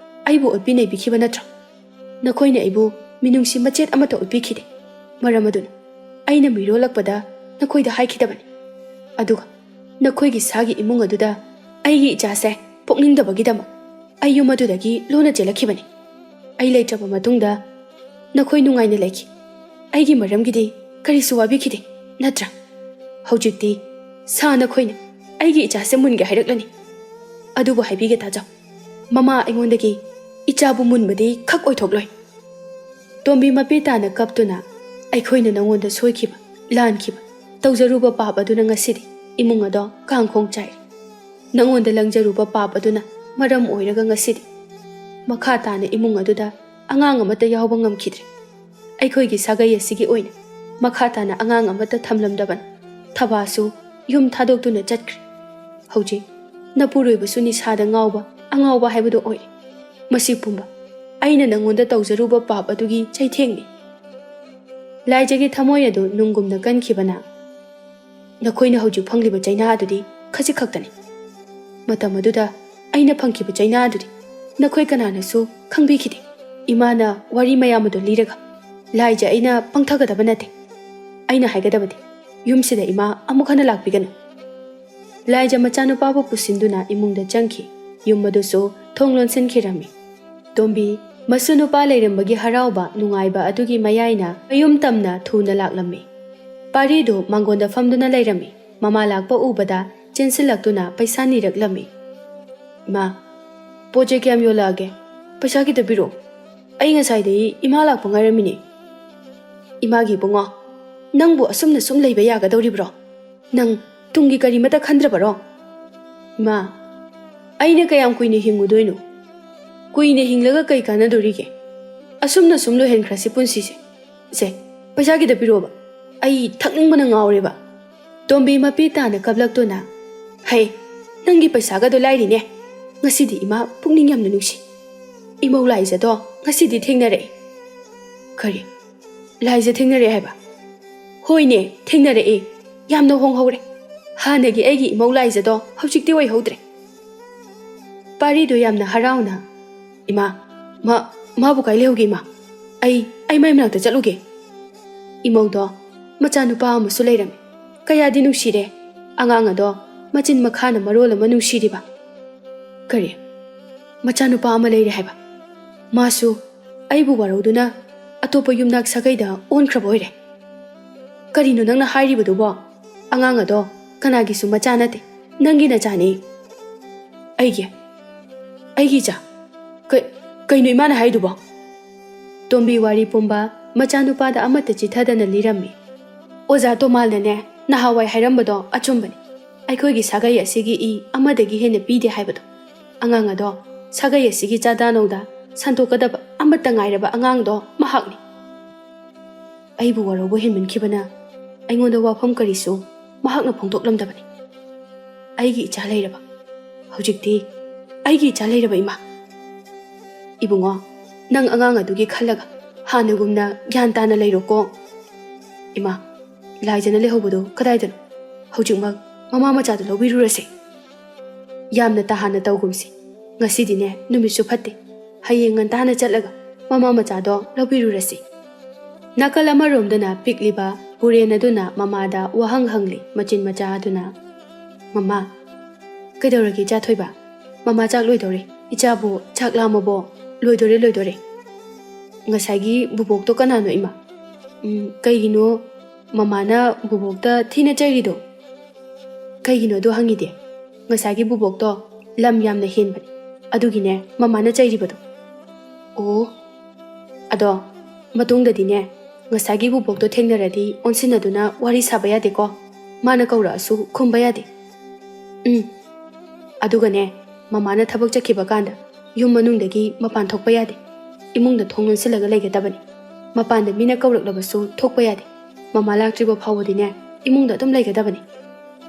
ꯑꯩꯕꯨ ꯑꯣꯠꯄꯤ ꯅꯩꯕꯤꯈꯤꯕ ꯅꯠꯇ꯭ꯔꯣ? ꯅꯈꯣꯏꯅ ꯑꯩꯕꯨ ꯃꯤꯅꯨꯡꯁꯤ ꯃꯆꯦꯠ ꯑꯃꯠꯇ ꯎꯠꯄꯤꯈꯤꯗꯦ꯫ ꯃꯔꯝ ꯑꯗꯨꯅ ꯑꯩꯅ ꯃꯤꯔꯣꯜꯂꯛꯄꯗ ꯅꯈꯣꯏꯗ ꯍꯥꯏꯈꯤꯗꯕꯅꯤ꯫ ꯑꯗꯨꯒ ꯅꯈꯣꯏꯒꯤ ꯁꯥꯒꯤ ꯏꯃꯨꯡ ꯑꯗꯨꯗ ꯑꯩꯒꯤ ꯏꯆꯥꯁꯦ ꯄꯣꯛꯅꯤꯡꯗꯕꯒꯤꯗꯃꯛ ꯑꯩ ꯌꯨꯝ ꯑꯗꯨꯗꯒꯤ ꯂꯣꯟꯅ ꯆꯦꯜꯂꯛꯈꯤꯕꯅꯤ"꯫ ꯑꯩ ꯂꯩꯇ꯭ꯔꯕ ꯃꯇꯨꯡꯗ ꯅꯈꯣꯏ ꯅꯨꯡꯉꯥꯏꯅ ꯂꯩꯈꯤ꯫ ꯑꯩꯒꯤ ꯃꯔꯝꯒꯤꯗꯤ ꯀꯔꯤꯁꯨ ꯋꯥꯕꯤꯈꯤꯗꯦ, ꯅꯠꯇ꯭ꯔꯥ? ꯍꯧꯖꯤꯛꯇꯤ ꯁꯥ ꯅꯈꯣꯏꯅ ꯑꯩꯒꯤ ꯏꯆꯥꯁꯦ ꯃꯨꯟꯒꯦ ꯍꯥꯏꯔꯛꯂꯅꯤ꯫ ꯑꯗꯨꯕꯨ ꯍꯥꯏꯕꯤꯒꯦ ꯇꯥꯖꯧ, ꯃꯃꯥ ꯑꯩꯉꯣꯟꯗꯒꯤ ꯏꯆꯥꯕꯨ ꯃꯨꯟꯕꯗꯤ ꯈꯛ ꯑꯣꯏꯊꯣꯛꯂꯣꯏ꯫ ꯇꯣꯝꯕꯤ ꯃꯄꯤ ꯇꯥꯅ ꯀꯞꯇꯨꯅ, "ꯑꯩꯈꯣꯏꯅ ꯅꯉꯣꯟꯗ ꯁꯣꯏꯈꯤꯕ, ꯂꯥꯟꯈꯤꯕ, ꯇꯧꯖꯔꯨꯕ ꯄꯥꯞ ꯑꯗꯨꯅ ꯉꯁꯤꯗꯤ ꯏꯃꯨꯡ ꯑꯗꯣ ꯀꯥꯡꯈꯣꯡ ꯆꯥꯏꯔꯦ꯫ ꯅꯉꯣꯟꯗ ꯂꯪꯖꯔꯨꯕ ꯄꯥꯞ ꯑꯗꯨꯅ ꯃꯔꯝ ꯑꯣꯏꯔꯒ ꯉꯁꯤꯗꯤ ꯃꯈꯥ ꯇꯥꯅ ꯏꯃꯨꯡ ꯑꯗꯨꯗ ꯑꯉꯥꯡ ꯑꯃꯠꯇ ꯌꯥꯎꯕ ꯉꯝꯈꯤꯗ꯭ꯔꯦ꯫ ꯑꯩꯈꯣꯏꯒꯤ ꯁꯥꯒꯩ ꯑꯁꯤꯒꯤ ꯑꯣꯏꯅ ꯃꯈꯥ ꯇꯥꯅ ꯑꯉꯥꯡ ꯑꯃꯠꯇ ꯊꯝꯂꯝꯗꯕꯅ ꯊꯕꯥꯁꯨ ꯌꯨꯝ ꯊꯥꯗꯣꯛꯇꯨꯅ ꯆꯠꯈ꯭ꯔꯦ꯫ ꯍꯧꯖꯤꯛ ꯅꯄꯨꯔꯣꯏꯕꯁꯨ ꯅꯤꯁꯥꯗ ꯉꯥꯎꯕ ꯑꯉꯥꯎꯕ ꯍꯥꯏꯕꯗꯨ ꯑꯣꯏꯔꯦ꯫ ꯃꯁꯤ ꯄꯨꯝꯕ ꯑꯩꯅ ꯅꯉꯣꯟꯗ ꯇꯧꯖꯔꯨꯕ ꯄꯥꯞ ꯑꯗꯨꯒꯤ ꯆꯩꯊꯦꯡꯅꯤ꯫" ꯂꯥꯏꯖꯒꯤ ꯊꯃꯣꯏ ꯑꯗꯨ ꯅꯨꯡꯒꯨꯝꯅ ꯀꯟꯈꯤꯕꯅ, "ꯅꯈꯣꯏꯅ ꯍꯧꯖꯤꯛ ꯐꯪꯂꯤꯕ ꯆꯩꯅꯥ ꯑꯗꯨꯗꯤ ꯈꯖꯤꯛ ꯈꯛꯇꯅꯤ꯫ ꯃꯇꯝ ꯑꯗꯨꯗ ꯑꯩꯅ ꯐꯪꯈꯤꯕ ꯆꯩꯅꯥ ꯑꯗꯨꯗꯤ ꯅꯈꯣꯏ ꯀꯅꯥꯅꯁꯨ ꯈꯪꯕꯤꯈꯤꯗꯦ꯫ ꯏꯃꯥꯅ ꯋꯥꯔꯤ ꯃꯌꯥꯝ ꯑꯗꯨ ꯂꯤꯔꯒ ꯂꯥꯏꯖ ꯑꯩꯅ ꯄꯪꯊꯒꯗꯕ ꯅꯠꯇꯦ꯫ ꯑꯩꯅ ꯍꯥꯏꯒꯗꯕꯗꯤ, ꯌꯨꯝꯁꯤꯗ ꯏꯃꯥ ꯑꯃꯨꯛ ꯍꯟꯅ ꯂꯥꯛꯄꯤꯒꯅꯨ꯫" ꯂꯥꯏꯖ ꯃꯆꯥꯅꯨꯄꯥꯕꯨ ꯄꯨꯁꯤꯟꯗꯨꯅ ꯏꯃꯨꯡꯗ ꯆꯪꯈꯤ꯫ ꯌꯨꯝ ꯑꯗꯨꯁꯨ ꯊꯣꯡ ꯂꯣꯟꯁꯤꯟꯈꯤꯔꯝꯃꯤ꯫ ꯇꯣꯝꯕꯤ ꯃꯁꯨ ꯅꯨꯄꯥ ꯂꯩꯔꯝꯕꯒꯤ ꯍꯔꯥꯎꯕ ꯅꯨꯡꯉꯥꯏꯕ ꯑꯗꯨꯒꯤ ꯃꯌꯥꯏꯅ ꯃꯌꯨꯝ ꯇꯝꯅ ꯊꯨꯅ ꯂꯥꯛꯂꯝꯃꯤ꯫ ꯄꯥꯔꯤꯗꯨ ꯃꯥꯡꯒꯣꯟꯗ ꯐꯝꯗꯨꯅ ꯂꯩꯔꯝꯃꯤ꯫ ꯃꯃꯥ ꯂꯥꯛꯄ ꯎꯕꯗ ꯆꯦꯟꯁꯤꯜꯂꯛꯇꯨꯅ ꯄꯩꯁꯥ ꯅꯤꯔꯛꯂꯝꯃꯤ꯫ "ꯏꯃꯥ, ꯄꯣꯠ ꯆꯩ ꯀꯌꯥꯝ ꯌꯣꯜꯂꯛꯑꯒꯦ? ꯄꯩꯁꯥ ꯈꯤꯇ ꯄꯤꯔꯛꯑꯣ꯫ ꯑꯩ ꯉꯁꯥꯏꯗꯒꯤ ꯏꯃꯥ ꯂꯥꯛꯄ ꯉꯥꯏꯔꯝꯃꯤꯅꯦ꯫" "ꯏꯃꯥꯒꯤ ꯏꯕꯨꯡꯉꯣ, ꯅꯪꯕꯨ ꯑꯁꯨꯝꯅ ꯁꯨꯝ ꯂꯩꯕ ꯌꯥꯒꯗꯧꯔꯤꯕ꯭ꯔꯣ? ꯅꯪ ꯇꯨꯡꯒꯤ ꯀꯔꯤꯃꯠꯇ ꯈꯟꯗ꯭ꯔꯕꯔꯣ?" "ꯏꯃꯥ, ꯑꯩꯅ ꯀꯌꯥꯝ ꯀꯨꯏꯅ ꯍꯤꯡꯉꯨꯗꯣꯏꯅꯣ? ꯀꯨꯏꯅ ꯍꯤꯡꯂꯒ ꯀꯩ ꯀꯥꯟꯅꯗꯣꯔꯤꯒꯦ? ꯑꯁꯨꯝꯅ ꯁꯨꯝ ꯂꯣꯏꯍꯟꯈ꯭ꯔꯁꯤ ꯄꯨꯟꯁꯤꯁꯦ꯫ ꯁꯦ, ꯄꯩꯁꯥ ꯈꯤꯇ ꯄꯤꯔꯛꯑꯣꯕ꯫ ꯑꯩ ꯊꯛꯅꯤꯡꯕꯅ ꯉꯥꯎꯔꯦꯕ꯫" ꯇꯣꯝꯕꯤ ꯃꯄꯤ ꯇꯥꯅ ꯀꯞꯂꯛꯇꯨꯅ, "ꯍꯩ, ꯅꯪꯒꯤ ꯄꯩꯁꯥꯒꯗꯣ ꯂꯥꯏꯔꯤꯅꯦ꯫ ꯉꯁꯤꯗꯤ ꯏꯃꯥ ꯄꯨꯛꯅꯤꯡ ꯌꯥꯝꯅ ꯅꯨꯡꯁꯤ꯫ ꯏꯃꯧ ꯂꯥꯏꯖꯗꯣ ꯉꯁꯤꯗꯤ ꯊꯦꯡꯅꯔꯛꯑꯦ꯫" "ꯀꯔꯤ? ꯂꯥꯏꯖ ꯊꯦꯡꯅꯔꯛꯑꯦ ꯍꯥꯏꯕ?" "ꯍꯣꯏꯅꯦ, ꯊꯦꯡꯅꯔꯛꯑꯦ꯫ ꯌꯥꯝꯅ ꯍꯣꯡꯍꯧꯔꯦ꯫ ꯍꯥꯟꯅꯒꯤ ꯑꯩꯒꯤ ꯏꯃꯧ ꯂꯥꯏꯖꯗꯣ ꯍꯧꯖꯤꯛꯇꯤ ꯑꯣꯏꯍꯧꯗ꯭ꯔꯦ꯫" ꯄꯥꯔꯤꯗꯣ ꯌꯥꯝꯅ ꯍꯔꯥꯎꯅ, "ꯏꯃꯥ, ꯃꯥ, ꯃꯥꯕꯨ ꯀꯥꯏ ꯂꯩꯍꯧꯒꯦ ꯏꯃꯥ? ꯑꯩ, ꯑꯩ ꯃꯥꯏ ꯃꯅꯥꯛꯇ ꯆꯠꯂꯨꯒꯦ꯫" ꯏꯃꯧꯗꯣ ꯃꯆꯥꯅꯨꯄꯥ ꯑꯃꯁꯨ ꯂꯩꯔꯝꯃꯤ꯫ ꯀꯌꯥꯗꯤ ꯅꯨꯡꯁꯤꯔꯦ꯫ ꯑꯉꯥꯡ ꯑꯗꯣ ꯃꯆꯤꯟ ꯃꯈꯥꯅ ꯃꯔꯣꯜ ꯑꯃ ꯅꯨꯡꯁꯤꯔꯤꯕ꯫ "ꯀꯔꯤ? ꯃꯆꯥꯅꯨꯄꯥ ꯑꯃ ꯂꯩꯔꯦ ꯍꯥꯏꯕ? ꯃꯥꯁꯨ ꯑꯩꯕꯨ ꯋꯥꯔꯧꯗꯨꯅ ꯑꯇꯣꯞꯄ ꯌꯨꯝꯅꯥꯛ ꯁꯥꯒꯩꯗ ꯑꯣꯟꯈ꯭ꯔꯕ ꯑꯣꯏꯔꯦ꯫ ꯀꯔꯤꯅꯣ ꯅꯪꯅ ꯍꯥꯏꯔꯤꯕꯗꯨꯕꯣ? ꯑꯉꯥꯡ ꯑꯗꯣ ꯀꯅꯥꯒꯤꯁꯨ ꯃꯆꯥ ꯅꯠꯇꯦ, ꯅꯪꯒꯤ ꯅꯆꯥꯅꯤ꯫ ꯑꯩꯒꯤ, ꯑꯩꯒꯤ ꯏꯆꯥ? ꯀ-, ꯀꯩꯅꯣ ꯏꯃꯥꯅ ꯍꯥꯏꯗꯨꯕꯣ? ꯇꯣꯝꯕꯤ ꯋꯥꯔꯤ ꯄꯨꯝꯕ ꯃꯆꯥꯅꯨꯄꯥꯗ ꯑꯃꯠꯇ ꯆꯤꯊꯗꯅ ꯂꯤꯔꯝꯃꯤ꯫ ꯑꯣꯖꯥ ꯇꯣꯃꯥꯜꯅꯅꯦ, ꯅꯍꯥꯟꯋꯥꯏ ꯍꯥꯏꯔꯝꯕꯗꯣ ꯑꯆꯨꯝꯕꯅꯤ꯫ ꯑꯩꯈꯣꯏꯒꯤ ꯁꯥꯒꯩ ꯑꯁꯤꯒꯤ ꯏ ꯑꯃꯗꯒꯤ ꯍꯦꯟꯅ ꯄꯤꯗꯦ ꯍꯥꯏꯕꯗꯣ꯫ ꯑꯉꯥꯡ ꯑꯗꯣ ꯁꯥꯒꯩ ꯑꯁꯤꯒꯤ ꯆꯥꯗꯥ ꯅꯧꯗ ꯁꯟꯗꯣꯛꯀꯗꯕ ꯑꯃꯠꯇ ꯉꯥꯏꯔꯕ ꯑꯉꯥꯡꯗꯣ ꯃꯍꯥꯛꯅꯤ꯫ ꯑꯩꯕꯨ ꯋꯥꯔꯧꯕ ꯍꯦꯟꯃꯟꯈꯤꯕꯅ ꯑꯩꯉꯣꯟꯗ ꯋꯥꯐꯝ ꯀꯔꯤꯁꯨ ꯃꯍꯥꯛꯅ ꯐꯣꯡꯗꯣꯛꯂꯝꯗꯕꯅꯤ꯫ ꯑꯩꯒꯤ ꯏꯆꯥ ꯂꯩꯔꯕ, ꯍꯧꯖꯤꯛꯇꯤ ꯑꯩꯒꯤ ꯏꯆꯥ ꯂꯩꯔꯕ ꯏꯃꯥ꯫ ꯏꯕꯨꯡꯉꯣ, ꯅꯪ ꯑꯉꯥꯡ ꯑꯗꯨꯒꯤ ꯈꯜꯂꯒ ꯍꯥꯟꯅꯒꯨꯝꯅ ꯒ꯭ꯌꯥꯟ ꯇꯥꯅ ꯂꯩꯔꯣꯀꯣ꯫ ꯏꯃꯥ, ꯂꯥꯏꯖꯅ ꯂꯩꯍꯧꯕꯗꯣ ꯀꯗꯥꯏꯗꯅꯣ? ꯍꯧꯖꯤꯛꯃꯛ ꯃꯃꯥ ꯃꯆꯥꯗꯣ ꯂꯧꯕꯤꯔꯨꯔꯁꯦ꯫ ꯌꯥꯝꯅ ꯇꯍꯥꯟꯅ ꯇꯧꯒꯨꯝꯁꯤ꯫ ꯉꯁꯤꯗꯤꯅꯦ ꯅꯨꯃꯤꯠꯁꯨ ꯐꯠꯇꯦ꯫ ꯍꯌꯦꯡ ꯉꯟꯇꯥꯅ ꯆꯠꯂꯒ ꯃꯃꯥ ꯃꯆꯥꯗꯣ ꯂꯧꯕꯤꯔꯨꯔꯁꯤ꯫ ꯅꯥꯀꯜ ꯑꯃꯔꯣꯝꯗꯅ ꯄꯤꯛꯂꯤꯕ ꯄꯨꯔꯦꯟ ꯑꯗꯨꯅ ꯃꯃꯥꯗ ꯋꯥꯍꯪ ꯍꯪꯂꯤ꯫ ꯃꯆꯤꯟ ꯃꯆꯥ ꯑꯗꯨꯅ, "ꯃꯃꯥ, ꯀꯩꯗꯧꯔꯒꯦ ꯏꯆꯥ ꯊꯣꯏꯕ? ꯃꯃꯥ ꯆꯥꯛ ꯂꯣꯏꯗꯧꯔꯦ꯫ ꯏꯆꯥꯕꯨ ꯆꯥꯛ ꯂꯥꯝꯃꯕꯣ?" "ꯂꯣꯏꯗꯣꯔꯦ, ꯂꯣꯏꯗꯣꯔꯦ꯫ ꯉꯁꯥꯏꯒꯤ ꯕꯨꯕꯣꯛꯇꯣ ꯀꯅꯥꯅꯣ ꯏꯃꯥ?" "ꯎꯝ, ꯀꯩꯒꯤꯅꯣ ꯃꯃꯥꯅ ꯕꯨꯕꯣꯛꯇ ꯊꯤꯅ ꯆꯩꯔꯤꯗꯣ?" "ꯀꯩꯒꯤꯅꯣ ꯑꯗꯨ ꯍꯪꯉꯤꯗꯤ? ꯉꯁꯥꯏꯒꯤ ꯕꯨꯕꯣꯛꯇꯣ ꯂꯝ ꯌꯥꯝꯅ ꯍꯦꯟꯕꯅꯦ, ꯑꯗꯨꯒꯤꯅꯦ ꯃꯃꯥꯅ ꯆꯩꯔꯤꯕꯗꯣ꯫" "ꯑꯣ, ꯑꯗꯣ ꯃꯇꯨꯡꯗꯗꯤꯅꯦ, ꯉꯁꯥꯏꯒꯤ ꯕꯨꯕꯣꯛꯇꯣ ꯊꯦꯡꯅꯔꯗꯤ ꯑꯣꯟꯁꯤꯟꯅꯗꯨꯅ ꯋꯥꯔꯤ ꯁꯥꯕ ꯌꯥꯗꯦꯀꯣ꯫ ꯃꯥꯅ ꯀꯧꯔꯛꯑꯁꯨ ꯈꯨꯝꯕ ꯌꯥꯗꯦ꯫" "ꯎꯝ꯫ ꯑꯗꯨꯒꯅꯦ, ꯃꯃꯥꯅ ꯊꯕꯛ ꯆꯠꯈꯤꯕ ꯀꯥꯟꯗ ꯌꯨꯝ ꯃꯅꯨꯡꯗꯒꯤ ꯃꯄꯥꯟ ꯊꯣꯛꯄ ꯌꯥꯗꯦ꯫ ꯏꯃꯨꯡꯗ ꯊꯣꯡ ꯂꯣꯟꯁꯤꯜꯂꯒ ꯂꯩꯒꯗꯕꯅꯤ꯫ ꯃꯄꯥꯟꯗ ꯃꯤꯅ ꯀꯧꯔꯛꯂꯕꯁꯨ ꯊꯣꯛꯄ ꯌꯥꯗꯦ꯫ ꯃꯃꯥ ꯂꯥꯛꯇ꯭ꯔꯤꯕ ꯐꯥꯎꯕꯗꯤꯅꯦ, ꯏꯃꯨꯡꯗ ꯑꯗꯨꯝ ꯂꯩꯒꯗꯕꯅꯤ꯫"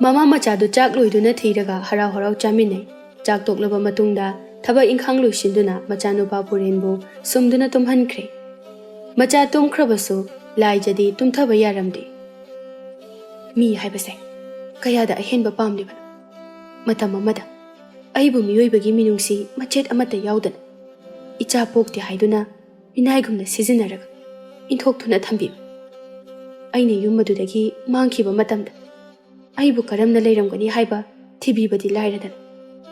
ꯃꯃꯥ ꯃꯆꯥꯗꯨ ꯆꯥꯛ ꯂꯣꯏꯗꯨꯅ ꯊꯤꯔꯒ ꯍꯔꯥꯎ ꯍꯔꯥꯎ ꯆꯥꯃꯤꯟꯅꯩ꯫ ꯆꯥꯛ ꯇꯣꯛꯂꯕ ꯃꯇꯨꯡꯗ ꯊꯕꯛ ꯏꯪꯈꯥꯡ ꯂꯣꯏꯁꯤꯟꯗꯨꯅ ꯃꯆꯥꯅꯨꯄꯥ ꯄꯨꯔꯦꯟꯕꯨ ꯁꯨꯝꯗꯨꯅ ꯇꯨꯝꯍꯟꯈ꯭ꯔꯦ꯫ ꯃꯆꯥ ꯇꯨꯝꯈ꯭ꯔꯕꯁꯨ ꯂꯥꯏꯖꯗꯤ ꯇꯨꯝꯊꯕ ꯌꯥꯔꯝꯗꯦ꯫ ꯃꯤ ꯍꯥꯏꯕꯁꯦ ꯀꯌꯥꯗ ꯑꯍꯦꯟꯕ ꯄꯥꯝꯂꯤꯕꯅꯣ? ꯃꯇꯝ ꯑꯃꯗ ꯑꯩꯕꯨ ꯃꯤꯑꯣꯏꯕꯒꯤ ꯃꯤꯅꯨꯡꯁꯤ ꯃꯆꯦꯠ ꯑꯃꯠꯇ ꯌꯥꯎꯗꯅ ꯏꯆꯥ ꯄꯣꯛꯇꯦ ꯍꯥꯏꯗꯨꯅ ꯃꯤꯅꯥꯏꯒꯨꯝꯅ ꯁꯤꯖꯤꯟꯅꯔꯒ ꯏꯟꯊꯣꯛꯇꯨꯅ ꯊꯝꯕꯤꯕ꯫ ꯑꯩꯅ ꯌꯨꯝ ꯑꯗꯨꯗꯒꯤ ꯃꯥꯡꯈꯤꯕ ꯃꯇꯝꯗ ꯑꯩꯕꯨ ꯀꯔꯝꯅ ꯂꯩꯔꯝꯒꯅꯤ ꯍꯥꯏꯕ ꯊꯤꯕꯤꯕꯗꯤ ꯂꯥꯏꯔꯗꯅ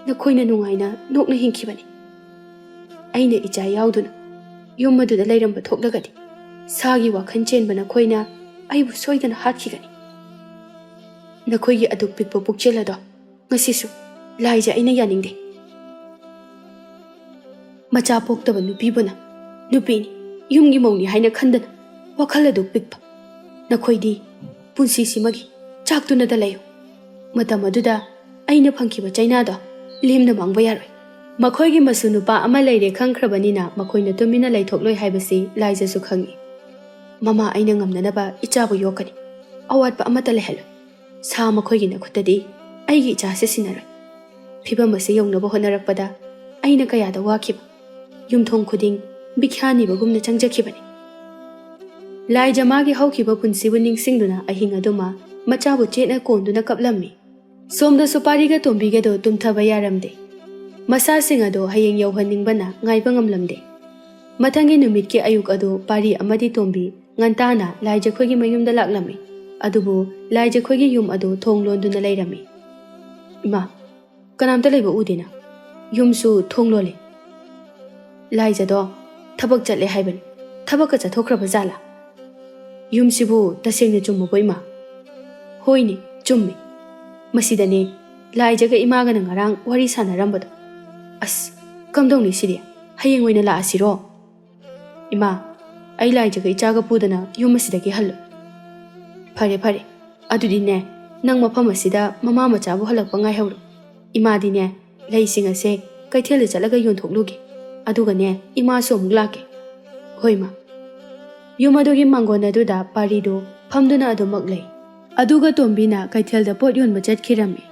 ꯅꯈꯣꯏꯅ ꯅꯨꯡꯉꯥꯏꯅ ꯅꯣꯛꯅ ꯍꯤꯡꯈꯤꯕꯅꯤ꯫ ꯑꯩꯅ ꯏꯆꯥ ꯌꯥꯎꯗꯨꯅ ꯌꯨꯝ ꯑꯗꯨꯗ ꯂꯩꯔꯝꯕ ꯊꯣꯛꯂꯒꯗꯤ, ꯁꯥꯒꯤ ꯋꯥꯈꯜ ꯆꯦꯟꯕ ꯅꯈꯣꯏꯅ ꯑꯩꯕꯨ ꯁꯣꯏꯗꯅ ꯍꯥꯠꯈꯤꯒꯅꯤ꯫ ꯅꯈꯣꯏꯒꯤ ꯑꯗꯨꯛ ꯄꯤꯛꯄ ꯄꯨꯛꯆꯦꯜ ꯑꯗꯣ ꯉꯁꯤꯁꯨ ꯂꯥꯏꯖ ꯑꯩꯅ ꯌꯥꯅꯤꯡꯗꯦ꯫ ꯃꯆꯥ ꯄꯣꯛꯇꯕ ꯅꯨꯄꯤꯕꯨꯅ ꯅꯨꯄꯤꯅꯤ, ꯌꯨꯝꯒꯤ ꯃꯧꯅꯤ ꯍꯥꯏꯅ ꯈꯟꯗꯅ ꯋꯥꯈꯜ ꯑꯗꯨꯛ ꯄꯤꯛꯄ꯫ ꯅꯈꯣꯏꯗꯤ ꯄꯨꯟꯁꯤꯁꯤꯃꯒꯤ ꯆꯥꯛꯇꯨꯅꯗ ꯂꯩꯌꯨ꯫ ꯃꯇꯝ ꯑꯗꯨꯗ ꯑꯩꯅ ꯐꯪꯈꯤꯕ ꯆꯩꯅꯥꯗꯣ ꯂꯦꯝꯅ ꯃꯥꯡꯕ ꯌꯥꯔꯣꯏ꯫ ꯃꯈꯣꯏꯒꯤ ꯃꯁꯨ ꯅꯨꯄꯥ ꯑꯃ ꯂꯩꯔꯦ ꯈꯪꯈ꯭ꯔꯕꯅꯤꯅ ꯃꯈꯣꯏꯅ ꯇꯨꯃꯤꯟꯅ ꯂꯩꯊꯣꯛꯂꯣꯏ ꯍꯥꯏꯕꯁꯤ ꯂꯥꯏꯖꯁꯨ ꯈꯪꯏ꯫ ꯃꯃꯥ ꯑꯩꯅ ꯉꯝꯅꯅꯕ ꯏꯆꯥꯕꯨ ꯌꯣꯛꯀꯅꯤ꯫ ꯑꯋꯥꯠꯄ ꯑꯃꯠꯇ ꯂꯩꯍꯜꯂꯣꯏ꯫ ꯁꯥ ꯃꯈꯣꯏꯒꯤ ꯅꯈꯨꯠꯇꯗꯤ ꯑꯩꯒꯤ ꯏꯆꯥꯁꯦ ꯁꯤꯟꯅꯔꯣꯏ꯫ ꯐꯤꯕꯝ ꯑꯁꯤ ꯌꯧꯅꯕ ꯍꯣꯠꯅꯔꯛꯄꯗ ꯑꯩꯅ ꯀꯌꯥꯗ ꯋꯥꯈꯤꯕ꯫ ꯌꯨꯝꯊꯣꯡ ꯈꯨꯗꯤꯡ ꯚꯤꯈ꯭ꯌꯥ ꯅꯤꯕꯒꯨꯝꯅ ꯆꯪꯖꯈꯤꯕꯅꯤ꯫ ꯂꯥꯏꯖ ꯃꯥꯒꯤ ꯍꯧꯈꯤꯕ ꯄꯨꯟꯁꯤꯕꯨ ꯅꯤꯡꯁꯤꯡꯗꯨꯅ ꯑꯍꯤꯡ ꯑꯗꯨꯃ ꯃꯆꯥꯕꯨ ꯆꯦꯠꯅ ꯀꯣꯟꯗꯨꯅ ꯀꯞꯂꯝꯃꯤ꯫ ꯁꯣꯝꯗꯁꯨ ꯄꯥꯔꯤꯒ ꯇꯣꯝꯕꯤꯒꯗꯣ ꯇꯨꯝꯊꯕ ꯌꯥꯔꯝꯗꯦ꯫ ꯃꯁꯥꯁꯤꯡ ꯑꯗꯣ ꯍꯌꯦꯡ ꯌꯧꯍꯟꯅꯤꯡꯕꯅ ꯉꯥꯏꯕ ꯉꯝꯂꯝꯗꯦ꯫ ꯃꯊꯪꯒꯤ ꯅꯨꯃꯤꯠꯀꯤ ꯑꯌꯨꯛ ꯑꯗꯨ ꯄꯥꯔꯤ ꯑꯃꯗꯤ ꯇꯣꯝꯕꯤ ꯉꯟꯇꯥꯅ ꯂꯥꯏꯖꯈꯣꯏꯒꯤ ꯃꯌꯨꯝꯗ ꯂꯥꯛꯂꯝꯃꯤ꯫ ꯑꯗꯨꯕꯨ ꯂꯥꯏꯖꯈꯣꯏꯒꯤ ꯌꯨꯝ ꯑꯗꯨ ꯊꯣꯡ ꯂꯣꯟꯗꯨꯅ ꯂꯩꯔꯝꯃꯤ꯫ "ꯏꯃꯥ, ꯀꯅꯥꯝꯇ ꯂꯩꯕ ꯎꯗꯦꯅ꯫ ꯌꯨꯝꯁꯨ ꯊꯣꯡ ꯂꯣꯜꯂꯦ꯫ ꯂꯥꯏꯖꯗꯣ ꯊꯕꯛ ꯆꯠꯂꯦ ꯍꯥꯏꯕꯅꯤ꯫ ꯊꯕꯛꯀ ꯆꯠꯊꯣꯛꯈ꯭ꯔꯕ ꯖꯥꯠꯂꯥ? ꯌꯨꯝꯁꯤꯕꯨ ꯇꯁꯦꯡꯅ ꯆꯨꯝꯃꯕꯣ, ꯏꯃꯥ?" "ꯍꯣꯏꯅꯦ, ꯆꯨꯝꯃꯤ꯫ ꯃꯁꯤꯗꯅꯦ ꯂꯥꯏꯖꯒ ꯏꯃꯥꯒꯅ ꯉꯔꯥꯡ ꯋꯥꯔꯤ ꯁꯥꯟꯅꯔꯝꯕꯗꯣ꯫ ꯑꯁ, ꯀꯝꯗꯧꯅꯤ ꯁꯤꯗꯤ? ꯍꯌꯦꯡ ꯑꯣꯏꯅ ꯂꯥꯛꯑꯁꯤꯔꯣ?" "ꯏꯃꯥ, ꯑꯩ ꯂꯥꯏꯖꯒ ꯏꯆꯥꯒ ꯄꯨꯗꯅ ꯌꯨꯝ ꯑꯁꯤꯗꯒꯤ ꯍꯜꯂꯣꯏ꯫" "ꯐꯔꯦ, ꯐꯔꯦ꯫ ꯑꯗꯨꯗꯤꯅꯦ, ꯅꯪ ꯃꯐꯝ ꯑꯁꯤꯗ ꯃꯃꯥ ꯃꯆꯥꯕꯨ ꯍꯜꯂꯛꯄ ꯉꯥꯏꯍꯧꯔꯣ꯫ ꯏꯃꯥꯗꯤꯅꯦ, ꯂꯩꯁꯤꯡ ꯑꯁꯦ ꯀꯩꯊꯦꯜꯗ ꯆꯠꯂꯒ ꯌꯣꯟꯊꯣꯛꯂꯨꯒꯦ꯫ ꯑꯗꯨꯒꯅꯦ, ꯏꯃꯥꯁꯨ ꯑꯃꯨꯛ ꯂꯥꯛꯀꯦ꯫" "ꯍꯣꯏ, ꯏꯃꯥ꯫" ꯌꯨꯝ ꯑꯗꯨꯒꯤ ꯃꯥꯡꯒꯣꯟ ꯑꯗꯨꯗ ꯄꯥꯔꯤꯗꯨ ꯐꯝꯗꯨꯅ ꯑꯗꯨꯃꯛ ꯂꯩ꯫ ꯑꯗꯨꯒ ꯇꯣꯝꯕꯤꯅ ꯀꯩꯊꯦꯜꯗ ꯄꯣꯠ ꯌꯣꯟꯕ ꯆꯠꯈꯤꯔꯝꯃꯤ꯫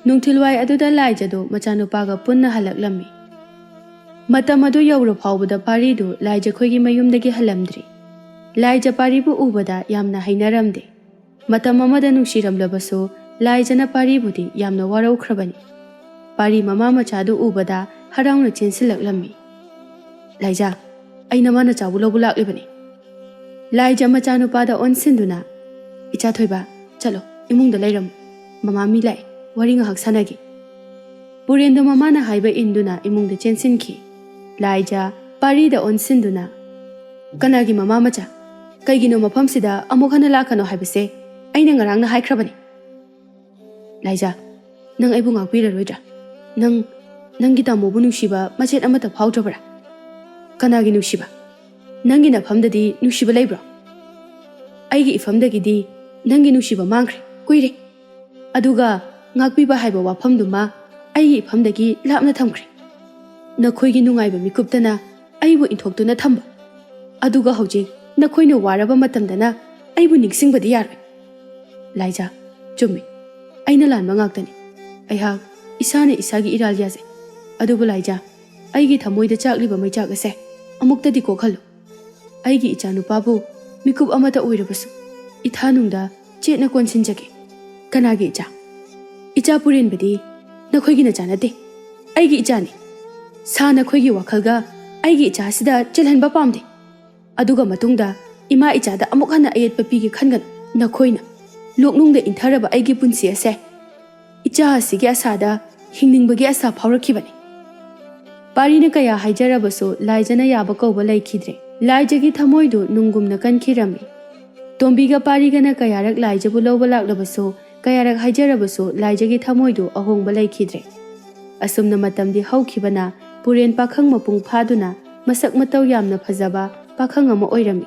ꯅꯨꯡꯊꯤꯜꯋꯥꯏ ꯑꯗꯨꯗ ꯂꯥꯏꯖꯗꯨ ꯃꯆꯥꯅꯨꯄꯥꯒ ꯄꯨꯟꯅ ꯍꯜꯂꯛꯂꯝꯃꯤ꯫ ꯃꯇꯝ ꯑꯗꯨ ꯌꯧꯔ ꯐꯥꯎꯕꯗ ꯄꯥꯔꯤꯗꯨ ꯂꯥꯏꯖꯈꯣꯏꯒꯤ ꯃꯌꯨꯝꯗꯒꯤ ꯍꯜꯂꯝꯗ꯭ꯔꯤ꯫ ꯂꯥꯏꯖ ꯄꯥꯔꯤꯕꯨ ꯎꯕꯗ ꯌꯥꯝꯅ ꯍꯩꯅꯔꯝꯗꯦ꯫ ꯃꯇꯝ ꯑꯃꯗ ꯅꯨꯡꯁꯤꯔꯝꯂꯕꯁꯨ ꯂꯥꯏꯖꯅ ꯄꯥꯔꯤꯕꯨꯗꯤ ꯌꯥꯝꯅ ꯋꯥꯔꯧꯈ꯭ꯔꯕꯅꯤ꯫ ꯄꯥꯔꯤ ꯃꯃꯥ ꯃꯆꯥꯗꯨ ꯎꯕꯗ ꯍꯔꯥꯎꯅ ꯆꯦꯟꯁꯤꯜꯂꯛꯂꯝꯃꯤ꯫ "ꯂꯥꯏꯖ, ꯑꯩ ꯅꯃꯥ ꯅꯆꯥꯕꯨ ꯂꯧꯕ ꯂꯥꯛꯂꯤꯕꯅꯤ꯫" ꯂꯥꯏꯖ ꯃꯆꯥꯅꯨꯄꯥꯗ ꯑꯣꯟꯁꯤꯟꯗꯨꯅ, "ꯏꯆꯥ ꯊꯣꯏꯕ, ꯆꯠꯂꯣ, ꯏꯃꯨꯡꯗ ꯂꯩꯔꯝꯃꯨ꯫ ꯃꯃꯥ ꯃꯤ ꯂꯥꯛꯑꯦ, ꯋꯥꯔꯤ ꯉꯥꯏꯍꯥꯛ ꯁꯥꯟꯅꯒꯦ꯫" ꯄꯨꯔꯦꯟꯗꯨ ꯃꯃꯥꯅ ꯍꯥꯏꯕ ꯏꯟꯗꯨꯅ ꯏꯃꯨꯡꯗ ꯆꯦꯟꯁꯤꯟꯈꯤ꯫ ꯂꯥꯏꯖ ꯄꯥꯔꯤꯗ ꯑꯣꯟꯁꯤꯟꯗꯨꯅ, "ꯀꯅꯥꯒꯤ ꯃꯃꯥ ꯃꯆꯥ? ꯀꯩꯒꯤꯅꯣ ꯃꯐꯝꯁꯤꯗ ꯑꯃꯨꯛ ꯍꯟꯅ ꯂꯥꯛꯀꯅꯣ ꯍꯥꯏꯕꯁꯦ ꯑꯩꯅ ꯉꯔꯥꯡꯅ ꯍꯥꯏꯈ꯭ꯔꯕꯅꯤ꯫ ꯂꯥꯏꯖꯥ, ꯅꯪ ꯑꯩꯕꯨ ꯉꯥꯛꯄꯤꯔꯔꯣꯏꯗ꯭ꯔꯥ? ꯅꯪ, ꯅꯪꯒꯤ ꯇꯥꯃꯣꯕꯨ ꯅꯨꯡꯁꯤꯕ ꯃꯆꯦꯠ ꯑꯃꯠꯇ ꯐꯥꯎꯗ꯭ꯔꯕ꯭ꯔꯥ? ꯀꯅꯥꯒꯤ ꯅꯨꯡꯁꯤꯕ? ꯅꯪꯒꯤ ꯅꯐꯝꯗꯗꯤ ꯅꯨꯡꯁꯤꯕ ꯂꯩꯕ꯭ꯔꯣ? ꯑꯩꯒꯤ ꯏꯐꯝꯗꯒꯤꯗꯤ ꯅꯪꯒꯤ ꯅꯨꯡꯁꯤꯕ ꯃꯥꯡꯈ꯭ꯔꯦ, ꯀꯨꯏꯔꯦ꯫ ꯑꯗꯨꯒ ꯉꯥꯛꯄꯤꯕ ꯍꯥꯏꯕ ꯋꯥꯐꯝꯗꯨꯃ ꯑꯩꯒꯤ ꯏꯐꯝꯗꯒꯤ ꯂꯥꯞꯅ ꯊꯝꯈ꯭ꯔꯦ꯫ ꯅꯈꯣꯏꯒꯤ ꯅꯨꯡꯉꯥꯏꯕ ꯃꯤꯀꯨꯞꯇꯅ ꯑꯩꯕꯨ ꯏꯟꯊꯣꯛꯇꯨꯅ ꯊꯝꯕ꯫ ꯑꯗꯨꯒ ꯍꯧꯖꯤꯛ ꯅꯈꯣꯏꯅ ꯋꯥꯔꯕ ꯃꯇꯝꯗꯅ ꯑꯩꯕꯨ ꯅꯤꯡꯁꯤꯡꯕꯗꯤ ꯌꯥꯔꯣꯏ꯫ ꯂꯥꯏꯖꯥ, ꯆꯨꯝꯃꯤ꯫ ꯑꯩꯅ ꯂꯥꯟꯕ ꯉꯥꯛꯇꯅꯤ꯫ ꯑꯩꯍꯥꯛ ꯏꯁꯥꯅ ꯏꯁꯥꯒꯤ ꯏꯔꯥꯜ ꯌꯥꯖꯩ꯫ ꯑꯗꯨꯕꯨ ꯂꯥꯏꯖꯥ, ꯑꯩꯒꯤ ꯊꯃꯣꯏꯗ ꯆꯥꯛꯂꯤꯕ ꯃꯩꯆꯥꯛ ꯑꯁꯦ ꯑꯃꯨꯛꯇꯗꯤ ꯀꯣꯛꯍꯜꯂꯨ꯫ ꯑꯩꯒꯤ ꯏꯆꯥꯅꯨꯄꯥꯕꯨ ꯃꯤꯀꯨꯞ ꯑꯃꯠꯇ ꯑꯣꯏꯔꯕꯁꯨ ꯏꯊꯥꯅꯨꯡꯗ ꯆꯦꯠꯅ ꯀꯣꯟꯁꯤꯟꯖꯒꯦ꯫ ꯀꯅꯥꯒꯤ ꯏꯆꯥ? ꯏꯆꯥ ꯄꯨꯔꯦꯟꯕꯗꯤ ꯅꯈꯣꯏꯒꯤ ꯅꯆꯥ ꯅꯠꯇꯦ, ꯑꯩꯒꯤ ꯏꯆꯥꯅꯤ꯫ ꯁꯥ ꯅꯈꯣꯏꯒꯤ ꯋꯥꯈꯜꯒ ꯑꯩꯒꯤ ꯏꯆꯥꯁꯤꯗ ꯆꯦꯜꯍꯟꯕ ꯄꯥꯝꯗꯦ꯫ ꯑꯗꯨꯒ ꯃꯇꯨꯡꯗ ꯏꯃꯥ ꯏꯆꯥꯗ ꯑꯃꯨꯛ ꯍꯟꯅ ꯑꯌꯦꯠꯄ ꯄꯤꯒꯦ ꯈꯟꯒꯅꯨ꯫ ꯅꯈꯣꯏꯅ ꯂꯣꯛꯅꯨꯡꯗ ꯏꯟꯊꯔꯕ ꯑꯩꯒꯤ ꯄꯨꯟꯁꯤ ꯑꯁꯦ ꯏꯆꯥ ꯑꯁꯤꯒꯤ ꯑꯁꯥꯗ ꯍꯤꯡꯅꯤꯡꯕꯒꯤ ꯑꯁꯥ ꯐꯥꯎꯔꯛꯈꯤꯕꯅꯤ꯫ ꯄꯥꯔꯤꯅ ꯀꯌꯥ ꯍꯥꯏꯖꯔꯕꯁꯨ ꯂꯥꯏꯖꯅ ꯌꯥꯕ ꯀꯧꯕ ꯂꯩꯈꯤꯗ꯭ꯔꯦ꯫ ꯂꯥꯏꯖꯒꯤ ꯊꯃꯣꯏꯗꯨ ꯅꯨꯡꯒꯨꯝꯅ ꯀꯟꯈꯤꯔꯝꯃꯤ꯫ ꯇꯣꯝꯕꯤꯒ ꯄꯥꯔꯤꯒꯅ ꯀꯌꯥꯔꯛ ꯂꯥꯏꯖꯕꯨ ꯂꯧꯕ ꯂꯥꯛꯂꯕꯁꯨ, ꯀꯌꯥꯔꯛ ꯍꯥꯏꯖꯔꯕꯁꯨ ꯂꯥꯏꯖꯒꯤ ꯊꯃꯣꯏꯗꯨ ꯑꯍꯣꯡꯕ ꯂꯩꯈꯤꯗ꯭ꯔꯦ꯫ ꯑꯁꯨꯝꯅ ꯃꯇꯝꯗꯤ ꯍꯧꯈꯤꯕꯅ ꯄꯨꯔꯦꯟ ꯄꯥꯈꯪ ꯃꯄꯨꯡ ꯐꯥꯗꯨꯅ ꯃꯁꯛ ꯃꯇꯧ ꯌꯥꯝꯅ ꯐꯖꯕ ꯄꯥꯈꯪ ꯑꯃ ꯑꯣꯏꯔꯝꯃꯤ꯫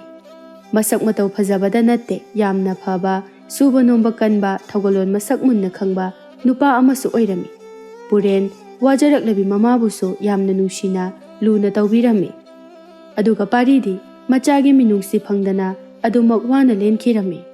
ꯃꯁꯛ ꯃꯇꯧ ꯐꯖꯕꯗ ꯅꯠꯇꯦ, ꯌꯥꯝꯅ ꯐꯕ, ꯁꯨꯕ ꯅꯣꯝꯕ ꯀꯟꯕ, ꯊꯧꯒꯜꯂꯣꯟ ꯃꯁꯛ ꯃꯨꯟꯅ ꯈꯪꯕ ꯅꯨꯄꯥ ꯑꯃꯁꯨ ꯑꯣꯏꯔꯝꯃꯤ꯫ ꯄꯨꯔꯦꯟ ꯋꯥꯖꯔꯛꯂꯕꯤ ꯃꯃꯥꯕꯨꯁꯨ ꯌꯥꯝꯅ ꯅꯨꯡꯁꯤꯅ ꯂꯨꯅ ꯇꯧꯕꯤꯔꯝꯃꯤ꯫ ꯑꯗꯨꯒ ꯄꯥꯔꯤꯗꯤ ꯃꯆꯥꯒꯤ ꯃꯤꯅꯨꯡꯁꯤ ꯐꯪꯗꯅ ꯑꯗꯨꯃꯛ ꯋꯥꯅ ꯂꯦꯟꯈꯤꯔꯝꯃꯤ꯫